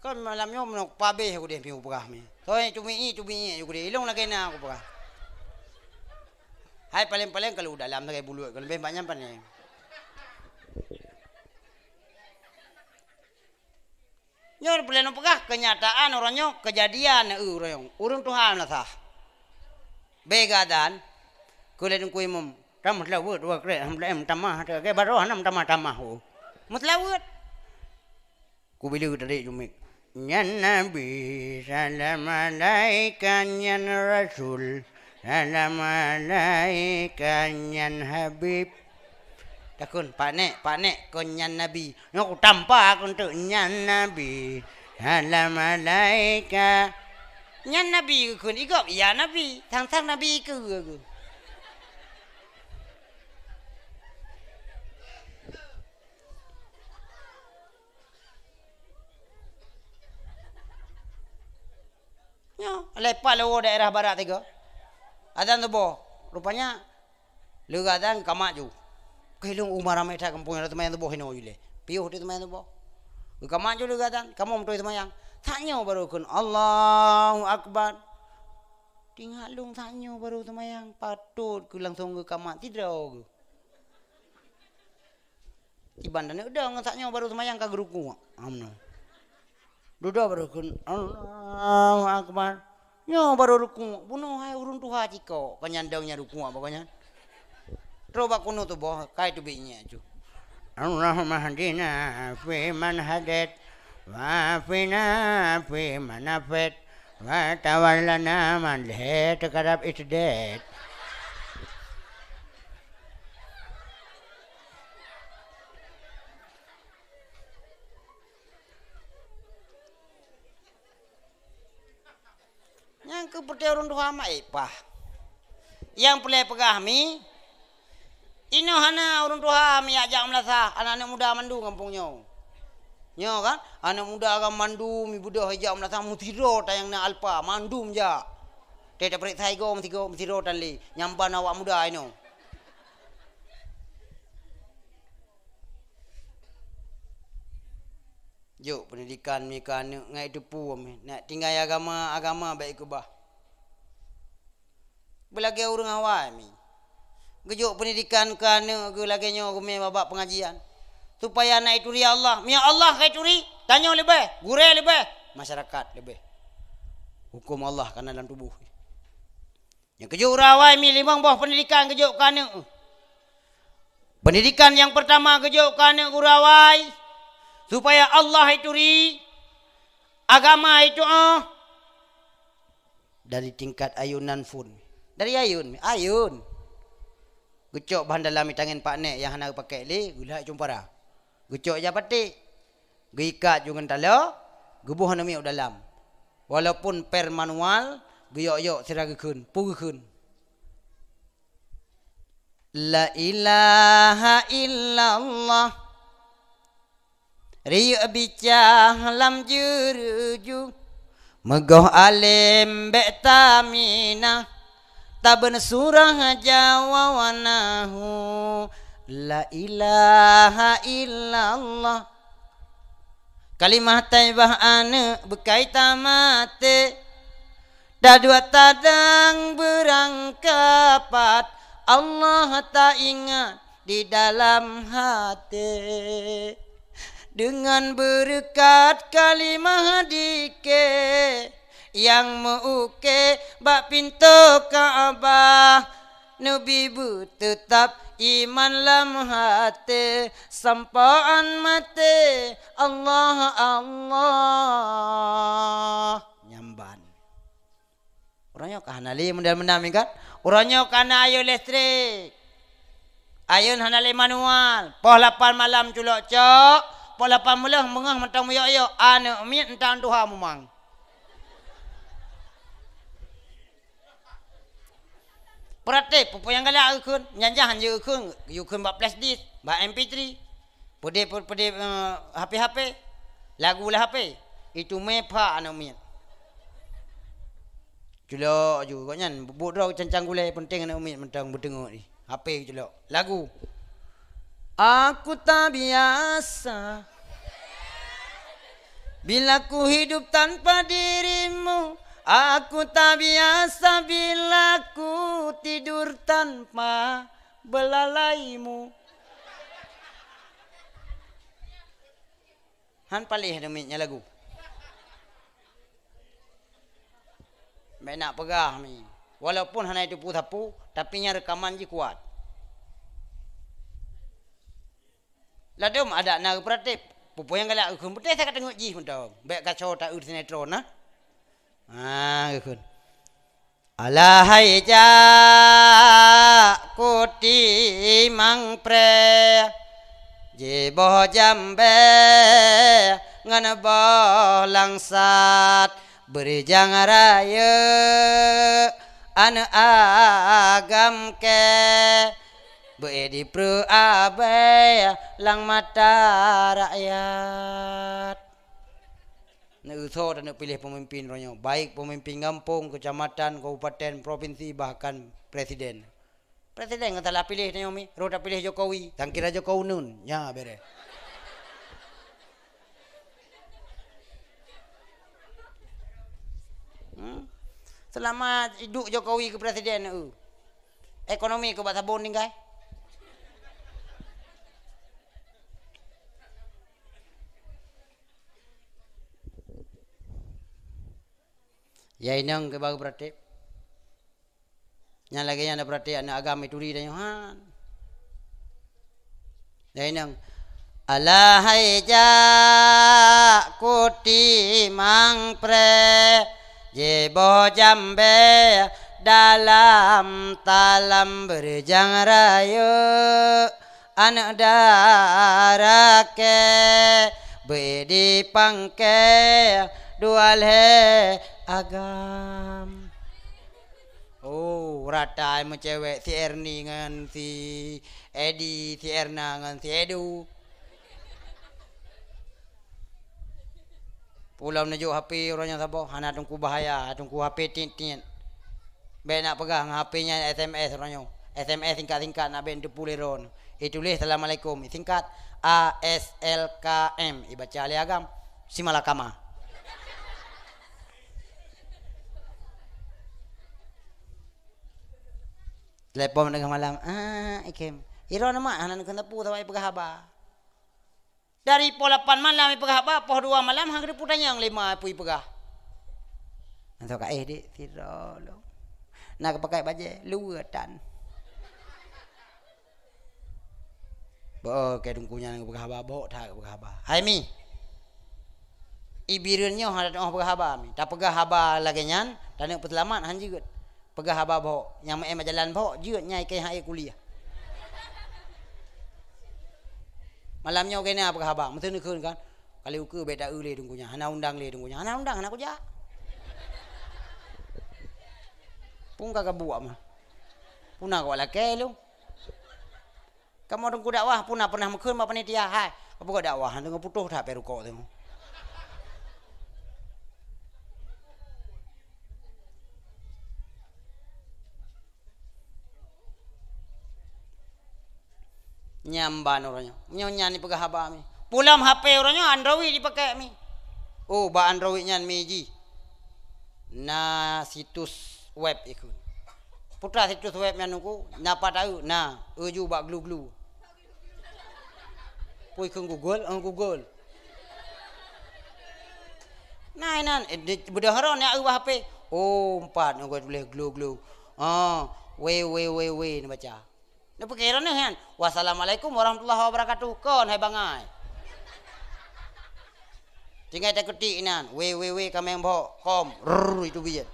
Kan malam nyoe meunyoe pabéh aku deh piu peugah mi. Toi cumi-i, cumi-i aku deh. Ilong lagée na aku peugah. Hai paleng-paleng kalau dalam sagai buluet, kalau lebih banyak pané. Nyoe peureulée lôn peugah, keunyataan uroe nyoe, keujadian, eu, uroe nyoe. Ureuëng tuha meulasah. Bèk geuazan, keu lé Teungku Imum, tameuseulaweuet dua krek, alhamdulillah, meutamah, ke baroe hana meutamah-tamah, oh. Meuseulaweuet. Kubileue tadi jumik. Nyan Nabi, salam alaika nyan Rasul, salam alaika nyan Habib. Takheun, "Pak Nek, Pak Nek, kon nyan Nabi." Nyoe kutampa keu eunteuk, "Nyan Nabi, salam alaika." Nyan Nabi geukheun, "Igob, ya Nabi, sang-sang Nabi keue." Nyoe, leupah lé daerah barat tiga. Azan suboh. Rupanya, lheueh azan geukamat ju. Keu lôn uma ramé that gampông nyang seumayang suboh hinoe ju lé. Piôh teuk seumayang suboh. Geukamat ju lheueh azan, kamoe meuteumé seumayang. That nyoe barô kheun, "Allahu Akbar." Tingat lôn saat nyoe barô seumayang, patôt keu langsong geukamat sidroe geuh. Iban taneuk dong saat nyoe barô seumayang ka geurukuk. Amno. Dudoe barô kheun, "Allahu Akbar." Nyoe barô rukuk, bunoe hai ureuëng tuha cikok, kon nyan dong nyang rukuk bak nyan. Troh bak kunut tuboh, kai teubiet nyan cu. Allahumma hdina fi man hadait, wa afina fi man afait, wa tawallana man lhee teukarab isdet. Nyang keu peureté ureuëng tuha mak ipah. Nyang peureulée peugah mi, inoe hana ureuëng tuha mi jak-jak meulasah, aneuk-aneuk muda mandum gampông nyoe. Nyoe kan, aneuk muda agam mandum mi beudôh jak meulasah, meusidroe tayang na alpa, mandum jak. Teuh tapeuriksa igoe meusigoe, meusidroe tan lé, nyang ban awak muda inoe. Jok peundidikan mi keu aneuk ngai teupeu mi, nak tinggai agama, agama bék ikeubah. Beulagée ureuëng awai mi. Geujok peundidikan keu aneuk geuh lagée nyoe geumé babak peungajian. Supaya na ituri Allah. Meunyoe Allah ka ituri, tanyoe leubeh, gurée leubeh, masyarakat leubeh. Huköm Allah kana lam tuboh. Nyang keujok ureuëng awai mi limong boh peundidikan geujok keu aneuk. Peundidikan nyang peurtama geujok keu aneuk ureuëng awai, supaya Allah ituri, agama ituoh, dari tingkat ayunan phon. Dari ayun, ayun. Geucok bahan dalam itangen pak nek nyang hana geupakék lé, geulhak cumpara. Geucok ija paték, geuikat ju ngon taloe, geuboh aneuk miet u dalam. Walaupun per manual, geuyok-yok sira geukheun, peue geukheun. La ilaha illallah. Riyeuk bica lam jeureuju. Meugoh alem bék taminah. Tabeun surah jawawa nahu. La ilaha illallah. Kalimah thaibah aneuk beukai tamaté. Taduek tadang beurangkapat, Allah taingat di dalam haté. Deungon beureukat kalimah dike nyang meu-uke bak pintoe Ka'bah, neubi beuteutab iman lam haté, sampoe án maté, Allah, Allah. Nyamban. Uroe nyoe ka hana lé meudam-meudam nyan kan? Uroe nyoe ka na ayôn listrik. Ayôn hana lé manual. Poh lapan malam culok cok, poh lapan beuleuh meungoh mantong meuyok-yok, aneuk miet mantong tuha mumang. Peuratéb, peue-peue nyang galak geukheun, nyan jahan jeuet geukheun, geukheun bak flash disk, bak M P three. Peudeh, peudeh, eh, H P-H P. Lagu lam H P. Itu mé pha aneuk miet. Culok ju gobnyan, buet droe cancang gulée, peunteng aneuk miet mantong beuteungeut jih. H P culok. Lagu. Aku tak biasa bila ku hidup tanpa dirimu. Aku tak biasa bila ku tidur tanpa belalaimu. Han paléh deumiet nyan lagu. Bék nak peugah mi. Walaupun hana jiteupeue sapeue, tapi nyan reukaman jih kuat. Ladôm adat na geupeuratéb. Peue-peue nyang galak geukheun, beutôi sa ka teungeut jih mantong. Bék kaco taeu sinetron na. Ah, geukheun. Alahai jak kutimang pré, jiboh jambé ngon boh langsat, beurijang rayeuk aneuk agam kée, beu-éh dipreu abée lam mata rakyat. Neusoe taneuk piléh peumimpin uroe nyoe, baik peumimpin gampông, keucamatan, kabupaten, propinsi, bahkan presiden. Presiden nyang salah piléh tanyoe mi, rot tapiléh Jokowi, sangkira Jokowi nun, nya béreh. Hmm? Seulamat iduek Jokowi keu presiden, eu. Ekonomi keu bak sabon tinggai. Ya inong keu baru beuratéb. Nyang lagée nyan na beuratéb aneuk agam ituri tanyoe han. Ya inong. Alahai jak kutimang pré, jiboh jambé dalam talam beureujeung rayeuk. Aneuk dara kée beu dipangkée dua lhée agam. Oh, rata meucewek si Erni ngon si Edi, si Erna ngon si Edu. Ulôn neujok H P uroe nyoe saboh, hana teungku bahaya, teungku H P tiet-tiet. Bék nak peugah ngon H P nyan S M S uroe nyoe. S M S singkat-singkat nak bék teupeue lé droeneuh. Ituléh assalamualaikum, singkat A S L K M, ibaca lé agam, simalakama. Telepon tengah malam, "Ah, ikem." Iroe nama hana neukheun teupeu sabai peugah haba. Dari poh lapan malam ipeugah haba, poh dua malam han geuteupeue tanyong lé ma peue ipeugah. Mantong ka éh dik sidroe lom. Na geupakai bajée luweue tan. Beu keu teungku nyan geupeugah haba, boh that geupeugah haba. Hai Mi. Ibireuen nyoe hana teuoh peugah haba Mi. Tapeugah haba lagée nyan, taneuk peuseulamat han jeuet. Peugah haba boh, nyang meu'en bak jalan boh, jeuet nyang ikei han ék kuliah. Malam nyoe keuneuk peugah haba, meuteun neukheun kan. Kali ukeue bék ta-eu lé teungku nyan, hana undang lé teungku nyan, hana undang, hana kujak. Pun ka gabuak mah. Puna kawak lakée lom. Kamoe teungku dakwah pun na pernah meukheun bak panitia, "Hai, peue dakwah deungon putôh that pé rukok teuh." Nyang ban uroe nyoe. Nyoe nyan ipeugah haba Mi. Pulam H P uroe nyoe Android ipakai Mi. Oh, bak Android nyan Mi jih. Na situs web ikheun. Putra situs web nyan uku, na pat taeu, na, uju bak glu-glu. Pui kheun Google, eh, Google. Nah, inan, eh, di, beudôh ron ya ubah H P. Oh, empat, nyoe tuléh glu-glu. Ah, W W W W neubaca. Neupiké droeneuh nyan, "Wassalamualaikum warahmatullahi wabarakatuh." Kon hai bangai. Tinggai taketik inan, "W W W kameng bhok com." Rrrr, itu biet.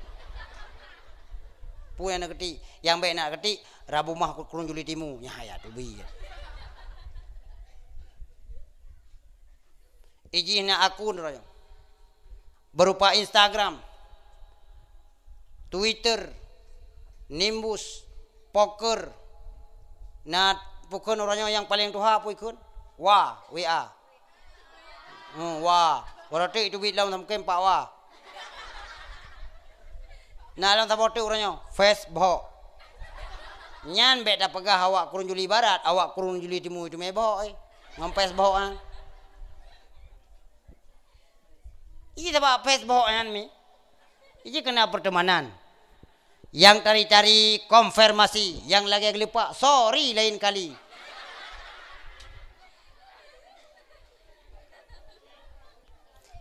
Peue nyang neuketik? Nyang bék neuketik, "Rabu mah Krueng Juli Timu." Nyan haya tu biet. Ijih na akun droe nyoe. Berupa Instagram, Twitter, Nimbus, Poker. Na peue kheun uroe nyoe nyang paleng tuha peue kheun? Wa, W A. Hmm, wa. Berarti itu bit lom mungkin empat wa. Na lom saboh teuk uroe nyoe, Facebook. Nyan bék tapeugah awak Krueng Juli Barat, awak Krueng Juli Timu itu mé boh, eh. Ngon Facebook, ah. Iji sabab Facebook nyan Mi. Iji kena pertemanan. Yang cari-cari konfirmasi, yang lagée geulupak, sorry lain kali.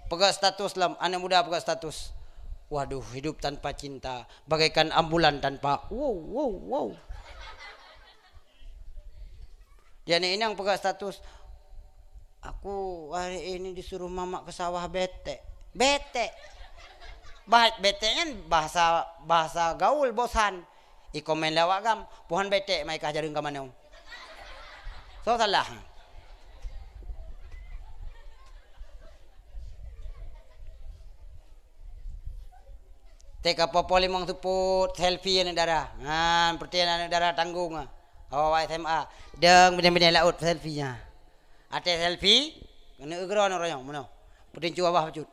Peugah status lom, aneuk muda peugah status. Waduh, hidup tanpa cinta bagaikan ambulan tanpa. Wow, wow, wow. Di aneuk inong peugah status, "Aku hari ini disuruh mamak ke sawah, betek." Betek. Bah, betek nyan bahasa, bahasa gaul bosan. Ikomen lé awak gam, "Puhan betek mai kah jareueng ka manoe." Soe salah? Teuka popo limong seupôt, selfie aneuk dara. Nyan, peureuté aneuk dara tanggong, ah. Awak-awak S M A, dong binéh-binéh laôt selfie nyan. Até selfie, keuneuk geudroe nyoe royong meunoe. Peutincu babah bacut.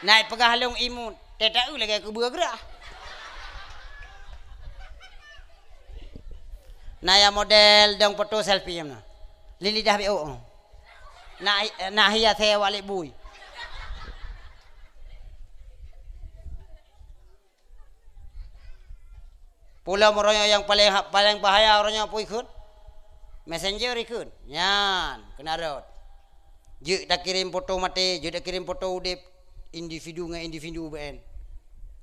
Nai peugah lôn imut, teuta eu lagée keubeue grah. Na ya model dong foto selfie meunoe. Lé lidah biôk. Na, na hias he awak lé bui. Peue lom uroe nyoe nyang paleng, paleng bahaya uroe nyoe peue ikheun? Messenger ikheun. Nyan, keunan rot. Jeuet takirém foto maté, jeuet takirém foto udép, individu ngon individu B N.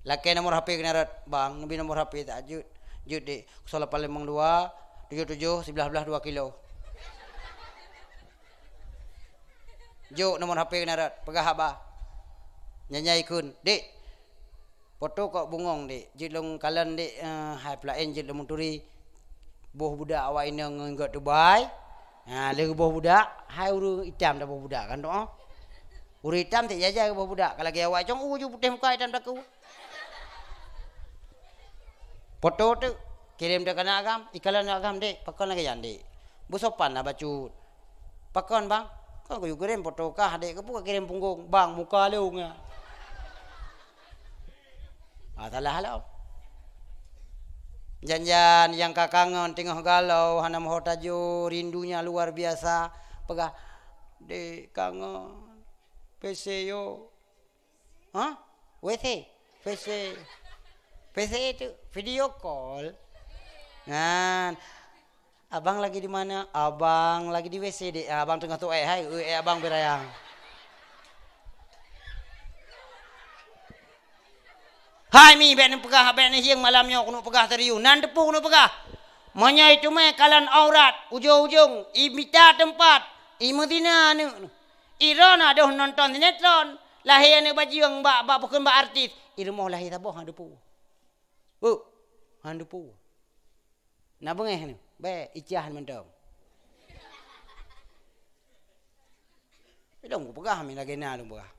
Lakée nomor H P keunan rot, "Bang, neubi nomor H P ta jeuet." "Jeuet, Dek, kosong lapan limong dua, tujoh tujoh, siblah blah dua kilo." Jok nomor H P keunan rot, peugah haba. Nyan nyan ikheun, "Dek, foto kok bungong, Dek. Jeuet lôn kalon, Dek, eh, hai peulaén jeuet lôn meuturi boh budak awak inong ngon gét Dubai." Ha, lheueh boh budak, hai ureuëng itam dah boh budak kan tu, oh. Ureuëng itam tak jaja boh budak. Kalau lagée awak cong u ju putéh muka itam takue. Foto tu, kirém teuh keu agam, ikalon agam, "Dek, pakon lagée nyan, Dek?" Beusopan lah bacut. "Pakon, Bang?" "Kon kuyue kirém foto kah, Dek, keupeue kakirém punggong?" "Bang, muka lôn nyan." Ah, salah lom. Jan-jan nyang ka kangen teungoh galau hana meuho tajo, rindunya luar biasa. Peugah, "Dek, kangen. P C yo." Hah? W C? P C. P C itu video call. Nyan. "Abang lagi di mana?" "Abang lagi di W C, Dek." "Abang teungoh tuek hai, eh, abang beurayang." Hai mi, bék neupeugah, bék neuhieng malam nyoe keuneuk peugah serius. Nan teupeu keuneuk peugah. Meunyoe iteumé kalon aurat, ujong-ujong, imita teumpat, imeuzina aneuk. Iroh na doh nonton sinetron, lahé aneuk bajeueng bak, bak bukon bak artis. I rumoh lahé saboh han teupeu. Oh, han teupeu. Na beungéh nyoe, bék icah mantong. Lôn kupeugah mi lagée na lôn peugah.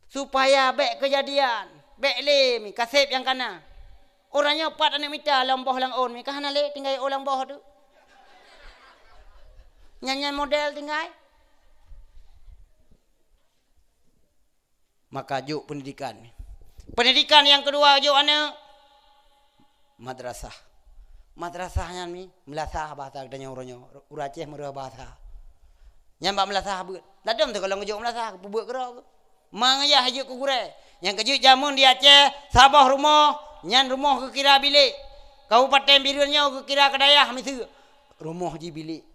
Supaya bék keujadian, bék lé mi kaseb nyang kana. Uroe nyoe pat aneuk mita lam boh lam ôn mi ka hana lé tinggai ôn lam boh tu. Nyan-nyan model tinggai. Maka jok pendidikan. Pendidikan nyang keudua jok aneuk madrasah. Madrasah nyan mi meulasah bahasa geutanyoe uroe nyoe. Ureuëng Aceh meureuh bahasa. Nyan bak meulasah beuet. Ladom teuh kalon geujok meulasah, peubeuet keudroe. Ma ngon yah jeuet keu gurée. Nyang keujeuet jameun di Aceh, saboh rumoh, nyan rumoh geukira bilék. Kabupaten Bireuen nyoe geukira keu dayah miseue. Rumoh jih bilék.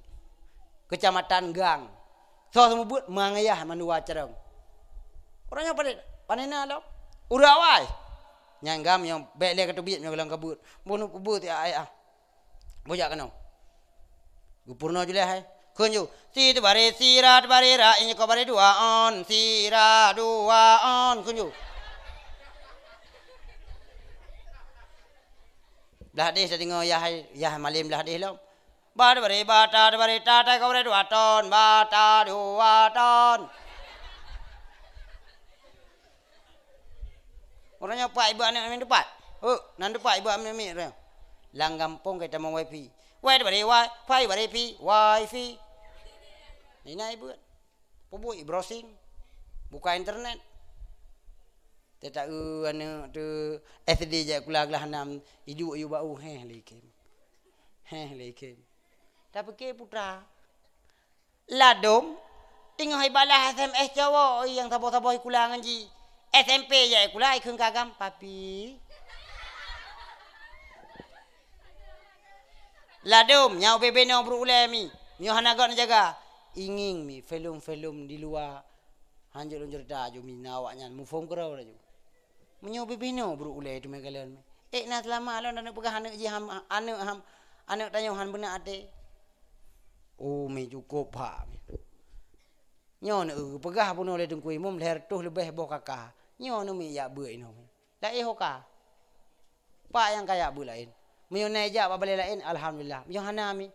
Keucamatan gang. Soe seumeubeuet ma ngon yah mandua carông. Uroe nyoe pane, pane na lom. Ureuëng awai. Nyang gam nyang bék lé kateubiet nyang lam kabeuet. Bunoe peubeuet ya ai ah. Bujak keunoe. Geupeurunoe juleh hai. Kheun ju. Si teubare sira teubare ra, inyoe ko bare dua on, sira dua on. Kheun ju. Blah deh teudeungoe yah hai, yah malem blah deh lom. Ba teubare bata teubare ta tai ko bare dua ton, bata dua ton. Uroe nyoe pat ibu aneuk miet teupat. Oh, nan teupat ibu aneuk miet uroe nyoe. Lam gampông ka itamong wifi. Wai teubare wai, fai bare fi, wifi. Ina ibu. Peubui browsing. Buka internet. Teuta eu aneuk teu S D jak kula glah nam iduek yu bau heh lé khem. Heh lé khem. Tapi ke putra. Ladom, teungoh ibalah S M S cowok nyang saboh-saboh ikula ngon jih. S M P jak ikula ikheun keu agam, "Papi." Ladom, nyoe bebe noe brok ulée mi. Nyoe hana gét neujaga. Inging mi, film-film di luwa. Hanjeuet lôn ceurita aju mi na awaknyan. Muphom keudroe laju. Meunyoe bibinoe brok ulée teumé kalon, ék na seulama lôn taneuk peugah aneuk jih ham, aneuk ham, aneuk tanyoe han beuna até. Oh, mi cukôp ha mi. Nyoe neueu peugah bunoe lé Teungku Imum lhée reutôh leubeh boh kaka. Nyoe neumiet jak beuet inoe mi. Laén ho ka. Pak nyang ka jak beuet laén. Meunyoe na jak bak balée laén, alhamdulillah. Meunyoe hana mi.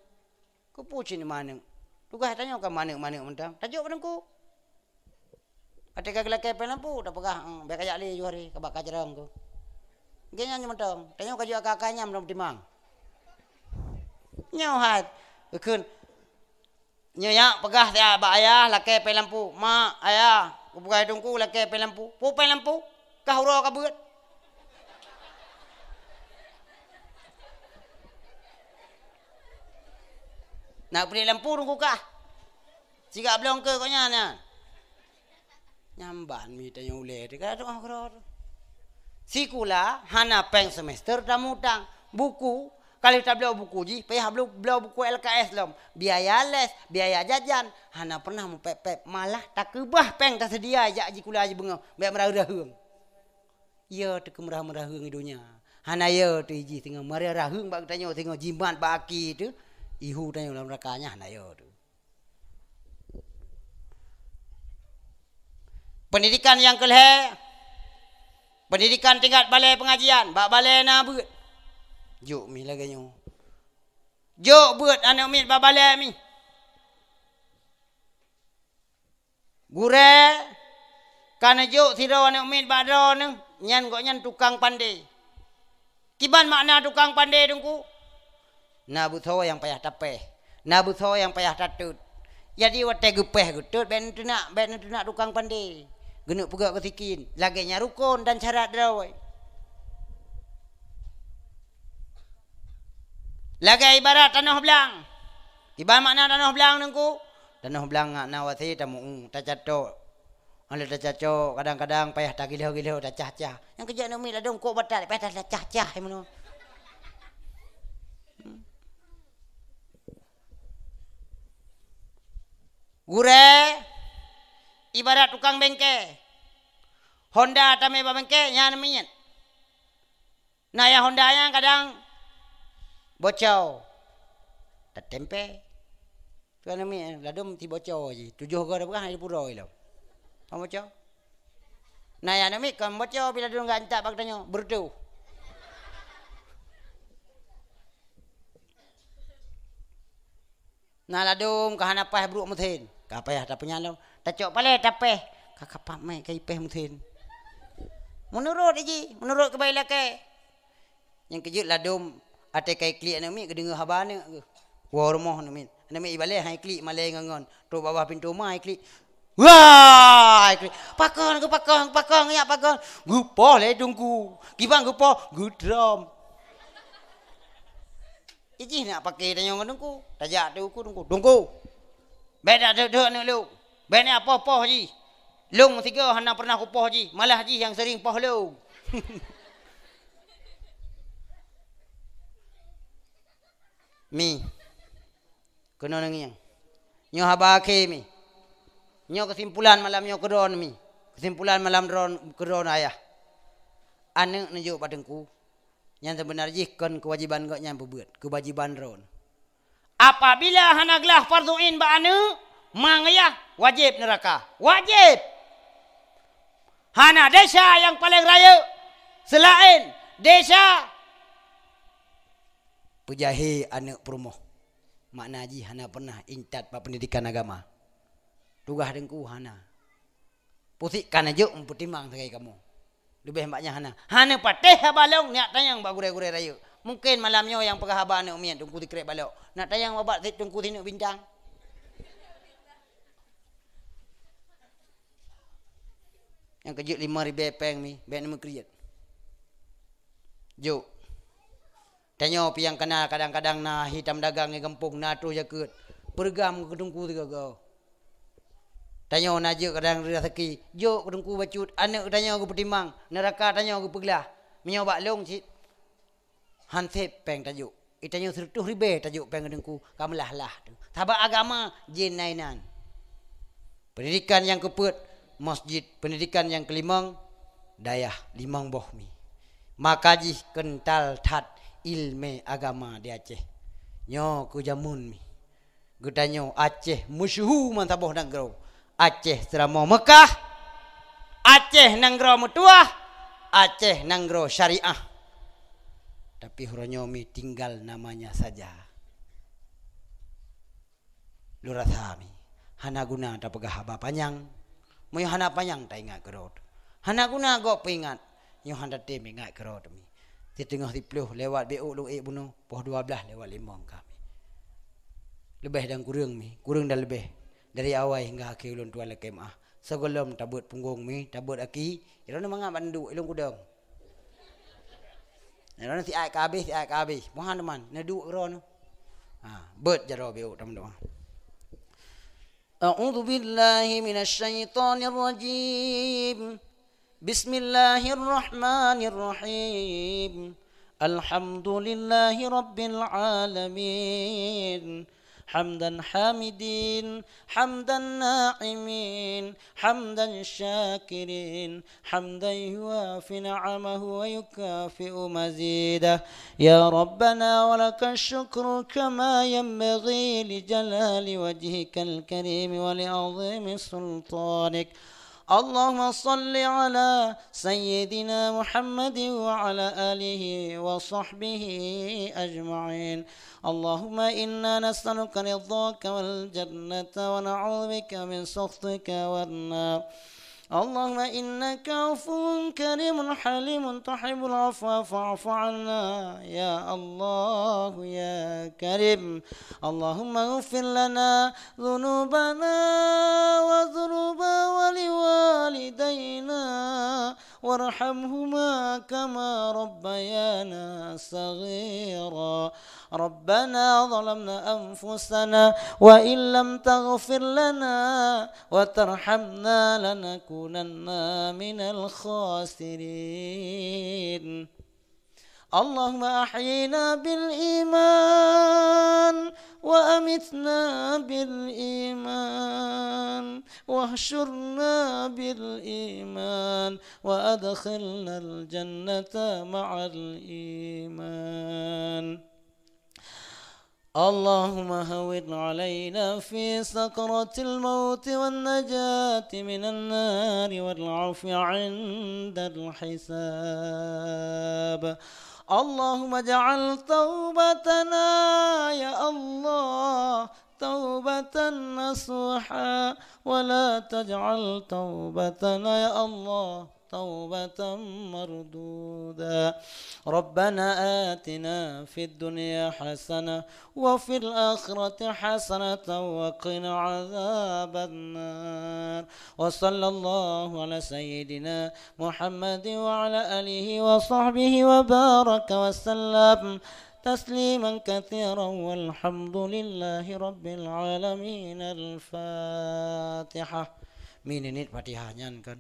Keupeue cit maneuk? Tugaih tanyoe ka maneuk-maneuk mantong. Tajok bak teungku. Watée ka geulakée péng lampu, tapeugah, "Bék kajak lé yoh hari, ka bak kajrong keuh." Geuhnyan mantong, tanyoe ka jeuet akai-akai nyan meutimang. Nyoe hai, kheun, nyoe yak peugah siat bak ayah lakée péng lampu, "Mak, ayah, kupeugah teungku lakée péng lampu." "Peue péng lampu?" Kah uroe ka beuet. Nak peudeh lampu rungkukah? Sigak blong keu kok nyan, nyan. Nyamban mi tanyoe ulée teuka doa keudroe. Sikula hana péng semester tamutang. Buku, ka lheueh tabloe buku jih, payah blo-, bloe buku L K S lom. Biaya les, biaya jajan, hana pernah mupék-pék. Malah takeubah péng taseudia jak jikula jibeungoh, bék meuraheueng-raheueng. Yo teuh keu meurah-meuraheueng di donya. Hana yo teuh jih singoh meurah-raheueng bak geutanyoe singoh jimat bak aki teuh, ihu tanyoe lam neuraka nyan hana yo teuh. Pendidikan nyang keulhée, pendidikan tingkat balée pengajian, bak balée na beuet. Jok mi lagée nyoe. Jok beuet aneuk miet bak balée mi. Gurée ka neujok sidroe aneuk miet bak droeneuh, nyan gobnyan tukang pandé. Kiban makna tukang pandé, Teungku? Na beusoe nyang payah tapéh, na beusoe nyang payah tatot. Jadi watée geupéh geutot, bék neuteunak, bék neuteunak tukang pandé. Geuneuk peugét keu sikin, lagée nyan rukon dan syarat droe. Lagée ibarat tanoh blang. Kiban makna tanoh blang, Teungku? Tanoh blang ngat na watée tameu-, tacatok. Óh lheueh tacatok, kadang-kadang payah tagiloe-giloe, tacah-cah. Nyang keujeuet aneuk miet ladôm kok batat, payah tacah-cah, hai meunoe. Gurée ibarat tukang bengke. Honda tamé bak bengke, nyan aneuk miet. Na nyang Honda nyan kadang boco, tatempé. Tu aneuk miet ladôm ti boco jih, tujoh goe tapeugah di pura ilom. Kon boco. Na nyang aneuk miet kon boco, pih ladôm geuantak bak geutanyoe, beureutoh. Na ladôm ka hana paih bruek meusén, ka payah tapeunyalom. Tacok palée tapéh, ka kapak mé ka ipéh meusén. Meunurot jih, meunurot keubai lakée. Nyang keujeuet ladôm até ka iklik aneuk miet geudeungoe haba aneuk geuh. Woe rumoh aneuk miet. Aneuk miet ibalée han iklik malée ngon-ngon. Trok bak babah pintoe ma iklik. Wah, iklik. Pakon, geupakon, pakon, nyak pakon. Geupoh lé Teungku. Kiban geupoh, geutrom. Ijih nak paké tanyoe ngon Teungku. Tajak Teungku, Teungku. Teungku. Bék dak deuek-deuek aneuk lôn. Bék ni apoh-poh jih. Lôn sigoe hana pernah kupoh jih. Malah jih nyang sering poh lôn. Mi. Keunoe neungieng. Nyoe haba akhé mi. Nyoe keusimpulan malam nyoe keudroe mi. Keusimpulan malam droe keudroe ayah. Aneuk neujok bak Teungku. Nyan seubeuna jih kon keuwajéban gobnyan peubeuet, keuwajéban droe. Apabila hana glah fardhu ain bak aneuk, ma ngon yah wajéb neuraka. Wajéb! Hana desya nyang paleng rayeuk seulaén desya peujahé aneuk peurumoh. Makna jih hana pernah intat bak peundidikan agama. Tugaih Teungku hana. Pusik ka neujok meupeutimang sagai kamoe. Leubeh bak nyan hana. Hana patéh haba lôn neujak tanyong bak gurée-gurée rayeuk. Mungken malam nyoe nyang peugah haba aneuk miet Teungku Sikrek Balok. Nak tanyong bak Teungku Sineuk Bintang. Nyang keujeuet limong ribée péng mi, bék neumeukriet. Jok. Tanyoe pih nyang kana kadang-kadang na hi tameudagang di gampông, na troh jakeuet. Peureugam keu Teungku sigoe-goe. Tanyoe na jeuet kadang raseuki, jok keu Teungku bacut, aneuk tanyoe geupeutimang, neuraka tanyoe geupeuglah. Meunyoe bak lôn cit, han sép péng tajok. Di tanyoe sireutôh ribée tajok péng keu Teungku, ka meulah-lah teuh. Sabab agama jén na inan. Peundidikan nyang keupeuet, masjid. Peundidikan nyang keulimong, dayah, limong boh mi. Maka jih keuntal that ileumé agama di Aceh. Nyoe keuh jameun mi. Geutanyoe Aceh meusyeuhu meusaboh nanggroe. Aceh Seuramoe Meukah, Aceh nanggroe meutuwah, Aceh nanggroe syariah. Tapi uroe nyoe mi tinggal namanya saja. Lôn rasa mi, hana guna tapeugah haba panyang, meunyoe hana panyang taingat keudroe. Hana guna gob peuingat, nyoe hana tem ingat keudroe mi. Siteungoh siplôh lewat B O lôn ék bunoe, poh dua blaih lewat limong ka mi. Leubeh dan kureueng mi, kureueng dan leubeh, dari awai hingga akhé ulôn tuan lakée meuáh. Sigohlom tabeuet punggong mi, tabeuet aki, droeneuh mangat bak neuduek, ilôn kudong. Droeneuh siat ka habéh, siat ka habéh. Mohan teuma, neuduek droeneuh. Ha, beuet jaroe B O tameudoá. A'udzubillahi minasyaitonirrajim. بسم الله الرحمن الرحيم. الحمد لله رب العالمين. حمدا حامدين، حمدا ناعمين، حمدا شاكرين، حمدا يوافي نعمه ويكافئ مزيده. يا ربنا ولك الشكر كما ينبغي لجلال وجهك الكريم ولعظيم سلطانك. اللهم صل على سيدنا محمد وعلى آله وصحبه أجمعين. اللهم إنا نسألك رضاك والجنة ونعوذ بك من سخطك والنار. اللهم إنك عفو كريم حليم تحب العفو فاعف عنا. يا الله يا كريم، اللهم اغفر لنا ذنوبنا وذنوب والدينا وارحمهما كما ربيانا صغيرا. ربنا ظلمنا أنفسنا وإن لم تغفر لنا وترحمنا لنكونن من الخاسرين. اللهم أحينا بالإيمان وأمتنا بالإيمان واحشرنا بالإيمان وأدخلنا الجنة مع الإيمان. اللهم هون علينا في سكرات الموت والنجاة من النار والعفو عند الحساب. اللهم اجعل توبتنا يا الله توبة نصوحا، ولا تجعل توبتنا يا الله توبة مردودا. ربنا آتنا في الدنيا حسنة وفي الآخرة حسنة وقنا عذاب النار. وصلى الله على سيدنا محمد وعلى آله وصحبه وبارك وسلم تسليما كثيرا والحمد لله رب العالمين. الفاتحة. Mi niniet Fatihah nyan kan.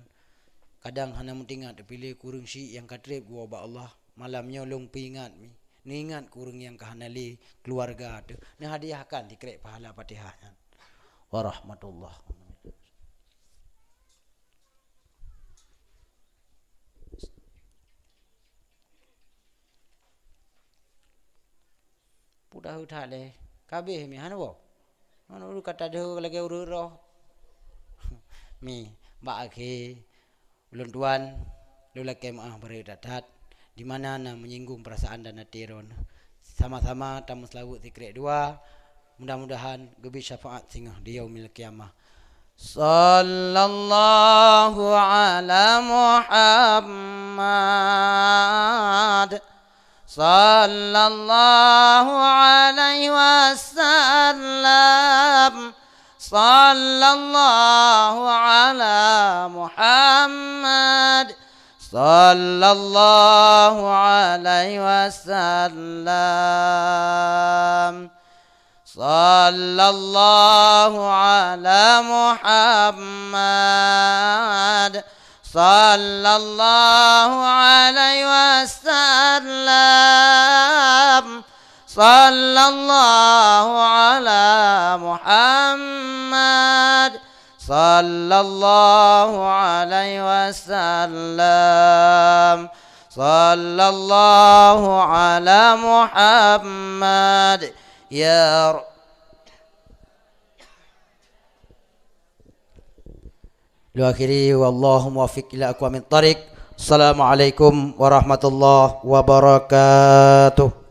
Kadang hana meuingat, piléh kureueng syiek nyang ka treb geuwoe bak Allah. Malam nyoe lôn peuingat mi. Neuingat kureueng nyang ka hana lé keuluwarga teuh. Neuhadiahkan sikrek pahala Fatihah nyan. Warahmatullah. Peue deuh that lé. Ka abéh mi hana boh. Hana ureueng ka tadeuh lagèe ureueng roh. Mi, bak akhé, ulôn tuan, lôn lakèe meu'ah barô that-that, di mana na menyinggung perasaan dan até droeneuh. Sama-sama tameuseulaweuet sikrek dua, mudah-mudahan geubri syafaat singoh di Yaumil Qiyamah. Sallallahu ala Muhammad. Sallallahu alaihi wasallam. Sallallahu ala Muhammad. Sallallahu alaihi wasallam. Sallallahu ala Muhammad. Sallallahu alaihi wasallam. Sallallahu ala Muhammad. Sallallahu alaihi wasallam. Sallallahu ala Muhammad. Ya Ra- Lu akhiri, wallahu muwaffiq ila aqwamit thariq. Assalamualaikum warahmatullahi wabarakatuh.